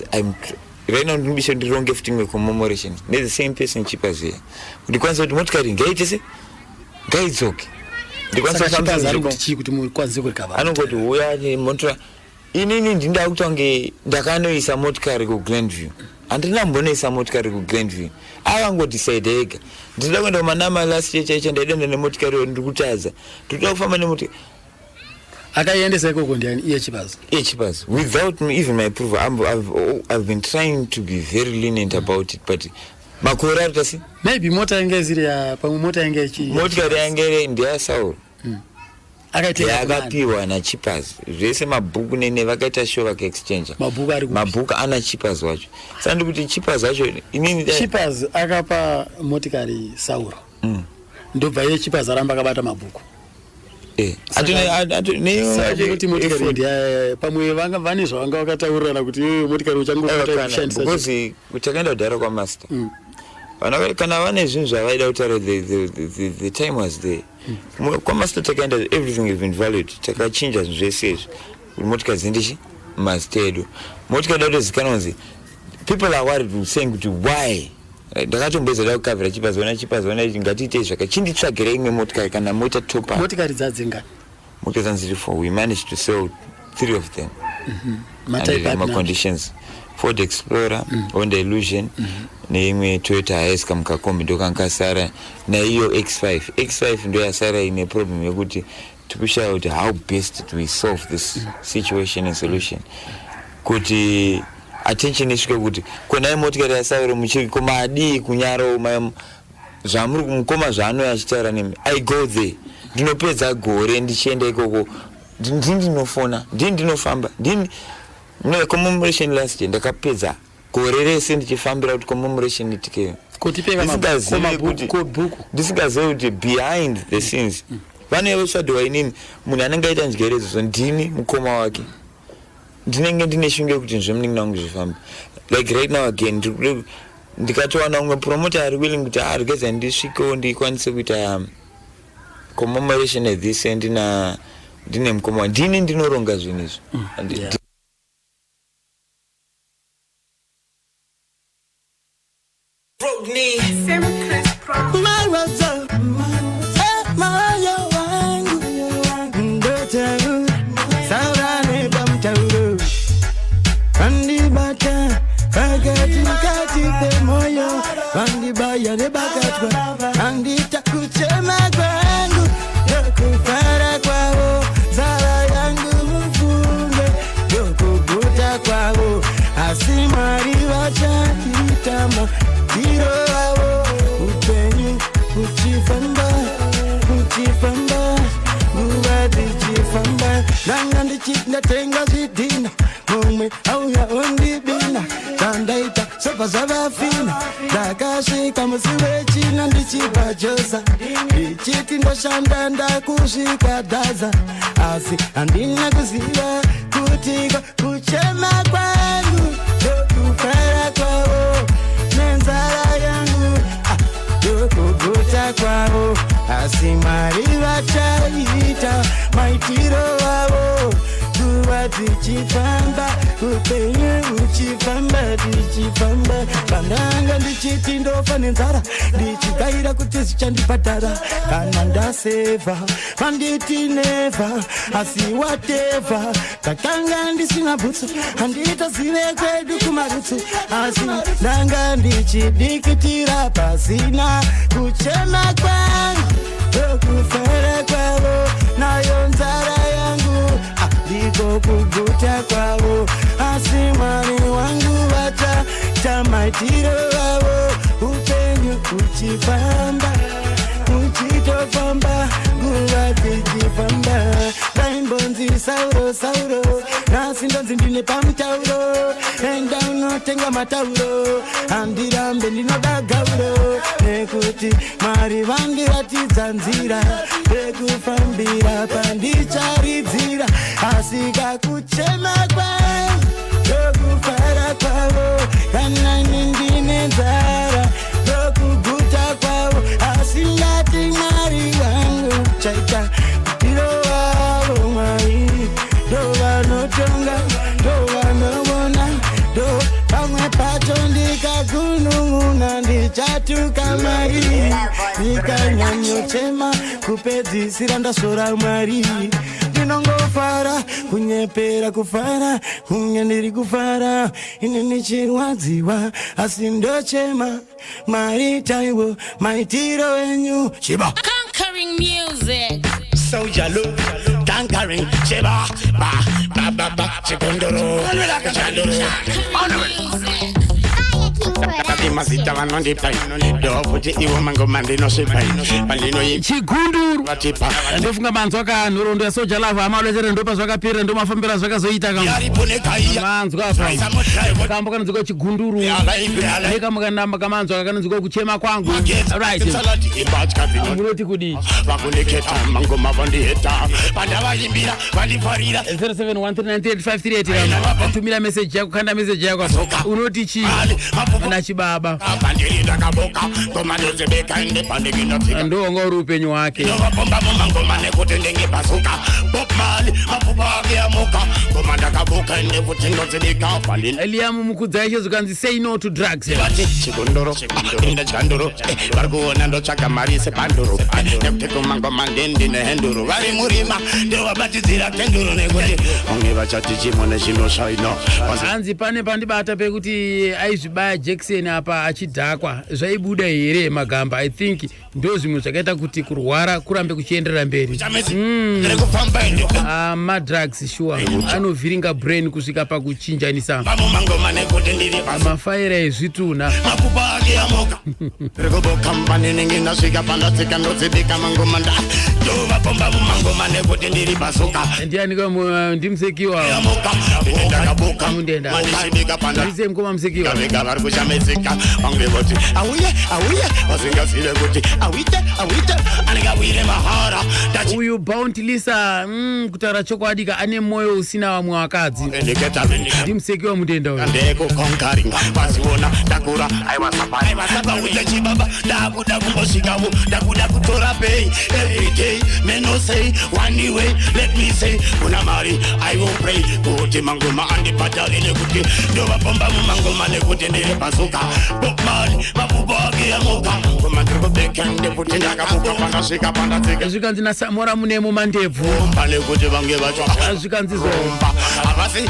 right now ndinobisha ndironge futi imwe commemoration nethe same person, Chipas here, ndikwanise kuti motikari ngaite se ngaidzoke, ndikwanise Saka kufambisa Chipas ari nzvimbo. kuti chii kuti mukwanise kurecover? Anongoti uya motora. Inini ndinda kuita kunge ndakanoisa motikari kuGlenview. Handina mbonoisa motikari kuGlenview, akangodecide ega. Ndinoda kuenda kuManama. Last year chaicho ndaidenda nemotikari iyo, ndiri kutadza, ndinoda kufamba nemotikari. Akaiendesa ikoko ndiani, iye Chipas? Iye Chipas, without me, even my approval. I've been trying to be very lenient about it, but makore ari tasi. Maybe mota yange isiri ya pamwe mota yange ichi Motikari yange ndeyaSauro. Akaitenga kunani? Yakapiwa naChipas zvese, mabhuku nene vakaita show vakaexchange. Mabhuku ari kupi? Mabhuku ana Chipas wacho. Saka ndikuti Chipas wacho inini Chipas akapa motikari Sauro, ndobva iye Chipas aramba akabata mabhuku. Saka munoti motikari pamwe vanga vane zvavanga vakataurirana kuti iyoyo motikari uchangopota kushandisa. Because takaenda kudhara kwamaster. Vana kana vane zvinhu zvavaida kutaura, the time was there. Kwamaster takaenda, everything has been valued, takachinja zvinhu zvese izvi kuti motikari dzindichi mazita edu. Motikari da kutozikanwa kunzi people are worried saying kuti why. Ndakatomboedza da kukavhira Chipas, ona Chipas, ona ngatiitei zvaka chinditsvagira imwe motikari kana moita top up. Motikari dzadzingani? Motikari dzanziri four. We managed to sell three of them. Matype And api napi? Maconditions: Ford Explorer, Honda Illusion, neimwe Toyota Hiace kamukakombi ndokangakasara, naiyo X5. X5 ndo yasara ine problem yekuti tikushaya kuti how best do we solve this situation and solution kuti attention isvike kuti konai motikari yaSauro muchiri komadii kunyarawo zvamuri mukoma zvaanouya achitaura nemi. I go there, ndinopedza gore ndichienda ikoko. Ndini ndinofona, ndini ndinofamba, ndini no commemoration. Last year ndakapedza gore rese ndichifambira kuti commemoration itikeyo. Kutipe Ndisingazivi bhuku. Ndisingazivi kuti behind the scenes vane votsvadhiwa. Inini munhu anenge aita ndyere idzodzo ndini mukoma wake, ndinenge ndine shungu yekuti zvemunin'ina wangu zvifambe. Like right now again ndikatowana umwe promoter ari willing kuti aregedza ndisvikewo ndikwanise kuita commemoration at this end ndina ndine mukoma wangu. Ndini ndinoronga zvinhu izvi. Marwadzo moyo wangu ndotaura saura nepamutauro vandibata pakati kati pemoyo, vandibaya nebakatwa, andita kuchema kwangu ndokufara kwavo, nzara yangu mufunge ndokuguta kwavo, asi Mwari vachaita madhiro avo. Upenyu uchifamba uchifamba, nguva dzichifamba, ndanga ndatenga zvidhina, mumwe auya ondibina, zvandaita sobva zvavafina. Ndakasvika musi wechina ndichibva Joza, ndichiti ndoshanda, ndakusvika Dhaza, asi handina kuziva kuti kuchema kwangu ndokufara kwavo, nenzara yangu ndokuguta kwavo, asi Mwari vachaita maitiro avo. Nguva dzichifamba, upenyu huchifamba, tichifamba, pandanga ndichiti ndofa nenzara, ndichigaira kuti zvichandibhadhara kana ndasevha, vanditi never, asi whatever. Ndakanga ndisina bhutsu, handitozive kwedu kumarutsu, asi ndanga ndichidikitira pasina. Kuchema kwangu ndokufara kwavo, nayo nzara yangu ndiko kuguta kwavo, asi Mwari wangu vachaita maitiro avo. Upenyu uchifamba uchitofamba, nguva dzichifamba. Sauro. Nhasi ndonzi ndine pamutauro, enda unotenga matauro. Handirambe, ndinoda gauro, nekuti Mwari vandiratidza nzira yekufambira pandicharidzira. Asi kakuchema kwangu ndokufara kwavo, kana ini ndine nzara ndokuguta kwavo. Asi ndati Mwari wangu chaita mutiro wavo. Mwari ndovanotonga, ndovanoona, ndo pamwe pacho ndikagunun'una ndichatuka Mwari, ndikanyanyochema kupedzisira ndasvora Mwari. Ndinongofara, kunyepera kufara kunge ndiri kufara, ini ndichirwadziwa asi ndochema. Mwari taiwo maitiro enyu chiba. Conquering music. Soldier love, conquering, Sheba, ba, ba, ba, ba, Chikondoro, Chandoro. Mazita vanondipa ndofuti iwo mangoma ndinosvipa pandinoyi Chigunduru. Vatipa. Ndofunga manzwa ka nhoroondo yaSoul Jah Love, amalwechere ndopa zvakapera, ndomafambiro zvakazoita ka. Manzwa apa kambo kanonzwika Chigunduru, nekamwe kanamba kamanzwa kanonzwika Kuchema Kwangu. Right, munoti kudii? Vakundiketa mangoma vandiheta pandavaimbira vandifarira. 07139853 tumira meseji yako, kanda meseji yako apa. Unoti chii na chibaba? Pandiri ndakaboka ngoma ndozibeka ende pandikinotsika. Ndo wanga uri upenyu hwake. Ndovapomba mumangoma nekuti ndinge bazuka. Bob Marley mapupa ake amuka, ngoma ndakabuka ende kuti ndozibika pandini. Eliamu Mukudzaishe, zvikanzi say no to drugs. Vati chikondoro enda chandoro, vari kuona ndotsvaga mari sepanduro, nekuti kumangoma ndendine henduro. Vari murima ndovabatidzira kenduro, nekuti vamwe vachati chimone chinoshaina. Hanzi pane pandibata pekuti aizvibaya Jackson apa achidhakwa, zvaibuda here magamba? I think ndo zvimwe zvakaita kuti kurwara kurambe kuchienderera mberi. Kufamba ende. Ah, madrugs sure anovhiringa brain kusvika pakuchinjanisa mumangoma nekuti ndiri pasi mafaira ezvitunha. Mapupa ake amuka, rikuboka paninenge ndasvika pandatsika ndodzibika mangoma nda ndovapomba mumangoma nekuti ndiri bazuka. Ndiani? Ndimusekiwa. Amuka ine ndakabuka. Mundenda. Mandishibika panda. Ndise mukoma Musekiwa. Vega vari kushamisika, vamwe voti auye auye, vasingazive kuti awite awite anenge awire mahara. Uyu Bounty Lisa, kutaura chokwadi ka, ane mwoyo usina vamwe vakadzi. Ndimusekiwa Mundenda uyu. Ndekukonkaringa vaziona ndakura, aiwasapa chibaba, ndakuda kumbosvikawo, ndakuda kutora pay everyday meno say one way. Let me say kuna mari I will pray kuti mangoma andibhadhare, nekuti ndovapomba mumangoma nekuti ndiri bazuka. Bob Marley mapupa ake amuka, ngoma ndiri kubeka ndekuti ndakabuka pandasvika pandatsika. Zvikanzi naSamora Munemo Mandebvu. Pane kuti vange vacho. Zvikanzi zo havasi.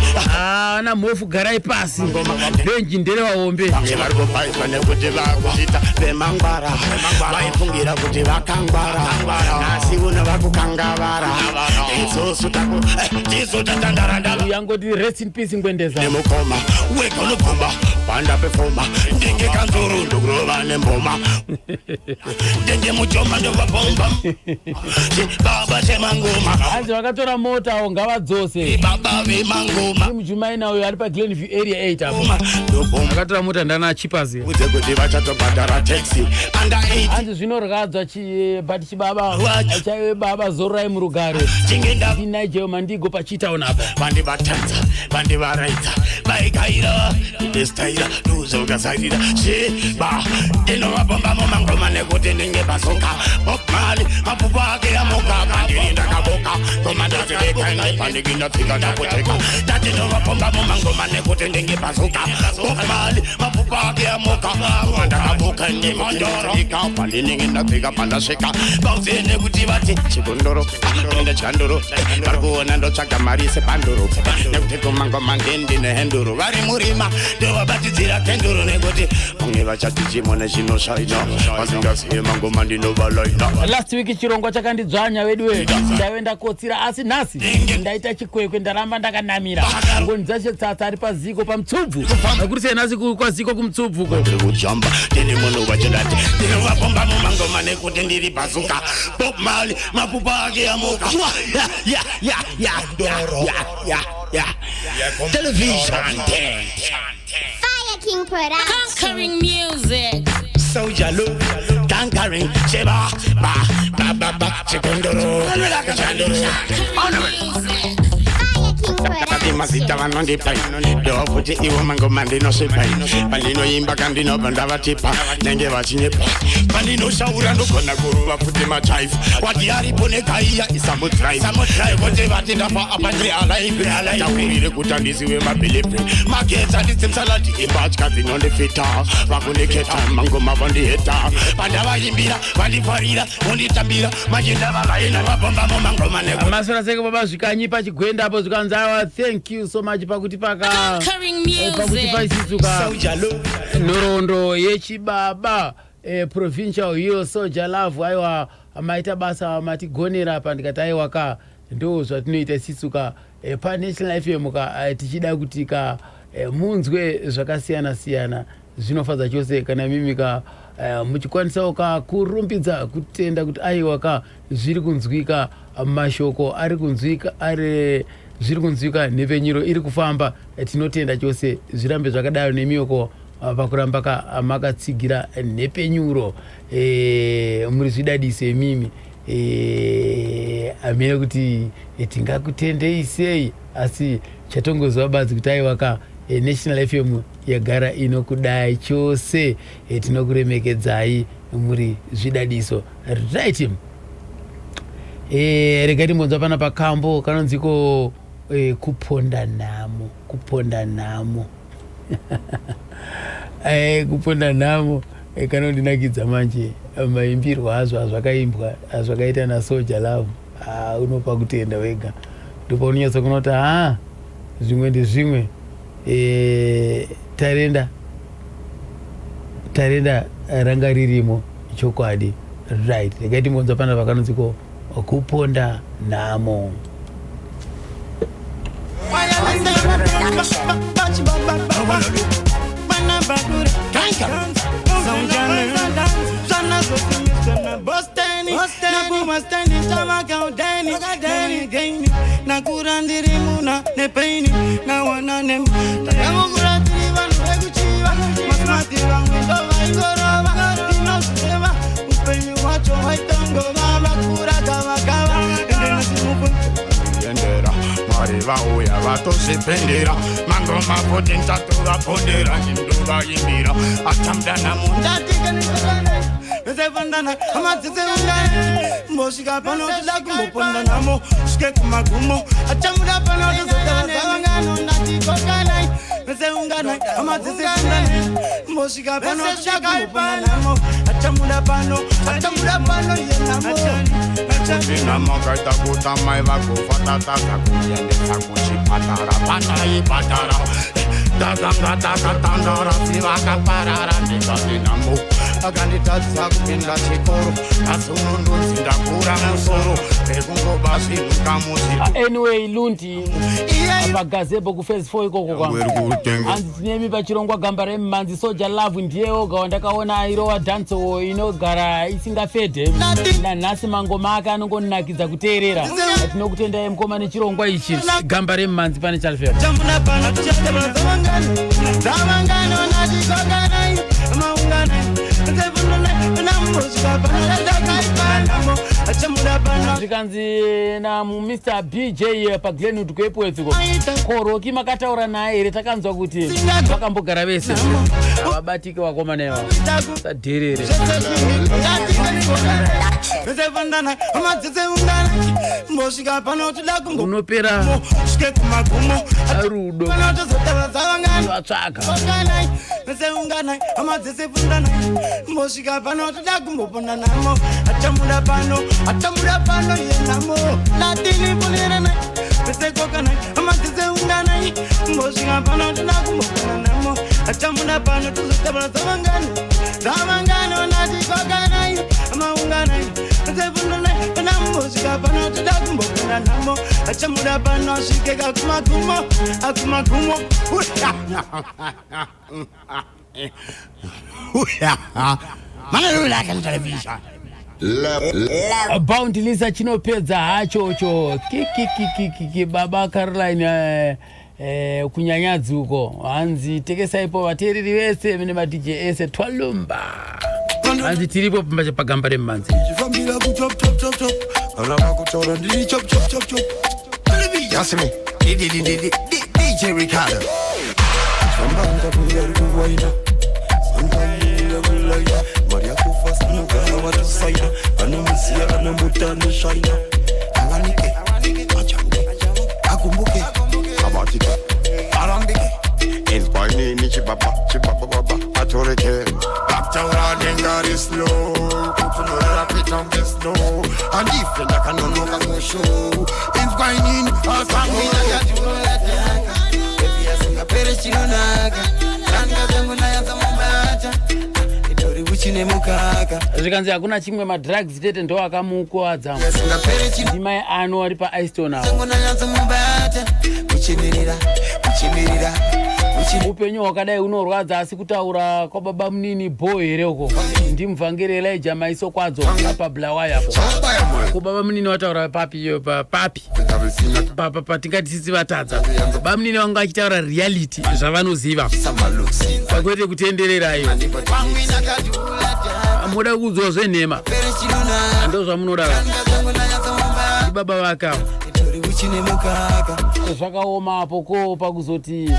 Ana mhofu, garai pasi, bhenji nderevahombe. Vange vari kupaiswa nekuti vakuita vemangwara, vaifungira kuti vakangwara, nhasi uno vakukangavara. Isusu tisu tatandarandava. Yangoti rest in peace Ngwendeza. Nemukoma wega unobvuma pandapefoma, ndinge kanzuru ndokurova nemboma, ndenge mujoma ndovabomba baba chemangoma. Hanzi vakatora motawo ngavadzose. Baba vemangoma. Mujumaina uyo ari paGlenview Area 8 apo akatora mota ndana Chipazi. Udze kuti vachatobhadhara taxi under 8. Hanzi zvinorwadza but chibaba chaive baba, zorai murugare. Ndinigel Mandigo pachitaun apa. Vandivatanza, vandivaraidza, vaikaira ndestaira nduzokasarira chiba, ndinovabomba mumangoma nekuti ndinge bazuka. Bob Marley mapupa ake amuka, pandiri ndakaboka ngoma ndazibeka ndipandikinatsika ndapoteka, tatinovabomba mumangoma nekuti ndinge bazuka. Bob Marley mapupa ake amuka, ngoma ndakaboka ndimondoro pandinenge ndatsika pandasvika bauze, nekuti vati chikondoro enda chandoro, vari kuona ndotsvaga mari sepanduro, nekuti kumangoma ndendine henduro. mhinduro vari murima ndovabatidzira kenduro nekuti vamwe vachati chimone chinoshaina vasingazive mangoma ndinovalaina. Last week chirongwa chakandidzvanya veduwe, ndaive ndakotsira, asi nhasi ndaita chikwekwe, ndaramba ndakanamira. Ngoni dzacho tsatsa ari paziko pamutsubvu akuri sei nhasi kwaziko kumutsubvuko. Ndiri kujamba, ndine munhu wachindati ndinovapomba mumangoma nekuti ndiri bazuka. Bob Marley mapupa ake amuka. Ya, ya, ya, ya, ya, ya, ya. Television. Fire King Production. Conquering music. Soldier Love, conquering Sheba, ba ba ba ba, Chikondoro, Chandoro. Ati mazita vanondipa ndofuti iwo mangoma ndinosvipa pandinoimba kandinobva ndavatipa nenge vachinyepa pandinoshaura ndogona kurova futi machaifu wati aripo nekaiya isamudrive vati ndafa apa ndiri alive taurire kuti handisiwe mabhilivhi magetsi handitsimsalati imbatya dzinondifita vakundiketa mangoma vandiheta pandavaimbira vandifarira vonditambira manje ndavavaina vabomba mumangoma neku Maswera seke baba zvikanyi pachigwenda apo zvikanzi aiwa, thank you so much pakuti paka Conquering pakuti music. paisisuka Soldier Love. Nhoroondo yechibaba provincial hero Soul Jah Love. Aiwa, maita basa, matigonera apa. Ndikati aiwa ka, ndo zvatinoita isisuka paNational FM ka, tichida kuti ka munzwe zvakasiyana siyana. Zvinofadza chose kana mimi ka muchikwanisawo ka kurumbidza kutenda kuti aiwa ka, zviri kunzwika, mashoko ari kunzwika, ari zviri kunzwika, nhepfenyuro iri kufamba. Tinotenda chose, zvirambe zvakadaro nemiyoko pakuramba ka makatsigira nhepfenyuro. Muri zvidadiso imimi. Hamene kuti tingakutendei sei, asi chatongoziva badzi kuti aiwa ka, National FM yagara inokudai chose. Tinokuremekedzai, muri zvidadiso. Right, regai timbonzwa pana pakambo kanonziko kuponda nhamo, kuponda nhamo. Kuponda nhamo kanondinakidza manje maimbirwo azvo azvakaimbwa azvakaita naSoul Jah Love. Ah, unopa kutenda wega, ndopaunonyatsa kuona kuti ha, zvimwe ndezvimwe. Tarenda, tarenda ranga ririmo chokwadi. Right, regai timbonzwa pana pakanonziko kuponda nhamo. Nakura ndiri muna nepain nawana nem takangokura tiri vanhu vekuchiva masmati vamwe ndovaingorova ndinozvireva upenyu hwacho hwaitongova vakura gavakava ende nasimufu Endera Mwari vauya vatozvipendera mangoma futi ntatovapondera ndovaimbira atamdanamo. Vesevandana amadzise mbosvika pano toda kumboponda namo svike kumagumo achamuda pano tozotavazavangano natikokanai veseunganai amadzise mbosvika pano toda kumboponda namo achamuda pano achamuda pano yenamo. Ndinamakaita kuti mai vagofa tatadza kuendesa kuchipatara panaipatara takanga takatandara sivakaparara ndikatinamo akanditadzisa kupinda chikoro asi unondonzi ndakura musoro rekungoba zvinhu kamuzi. Anyway, Lundi pagazebo kuphase 4 ikoko kwa hanzi tinemi pachirongwa gamba remumanzi. Soul Jah Love ndiye oga wandakaona airowa dancehall inogara isingafedhe nanhasi. Mangoma ake anongonakidza kuteerera. Tinokutendai mukoma nechirongwa ichi gamba remumanzi pane Chalfem. Chamuna pano tichatabazavangano zavangano natikokanai maunganai mbosvika pano tadakaipanamo achamuda pano. Zvikanzi naMr BJ paGlenwood kuEpworth koroki makataura naye here? Takanzwa kuti vakambogara vese, havabatike vakomana ivavo, sadherere. Vesevandana amadzise ungana mbosvika pano toda kumbo Unopera svike kumagumo rudo pano tozotavazavangano vatsvaga. Unganai vese unganai amadzise fundanai mbosvika pano toda kumboponda namo achamuda pano achamuda pano yenamo latini punirenai. Vese kokanai, amatidze unganai. Mbosvika pano tina kumbokana namo. Achamuda pano tuzotabura dzavangani. Dzavangani ndati kokanai, amaunganai. Vese fundonai, pana mbosvika pano tida kumbokana namo. Achamuda pano asvike kakumagumo, akumagumo. Bounty Lisa chinopedza hachocho kikikikiki baba Caroline kunyanyadzi uko hanzi tekesaipo vateereri vese mune madj ese twalumba hanzi tiripo pambacha pagamba remumanzi. Chifambira ku chop chop chop chop. Kana vakutaura ndiri chop chop chop chop. That's me. DJ Ricardo. Fambanga kuyari kuwaina. Santanira kulaina. Mari yako fast anogara watosaina. Anomuziya anomuta anoshaina. Awanike. Achange. Akumbuke. Abatike. Arambike. Inspire chibaba chibaba baba atoreke. Akutaura nengari slow. Kutunorera kuita kunge snow. Handife ndakanonoka musho. Inspire nini asangwina. Asingapere chinonaka tanga dzangu nayatsamubata itori uchine mukaka. Zvikanzi hakuna chimwe, madrugs chete ndo akamukwadza. Ndimai ano ari paiston avo. Dzangu nayatsamubata kuchimirira kuchimirira. Upenyu hwakadai unorwadza, asi kutaura kwababa munini bho here uko? Ndimuvhangeri Elija Maiso kwadzo pabulawaya apo. Ko baba munini wataura papi iyo papi patingati sisi vatadza? Baba munini vanga vachitaura reality, zvavanoziva, pakwete kutendererayo. Muda kuudzwa zvenhema, ndo zvamunoda. Ndibaba vakawo. Uchine mukaka. Zvakaoma apo. Ko pakuzoti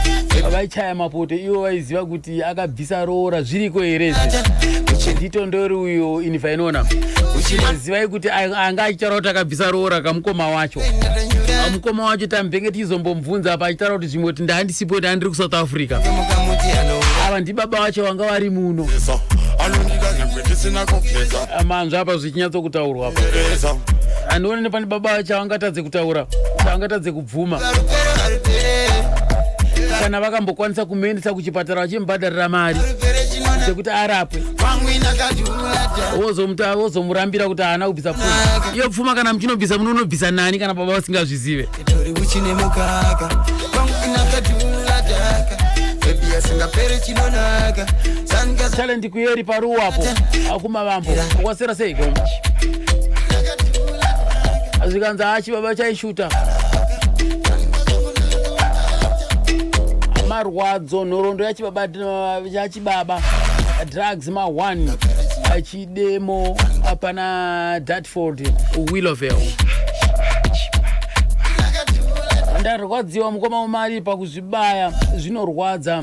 vaichaya mapoto, ivo vaiziva kuti akabvisa roora, zviriko here izvi? Nditondori uyo infainona. Zivai kuti anga achitaura kuti akabvisa roora kamukoma wacho. Mukoma wacho tambenge tichizombomubvunza apa achitaura kuti zvimwe kuti ndaandisipo, ndaandiri kuSouth Africa. Ava ndibaba vacho vanga vari muno. Anondida nyangwe ndisina kupfeka. Manzwa apa zvichinyatsokutaurwa apa. Handioni nepane baba vacho avangatadze kutaura, chavangatadze kubvuma. Kana vakambokwanisa kumuendesa kuchipatara vachimubhadharira mari dzekuti arapwe, wozomurambira kuti haana kubvisa pfuma. Iyo pfuma kana muchinobvisa, munonobvisa nani kana baba vasingazvizive? Itori uchine mukaka kwangu inakadula daka bebi asingapere chinonaka. Talent kuyeri paruwapo akumavambo kwasera seiko? Zvikanzi hachi baba chaishuta marwadzo. Nhoroondo yachibaba, yachibaba drugs ma1 achidemo pana Dartford Willowvale. Ndarwadziwa mukoma wemari pakuzvibaya, zvinorwadza.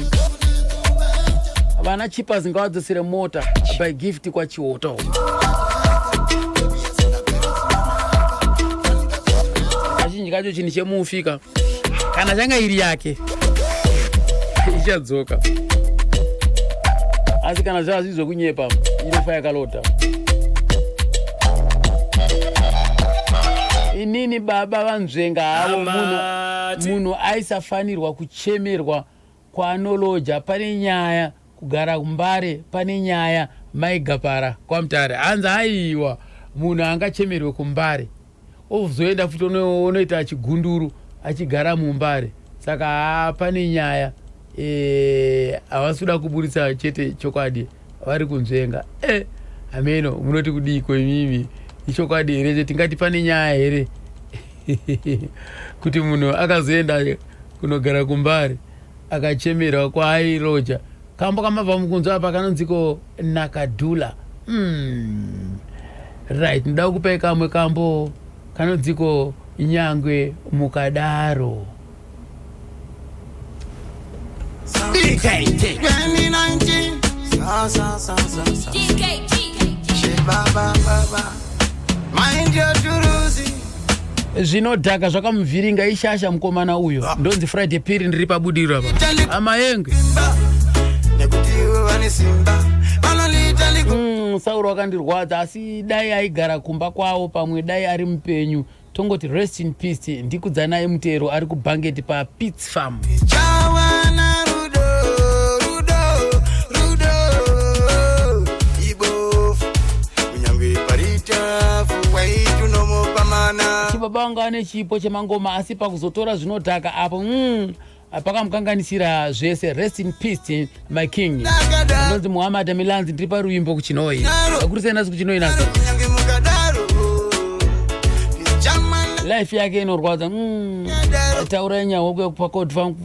Vana Chipas ngavadzosere mota by Gift kwaChiwoto. Kazhinji kacho chinhu chemufika kana changa iri yake ichadzoka, asi kana zvava zviri zvekunyepa inofa yakalota. Inini baba vanzvenga havo. Munhu aisafanirwa kuchemerwa kwanoloja. Pane nyaya kugara kuMbare, pane nyaya. Maigapara kwaMutare hanzi aiwa, munhu angachemerwe kuMbare ozoenda futi onoita chigunduru achigara muMbare, saka haa pane nyaya. Havasi kuda kuburitsa chete chokwadi, vari kunzvenga. Ameno munoti kudiko imimi? Ichokwadi here tingati pane nyaya here kuti munhu akazoenda kunogara kuMbare akachemerwa kwaairoja? Kambo kamabva mukunzwa apa kanonziko Nakadhula. Right, ndoda kukupai kamwe kambo kanonziko Nyangwe Mukadaro. DKT. 2019. Sa, sa, sa, sa, sa. Shit, ba, ba, ba, ba. Mind your turusi. Zvinodhaka zvakamuvhiringa, ishasha mukomana uyo. Ndonzi Friday Piri, ndiri pabudiriro apa amayenge. Nekuti iwe vane simba. Vanondiita Sauro akandirwadza, asi dai aigara kumba kwavo pamwe dai ari mupenyu. Tongoti rest in peace. Ndikudzanai Mutero ari kuBhangeti paPits Farm. Chawana rudo, rudo, rudo ibofu, kunyange paritafu waitunomupamana. Chibaba vanga vane chipo chemangoma, asi pakuzotora zvinodhaka apo pakamukanganisira zvese. Rest in peace, my king. Ndonzi Muhammad Milanzi, ndiri paruvimbo kuChinoi. Akuri sei nhasi kuChinoi nhasi? Kunyange mukadaro, ndichamana. Life yake inorwadza. Taurai nyahoko yekupa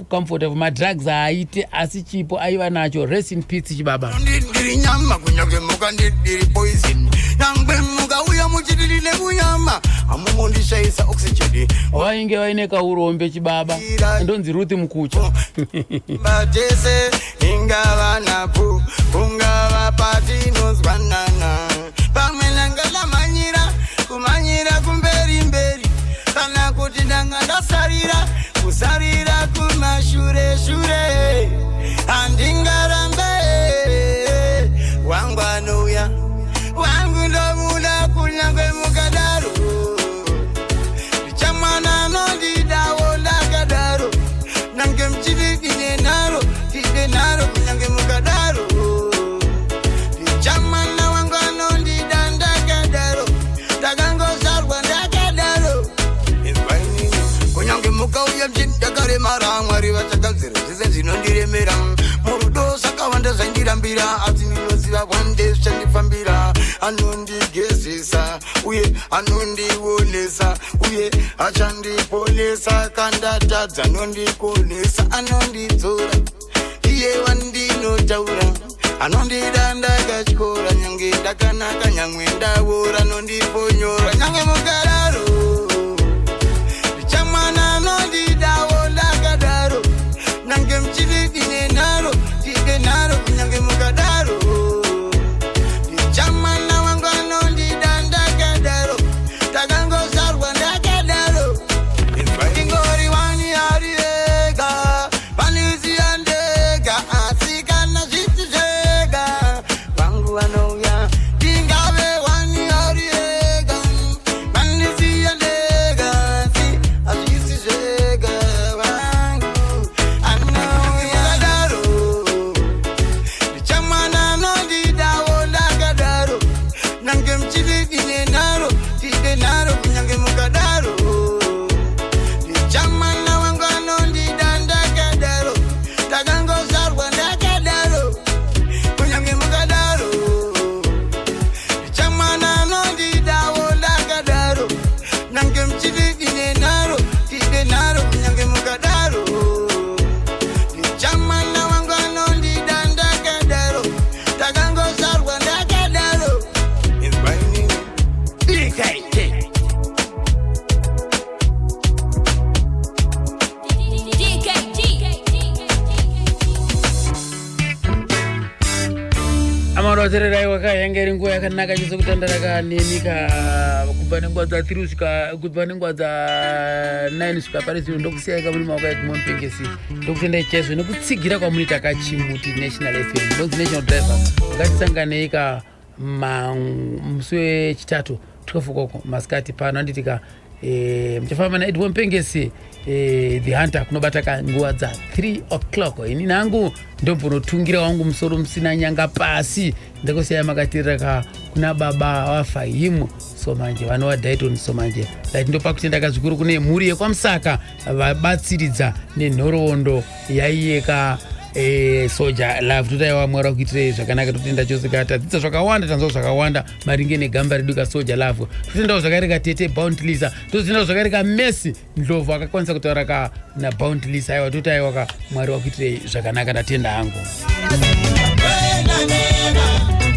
comfort of madrugs haaite, asi chipo aiva nacho. Rest in peace, chibaba. Ndiri nyama, kunyange mukandidiri poison, nyangwe mukauya muchidiri nekunyama, hamumondishaisa oxygen. Vainge vaine kaurombe chibaba. Ndonzi Ruthi Mukucha. Batese ingava napo, kungava patinozwanana, pamwe ndanga ndamhanyira kumhanyira kumberi mberi, kana kuti ndanga ndasarira kusarira kumashure shure, handingarambe. Wangu anouya, wangu ndomuda, kunyange mukadaro, ndichamwana anondidawo ndakadaro, nange muchiti dine nharo, tide nharo, kunyange mukadaro, ndichamwana wangu anondida ndakadaro, ndakangozvarwa ndakadaro. Inzwa inini, kunyange mukauya muchiti ndakaremara, Mwari vachagadzira zvese zvinondiremera. Murudo zvakawanda zvaindirambira, asi ndinoziva one day zvichandifambira. Anondigezesa uye anondionesa uye achandiponesa, kandatadza anondikonesa, anondidzora iye wandinotaura, anondida ndakatyora, nyange ndakanaka, nyangwe ndavora, anondiponyora, nyange mukararo, ndichamwana anondidawo ndakadaro, nange muchiti dine nharo, tide nharo, kunyange mukadaro, ndichamwana wangu anondida ndakadaro, ndakangozvarwa ndakadaro. Ingori wani ari ega panisiya ndega, asi kana zviti zvega, vangu vanouya. Ndingave wani ari ega panisiya ndega, asi hazvisi zvega, vangu anouya daro. Ndichamwana anondidawo ndakadaro, nange muchiti dine nharo, tide nharo, kunyange mukadaro, ndichamwana wangu anondida ndakadaro, ndakangozvarwa ndakadaro, kunyange mukadaro, ndichamwana anondidawo ndakadaro, nange muchiti dine nharo, tide nharo, kunyange mukadaro, ndichamwana wangu anondida ndakadaro, ndakangozvarwa ndakadaro. Inzwa inini. DKT. DKT. Amarotererai wakayanga iri nguva yakanaka chose kutandaraka nemi ka kubva nenguva dza3 kusvika, kubva nenguva dza9 kusvika pari zvino. Ndokusiyai muri maoko aEdmond Mpengesi. Ndokutendai chaizvo nekutsigira kwamunoita kaChimuti National FM. Ndonzi National Driver. Ngatisanganei ka musi wechitatu 12 o'clock masikati pano, anditika? Muchafamba naEdmond Mpengesi, the hunter, kunobata ka nguva dza3 o'clock. Ini nangu ndombonotungira wangu musoro musina nyanga pasi. Ndakosiyai makatirira ka kuna baba vaFahimu Somanje, vanova Daiton Somanje. Right, ndopa kutenda kazvikuru kune mhuri yekwaMusaka vabatsiridza nenhoroondo yaiyeka Soja Love. Totaiwa Mwari wakuitirei zvakanaka. Totenda chose ka tadzidza zvakawanda, tanzwa zvakawanda maringe negamba redu kaSoja Love. Totendawo zvakare katete Bountlisa. Totendawo zvakare kaMessi Ndlovu akakwanisa kutaura ka naBountlisa. Aiwa, toti aiwa ka, Mwari wakuitirei zvakanaka. Ndatenda hangu. Nena, nena.